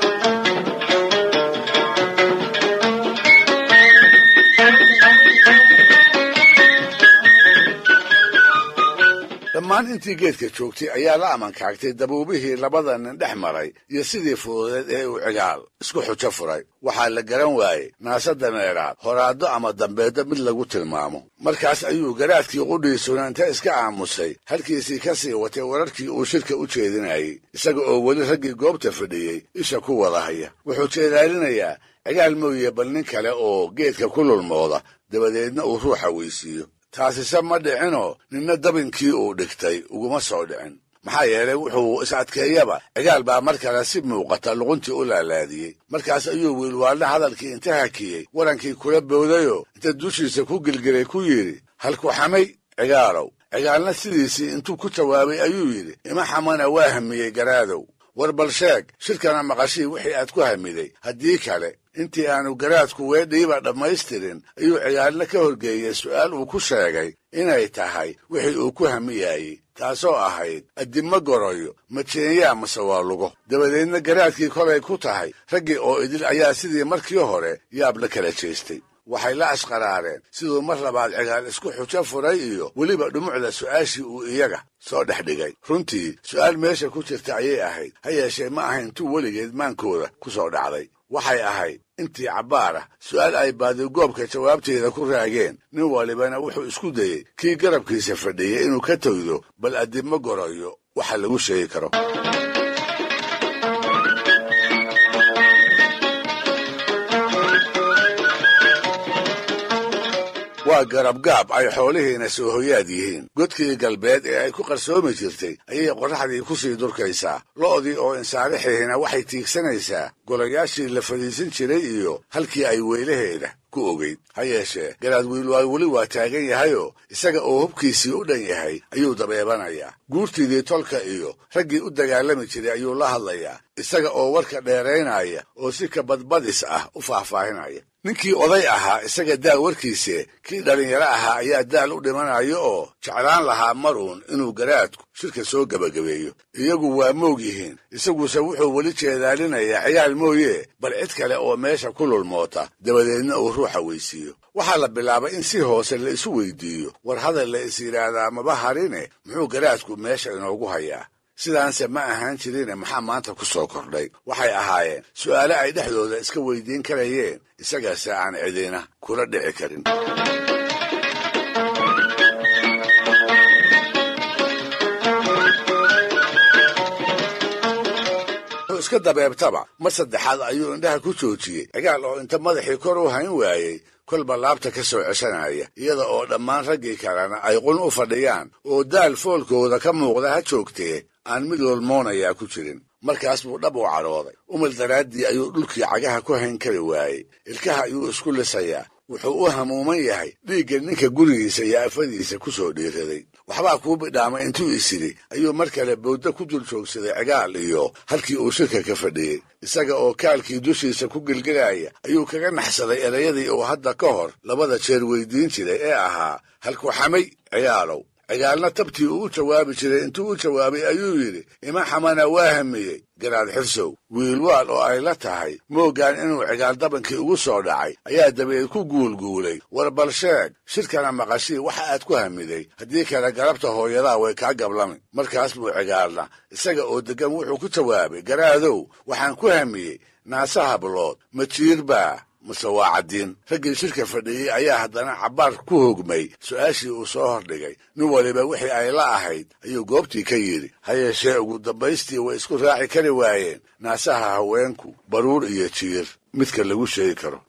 S1: Dhammaan Dhammaan intii geedka joogtay ayaa la amankaagtay dabuubihii labada nin dhex maray iyo sidii fududeed ee uu Cigaal isku xujo furay. Waxaa la garan waayey naase dameeraad, horaaddo ama dambeeddo mid lagu tilmaamo. Markaas ayuu garaadkii qudhiisuna inta iska aamusay halkiisii ka sii watay wararkii uu shirka u jeedinayey, isaga oo weli raggii goobta fadhiyey isha ku wada haya. Wuxuu jeedaalinayaa Cigaal mooye bal nin kale oo geedka ku lulmooda, dabadeedna uu ruuxa weysiiyo. Taasise ma dhicinoo ninna dabinkii uu dhigtay uguma soo dhicin. Maxaa yeelay wuxuu is adkeeyaba Cigaal baa mar kale si muuqata luquntii u laalaadiyey. Markaas ayuu Wiilwaalna hadalkii inta hakiyey warankii kula boodayoo inta dushiisa ku gilgilay ku yidhi, halku xamay Cigaalow. Cigaalna sidiisii intuu ku jawaabay ayuu yidhi, ima xamana waa hamiyey garaadow. War bal sheeg shirkana maqashii wixii aad ku hamiday, haddii kale. Intii aanu garaadku weedhiiba dhammaystirin ayuu Cigaalna ka horgeeyey su'aal uu ku sheegay inay tahay wixii uu ku hamiyayey, taasoo ahayd addimo goroyo ma jeenyaa mase waa lugo. Dabadeedna garaadkii kolay ku tahay raggii oo idil ayaa sidii markii hore yaab la kala jeestay. Waxay la ashqaraareen siduu mar labaad Cigaal isku xujo furay iyo weliba dhumucda su'aashii uu iyaga soo dhex dhigay. Runtii su'aal meesha ku jirta ayay ahayd, ha yeeshee ma ahayn tuu weligeed maankooda ku soo dhacday. Waxay ahayd intii cabbaar ah su'aal ay baadigoobka jawaabteeda ku raageen. Nin walibana wuxuu isku dayey kii garabkiisa fadhiyey inuu ka toydo bal addimo goroyo waxa lagu sheegi karo. Waa garabgaab ay xoolihiina soo hoyaad yihiin. Godkii galbeed ee ay ku qarsoomi jirtay ayay qorraxdii ku sii durkaysaa. Lo'dii oo insaarixihiina waxay tiigsanaysaa golayaashii la fadhiisan jiray iyo halkii ay weylaheeda ku ogeyd. Ha yeeshee garaad Wiilwaal weli waa taagan yahayoo isaga oo hubkiisii u dhan yahay ayuu dabeebanayaa. Guurtiidii tolka iyo raggii u dagaalami jiray ayuu la hadlayaa, isaga oo warka dheeraynaya oo si kabadbadis ah u faahfaahinaya. Ninkii oday ahaa isaga daal warkiise, kii dhallinyaro ahaa ayaa daal u dhimanayo oo jeclaan lahaa maruun inuu garaadku shirka soo gebagabeeyo. Iyagu waa moog yihiin, isaguse wuxuu weli jeedaalinayaa Cigaal mooye bal cid kale oo meesha ku lulmoota, dabadeedna uu ruuxa weysiiyo. Waxaa la bilaabay in si hoose la isu weydiiyo, war hadal la is yidhaahdaa maba harine, muxuu garaadku meesha inoogu hayaa? Sidaanse ma ahaan jirine, maxaa maanta ku soo kordhay? Waxay ahaayeen su'aale ay dhexdooda iska weydiin karayeen, isagase aan cidina kula dhici karin. Wuxuu iska dabeebtaba mar saddexaad ayuu indhaha ku joojiyey Cigaal oo inta madaxii kor u hayn waayey kolba laabta ka soo ceshanaya, iyada oo dhammaan raggii kalena ay qun u fadhiyaan oo daal foolkooda ka muuqda ha joogtee aan mid lulmoonayaa ku jirin. Markaas buu dhab u cadhooday. Umil daraaddii ayuu dhulkii cagaha ku hayn kari waayey. Ilkaha ayuu isku lisayaa. Wuxuu u hamuuman yahay dhiigga ninka gurigiisa iyo afadiisa ku soo dhiiraday. Waxbaa kuu bidhaamay intuu isidhi ayuu mar kale bowddo ku dul joogsaday Cigaal iyo halkii uu shirka ka fadhiyey. Isaga oo kaalkii dushiisa ku gilgilaya ayuu kaga naxsaday erayadii uu hadda ka hor labada jeer weydiin jiray ee ahaa, halku xamay Cigaalow. Cigaalna tabtii uu u jawaabi jiray intuu u jawaabay ayuu yidhi, ima xamana waa hamiyey garaad Xirsow. Wiilwaal oo ay la tahay mooggaan inuu Cigaal dabankii ugu soo dhacay ayaa dabeed ku guulguulay, war bal sheeg shirkana maqashii waxa aad ku hamiday, haddii kale garabta hooyadaa way kaa gablami. Markaas buu Cigaalna isaga oo deggan wuxuu ku jawaabay, garaadow waxaan ku hamiyey naase hablood, ma jiir baa mase waa caddiin? Raggii shirka fadhiyey ayaa haddana cabbaar ku hogmay su'aashii uu soo hordhigay. Nin waliba wixii ay la ahayd ayuu goobtii ka yidhi. Ha yeeshee ugu dambaystii way isku raaci kari waayeen naasaha haweenku baruur iyo jiir midka lagu sheegi karo.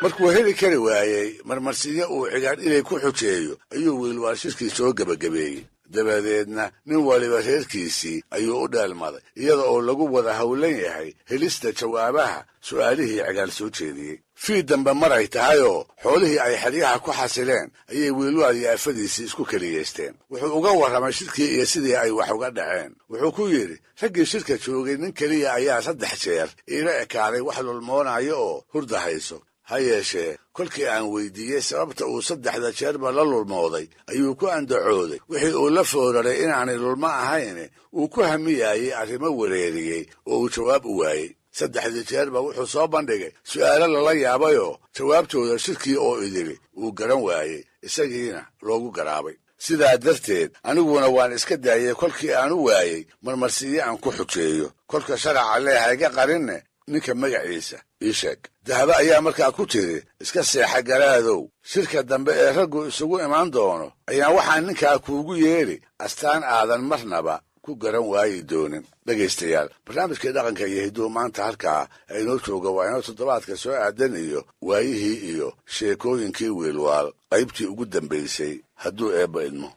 S1: Markuu heli kari waayey marmarsiyo uu Cigaal inay ku xujeeyo ayuu Wiilwaal shirkii soo gebagabeeyey. Dabadeedna nin waliba reerkiisii ayuu u dheelmaday, iyada oo lagu wada howlan yahay helista jawaabaha su'aalihii Cigaal soo jeediyey. Fii dambe maray tahayoo xoolihii ay xeryaha ku xasileen ayay Wiilwaal iyo afadiisii isku keliyeysteen. Wuxuu uga warramay shirkii iyo sidii ay wax uga dhaceen. Wuxuu ku yidhi, raggii shirka joogay nin keliya ayaa 3 jeer iila ekaaday wax lulmoonayo oo hurda hayso. Ha yeeshee kolkii aan weydiiyey sababta uu 3da jeerba la lulmooday ayuu ku andacooday wixii uu la fooraray inaanay lulmo ahayn, uu ku hamiyaayey arrimo wareeriyey oo uu jawaab u waayey. Saddexdii jeerba wuxuu soo bandhigay su'aalo lala yaabayoo jawaabtooda shirkii oo idili uu garan waayey, isagiina loogu garaabay. Sidaa darteed aniguna waan iska daayey kolkii aan u waayey marmarsiiyo aan ku xujeeyo. Kolka sharaca lee hayga qarinne, ninka magaciisa ii sheeg. Dahabo ayaa markaa ku tiri, iska seexa garaadow, shirka dambe ee raggu isugu imaan doono ayaan waxaan ninkaa kuugu yeedhi astaan aadan marnaba ku garan waayi doonin. Dhegaystayaal, barnaamijkii dhaqanka iyo hidduu maanta halkaa inoo jooga. Waa inoo toddobaadka soo aadan iyo waayihii iyo sheekooyinkii Wiilwaal qaybtii ugu dambaysay, hadduu Eebba idmo.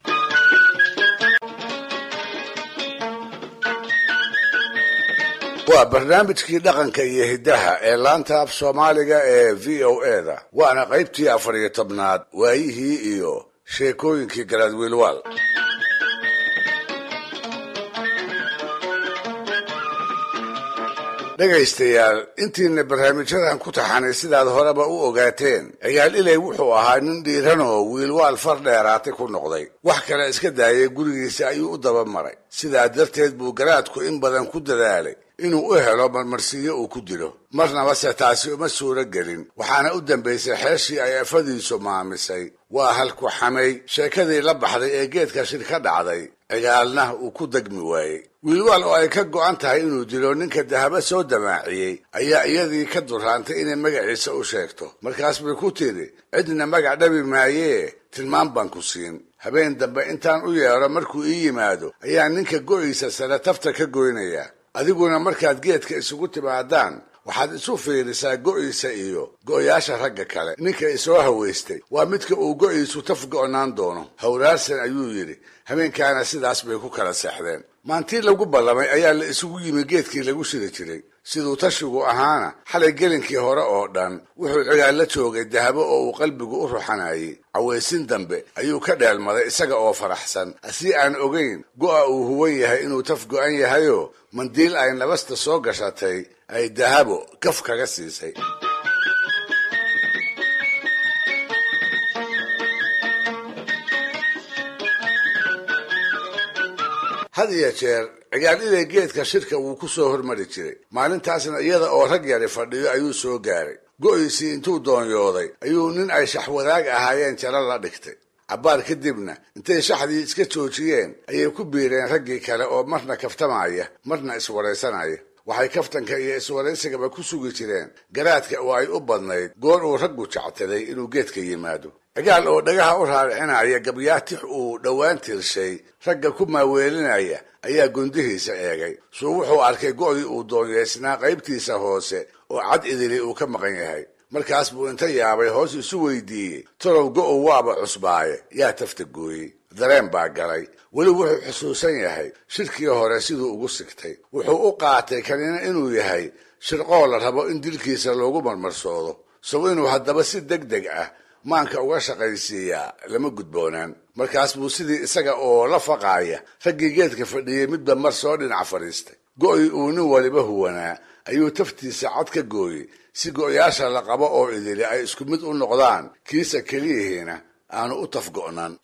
S1: Waa barnaamijkii dhaqanka iyo hiddaha ee laanta af Soomaaliga ee VOA-da, waana qaybtii 14aad, waayihii iyo sheekooyinkii Garaad Wiilwaal. Dhegaystayaal, intiina barnaamijyadan ku taxanay, sidaad horeba u ogaateen, Cigaal Ilay wuxuu ahaa nin dhiiranoo Wiilwaal far dheeraatay ku noqday. Wax kale iska daayay, gurigiisa ayuu u daba maray. Sidaa darteed buu garaadku in badan ku dadaalay inuu u helo marmarsiiyo uu ku dilo, marnabase taasi uma suuro gelin. Waxaana u dambaysay xeeshii ay afadiisu maamisay, waa halku xamay sheekadii la baxday ee geedka shir ka dhacday, Cigaalna uu ku degmi waayey. Wiilwaal oo ay ka go'an tahay inuu dilo ninka Dahabo soo damaaciyey ayaa iyadii ka duraantay inay magaciisa u sheegto. Markaas bay ku tidhi, cidna magac dhabi maayee, tilmaam baan ku siin. Habeen dambe intaan u yeedho markuu ii yimaado ayaa ninka go'iisa sare tafta ka goynayaa. Adiguna markaad geedka isugu timaadaan waxaad isu fiirisaa go'iisa iyo go'yaasha ragga kale. Ninka isoo hawaystay waa midka uu go'iisu taf go'naan doono. Hawraarsan ayuu yidhi. Habeenkaana sidaas bay ku kala seexdeen. Maantii lagu ballamay ayaa la isugu yimi geedkii lagu shiri jiray. Siduu tashigu ahaana, xalay gelinkii hore oo dhan wuxuu Cigaal la joogay Dahabo oo uu qalbigu u ruxanayay. Cawaysin dambe ayuu ka dheelmaday isaga oo faraxsan, asii aan ogayn go'a uu huwan yahay inuu taf go'an yahayoo mandiil ay nabasta soo gashatay ay Dahabo kaf kaga siisay. Had iyo jeer Cigaal Ilay geedka shirka wuu ku soo hormari jiray. Maalintaasna iyada oo rag yari fadhiyo ayuu soo gaaray. Go'iisii intuu doonyooday ayuu nin ay shaxwadaag ahaayeen jalo la dhigtay. Cabbaar kadibna intay shaxdii iska joojiyeen ayay ku biireen raggii kale oo marna kaftamaya marna iswaraysanaya. Waxay kaftanka iyo iswaraysigaba ku sugi jireen garaadka oo ay u badnayd goor uu raggu jectaday inuu geedka yimaado. Cigaal oo dhagaha u raaricinaya gabyaatix uu dhowaan tirshay ragga ku maaweelinaya ayaa gundihiisa eegay. Suu wuxuu arkay go'dii uu doonyeysnaa qaybtiisa hoose oo cad idili uu ka maqan yahay. Markaas buu inta yaabay hoos isu weydiiyey, talow go'u waaba cusbaaye, yaa tafta gooyey? Dareen baa galay. Weli wuxuu xusuusan yahay shirkii hore siduu ugu sigtay. Wuxuu u qaatay kanina inuu yahay shirqoo la rabo in dilkiisa loogu marmarsoodo. Sow inuu haddaba si deg deg ah maanka uga shaqaysiiyaa lama gudboonaan. Markaas buu sidii isaga oo la faqaaya raggii geedka fadhiyey midba mar soo dhinac fadhiistay. Go'ii uu nin waliba huwanaa ayuu taftiisa cad ka gooyey, si go'yaasha la qabo oo idili ay isku mid u noqdaan, kiisa keliyihiina aanu u tafgo'naan.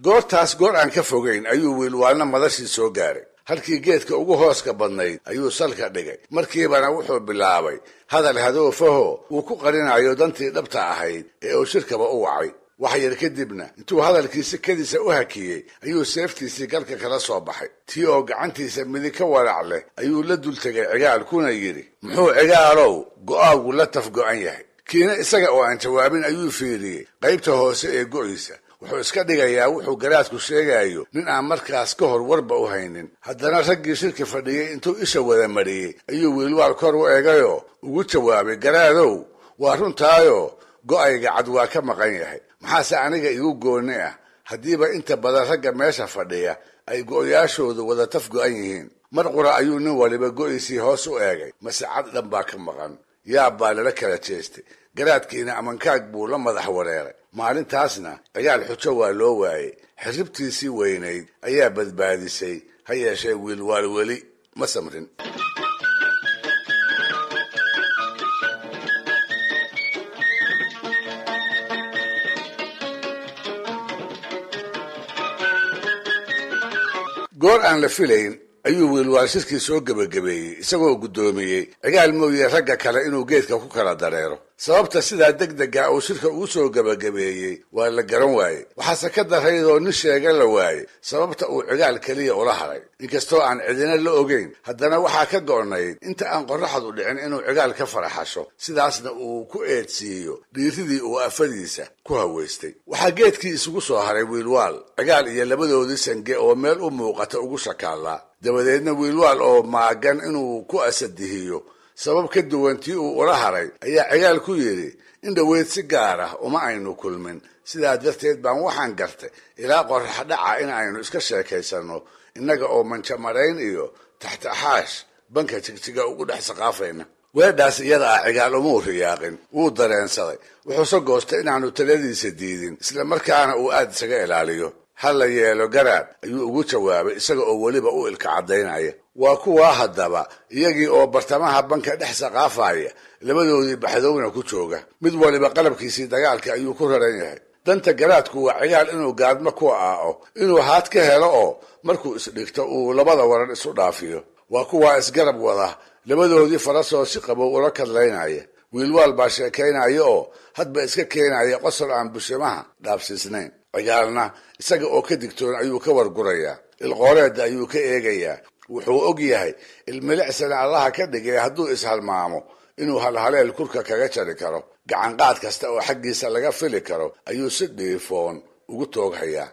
S1: Goortaas goor aan ka fogayn ayuu Wiilwaalna madashii soo gaaray. Halkii geedka ugu hooska badnayd ayuu salka dhigay. Markiibana wuxuu bilaabay hadal hadoofaho uu ku qarinayo dantii dhabta ahayd ee uu shirkaba u wacay. Wax yar kadibna intuu hadalkiisi kadiisa u hakiyey ayuu seeftiisii galka kala soo baxay. Tii oo gacantiisa midig ka walac leh ayuu la dul tegay Cigaal, kuna yidhi, muxuu Cigaalow go'aagu la taf go'an yahay? Kiina isaga oo aan jawaabin ayuu fiiriyey qaybta hoose ee go'iisa. Wuxuu iska dhigayaa wuxuu garaadku sheegayo nin aan markaas ka hor warba u haynin. Haddana raggii shirka fadhiyey intuu isha wada mariyey ayuu Wiilwaal kor u eegayoo ugu jawaabay, garaadow, waa runtaayo go'ayga cad waa ka maqan yahay, maxaase aniga igu goonni ah haddiiba inta badan ragga meesha fadhiya ay go'yaashoodu wada taf go'an yihiin? Mar qura ayuu nin waliba go'iisii hoos u eegay, mase cad dhan baa ka maqan. Yaab baa lala kala jeestay. Garaadkiina amankaag buu la madax wareeray. Maalintaasna Cigaal xujo waa loo waayey. Xirribtiisii weynayd ayaa badbaadisay. Ha yeeshee Wiilwaal weli ma samrin. Goor aan la filayn ayuu Wiilwaal shirkii soo gebagabeeyey, isagoo guddoomiyey Cigaal mooye ragga kale inuu geedka ku kala dareero. Sababta sidaa deg dega uu shirka ugu soo gebagabeeyey waa la garan waayey, waxaase ka daraydoo nin sheega la waayey sababta uu Cigaal keliya ula haray. Inkastoo aan cidina la ogeyn, haddana waxaa ka go'nayd inta aan qorraxdu dhicin inuu Cigaal ka faraxasho, sidaasna uu ku eedsiiyo dhiiridii uu afadiisa ku haweystay. Waxaa geedkii isugu soo haray Wiilwaal, Cigaal iyo labadoodii sange oo meel u muuqata ugu shakaallaa. Dabadeedna Wiilwaal oo maagan inuu ku asadihiyo sabab ka duwan tii uu ula haray ayaa Cigaal ku yidhi, in dhoweyd si gaar ah uma aynu kulmin, sidaa darteed baan waxaan gartay ilaa qorrax dhaca in aynu iska sheekaysanno, innaga oo manjamarayn iyo taxtaxaash banka Jigjiga ugu dhex saqaafayna. Weedhaas iyada ah Cigaal umuu riyaaqin, wuu dareensaday, wuxuuse goostay inaanu taladiisa diidin, isla markaana uu aad isaga ilaaliyo. Ha la yeelo garaad, ayuu ugu jawaabay isaga oo weliba u ilka caddaynaya. Waa kuwaa haddaba iyagii oo bartamaha banka dhex saqaafaya, labadoodii baxdowna ku jooga, mid waliba qalabkiisii dagaalka ayuu ku raran yahay. Danta garaadku waa Cigaal inuu gaadmo ku aao, inuu haad ka helo oo markuu isdhigto uu labada waran isu dhaafiyo. Waa kuwaa isgarab wada, labadoodii farasoo si qabow ula kadlaynaya. Wiilwaal baa sheekaynaya oo hadba iska keenaya qosol aan bushimaha dhaafsiisnayn. Cigaalna isaga oo ka digtoon ayuu ka wargurayaa, ilqooreedda ayuu ka eegayaa. Wuxuu og yahay ilmilicsana Allaha ka dhigay hadduu ishalmaamo inuu halhaleel kurka kaga jari karo. Gacanqaad kasta oo xaggiisa laga fili karo ayuu si dhiifoon ugu tooghayaa.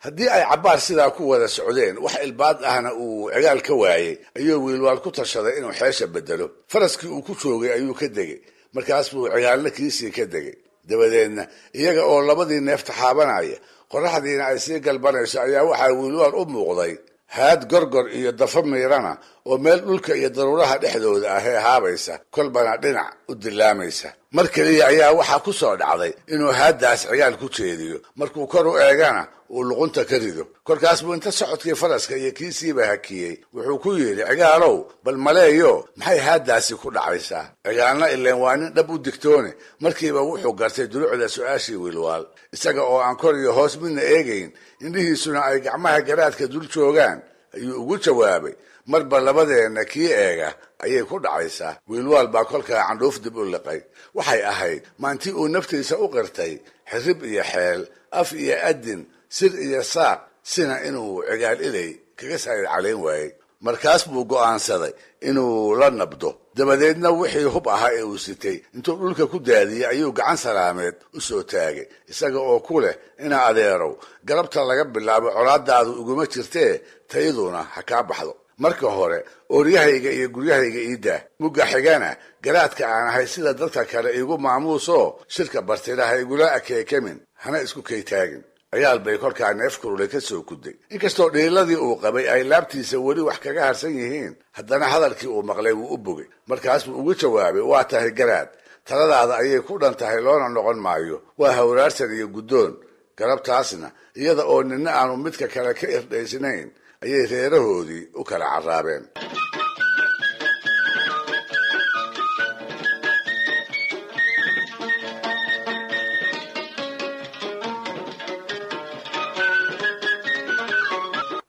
S1: Haddii ay cabbaar sidaa ku wada socdeen, wax ilbaad ahna uu Cigaal ka waayey, ayuu Wiilwaal ku tashaday inuu xeesha bedelo. Faraskii uu ku joogay ayuu ka degey, markaas buu Cigaalna kiisii ka degay. Dabadeedna iyaga oo labadii neef taxaabanaya, qorraxdiina ay sii galbanayso, ayaa waxaa Wiilwaal u muuqday haad gorgor iyo dafa miirana oo meel dhulka iyo daruuraha dhexdooda ah ee haabaysa, kolbana dhinac u dilaamaysa. Mar keliya ayaa waxaa ku soo dhacday inuu haaddaas Cigaal ku jeediyo, markuu kor u eegana uu luqunta ka rido. Kolkaas buu inta socodkii faraska iyo kiisiiba hakiyey wuxuu ku yidhi, Cigaalow, bal maleeyo maxay haaddaasi ku dhacaysaa? Cigaalna ileen waa nin dhab u digtoone, markiiba wuxuu gartay dulucda su-aashii Wiilwaal. Isaga oo aan kor iyo hoos midna eegayn, indhihiisuna ay gacmaha garaadka dul joogaan, ayuu ugu jawaabay, marba labadeenna kii eega ayay ku dhacaysaa. Wiilwaal baa kolkaa candhuuf dib u liqay. Waxay ahayd maantii uu naftiisa u qirtay xirrib iyo xeel, af iyo adin, sir iyo saaq sina inuu Cigaal Ilay kaga saayid calayn waayey. Markaas buu go'aansaday inuu la nabdo. Dabadeedna wixii hub ahaa ee uu sitay intuu dhulka ku daadiyey ayuu gacan salaameed u soo taagay, isaga oo ku leh, ina adeerow, galabta laga bilaabo colaadaadu iguma jirtee, tayaduna ha kaa baxdo. Marka hore ooryahayga iyo guryahayga iidaah, mugga xigana garaadka aan ahay sida dadka kale iigu maamuusoo shirka bartida ha igula akeekamin, hana isku kaytaagin. Cigaal bay kolkaa neef kulule ka soo kuday. Inkastoo dhiiladii uu qabay ay laabtiisa weli wax kaga harsan yihiin, haddana hadalkii uu maqlay wuu u bogay. Markaas buu ugu jawaabay, waa tahay garaad, taladaada ayay ku dhan tahay, loona noqon maayo. Waa hawraarsan iyo guddoon. Galabtaasna iyada oo ninna aanu midka kale ka irdhaysnayn ayay reerahoodii u kala carraabeen.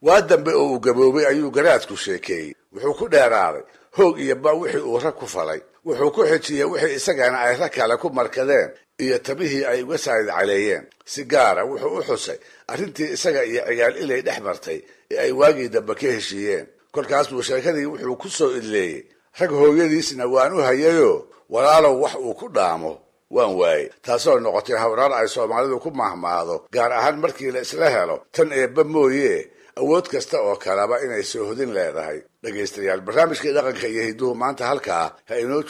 S1: Waa dambe oo uu gaboobay ayuu garaadku sheekeeyey. Wuxuu ku dheeraaday hoog iyo ba wixii uu rag ku falay. Wuxuu ku xijiyey wixii isagana ay rag kale ku markadeen iyo tabihii ay uga saayid caleeyeen. Si gaara wuxuu u xusay arrintii isaga iyo Cigaal Ilay dhex martay ee ay waagii dambe ka heshiiyeen. Kolkaas buu sheekadii wuxuu ku soo idleeyey, rag hooyadiisna waan u hayayoo walaalow wax uu ku dhaamo waan waayey, taasoo noqotay hawraar ay Soomaalidu ku mahmaado, gaar ahaan markii la isla helo tan eebba mooye awood kasta oo kaleba inay soo hodin leedahay. Dhegaystayaal, barnaamijkii dhaqanka iyo hidduhu maanta halkaa ha inoo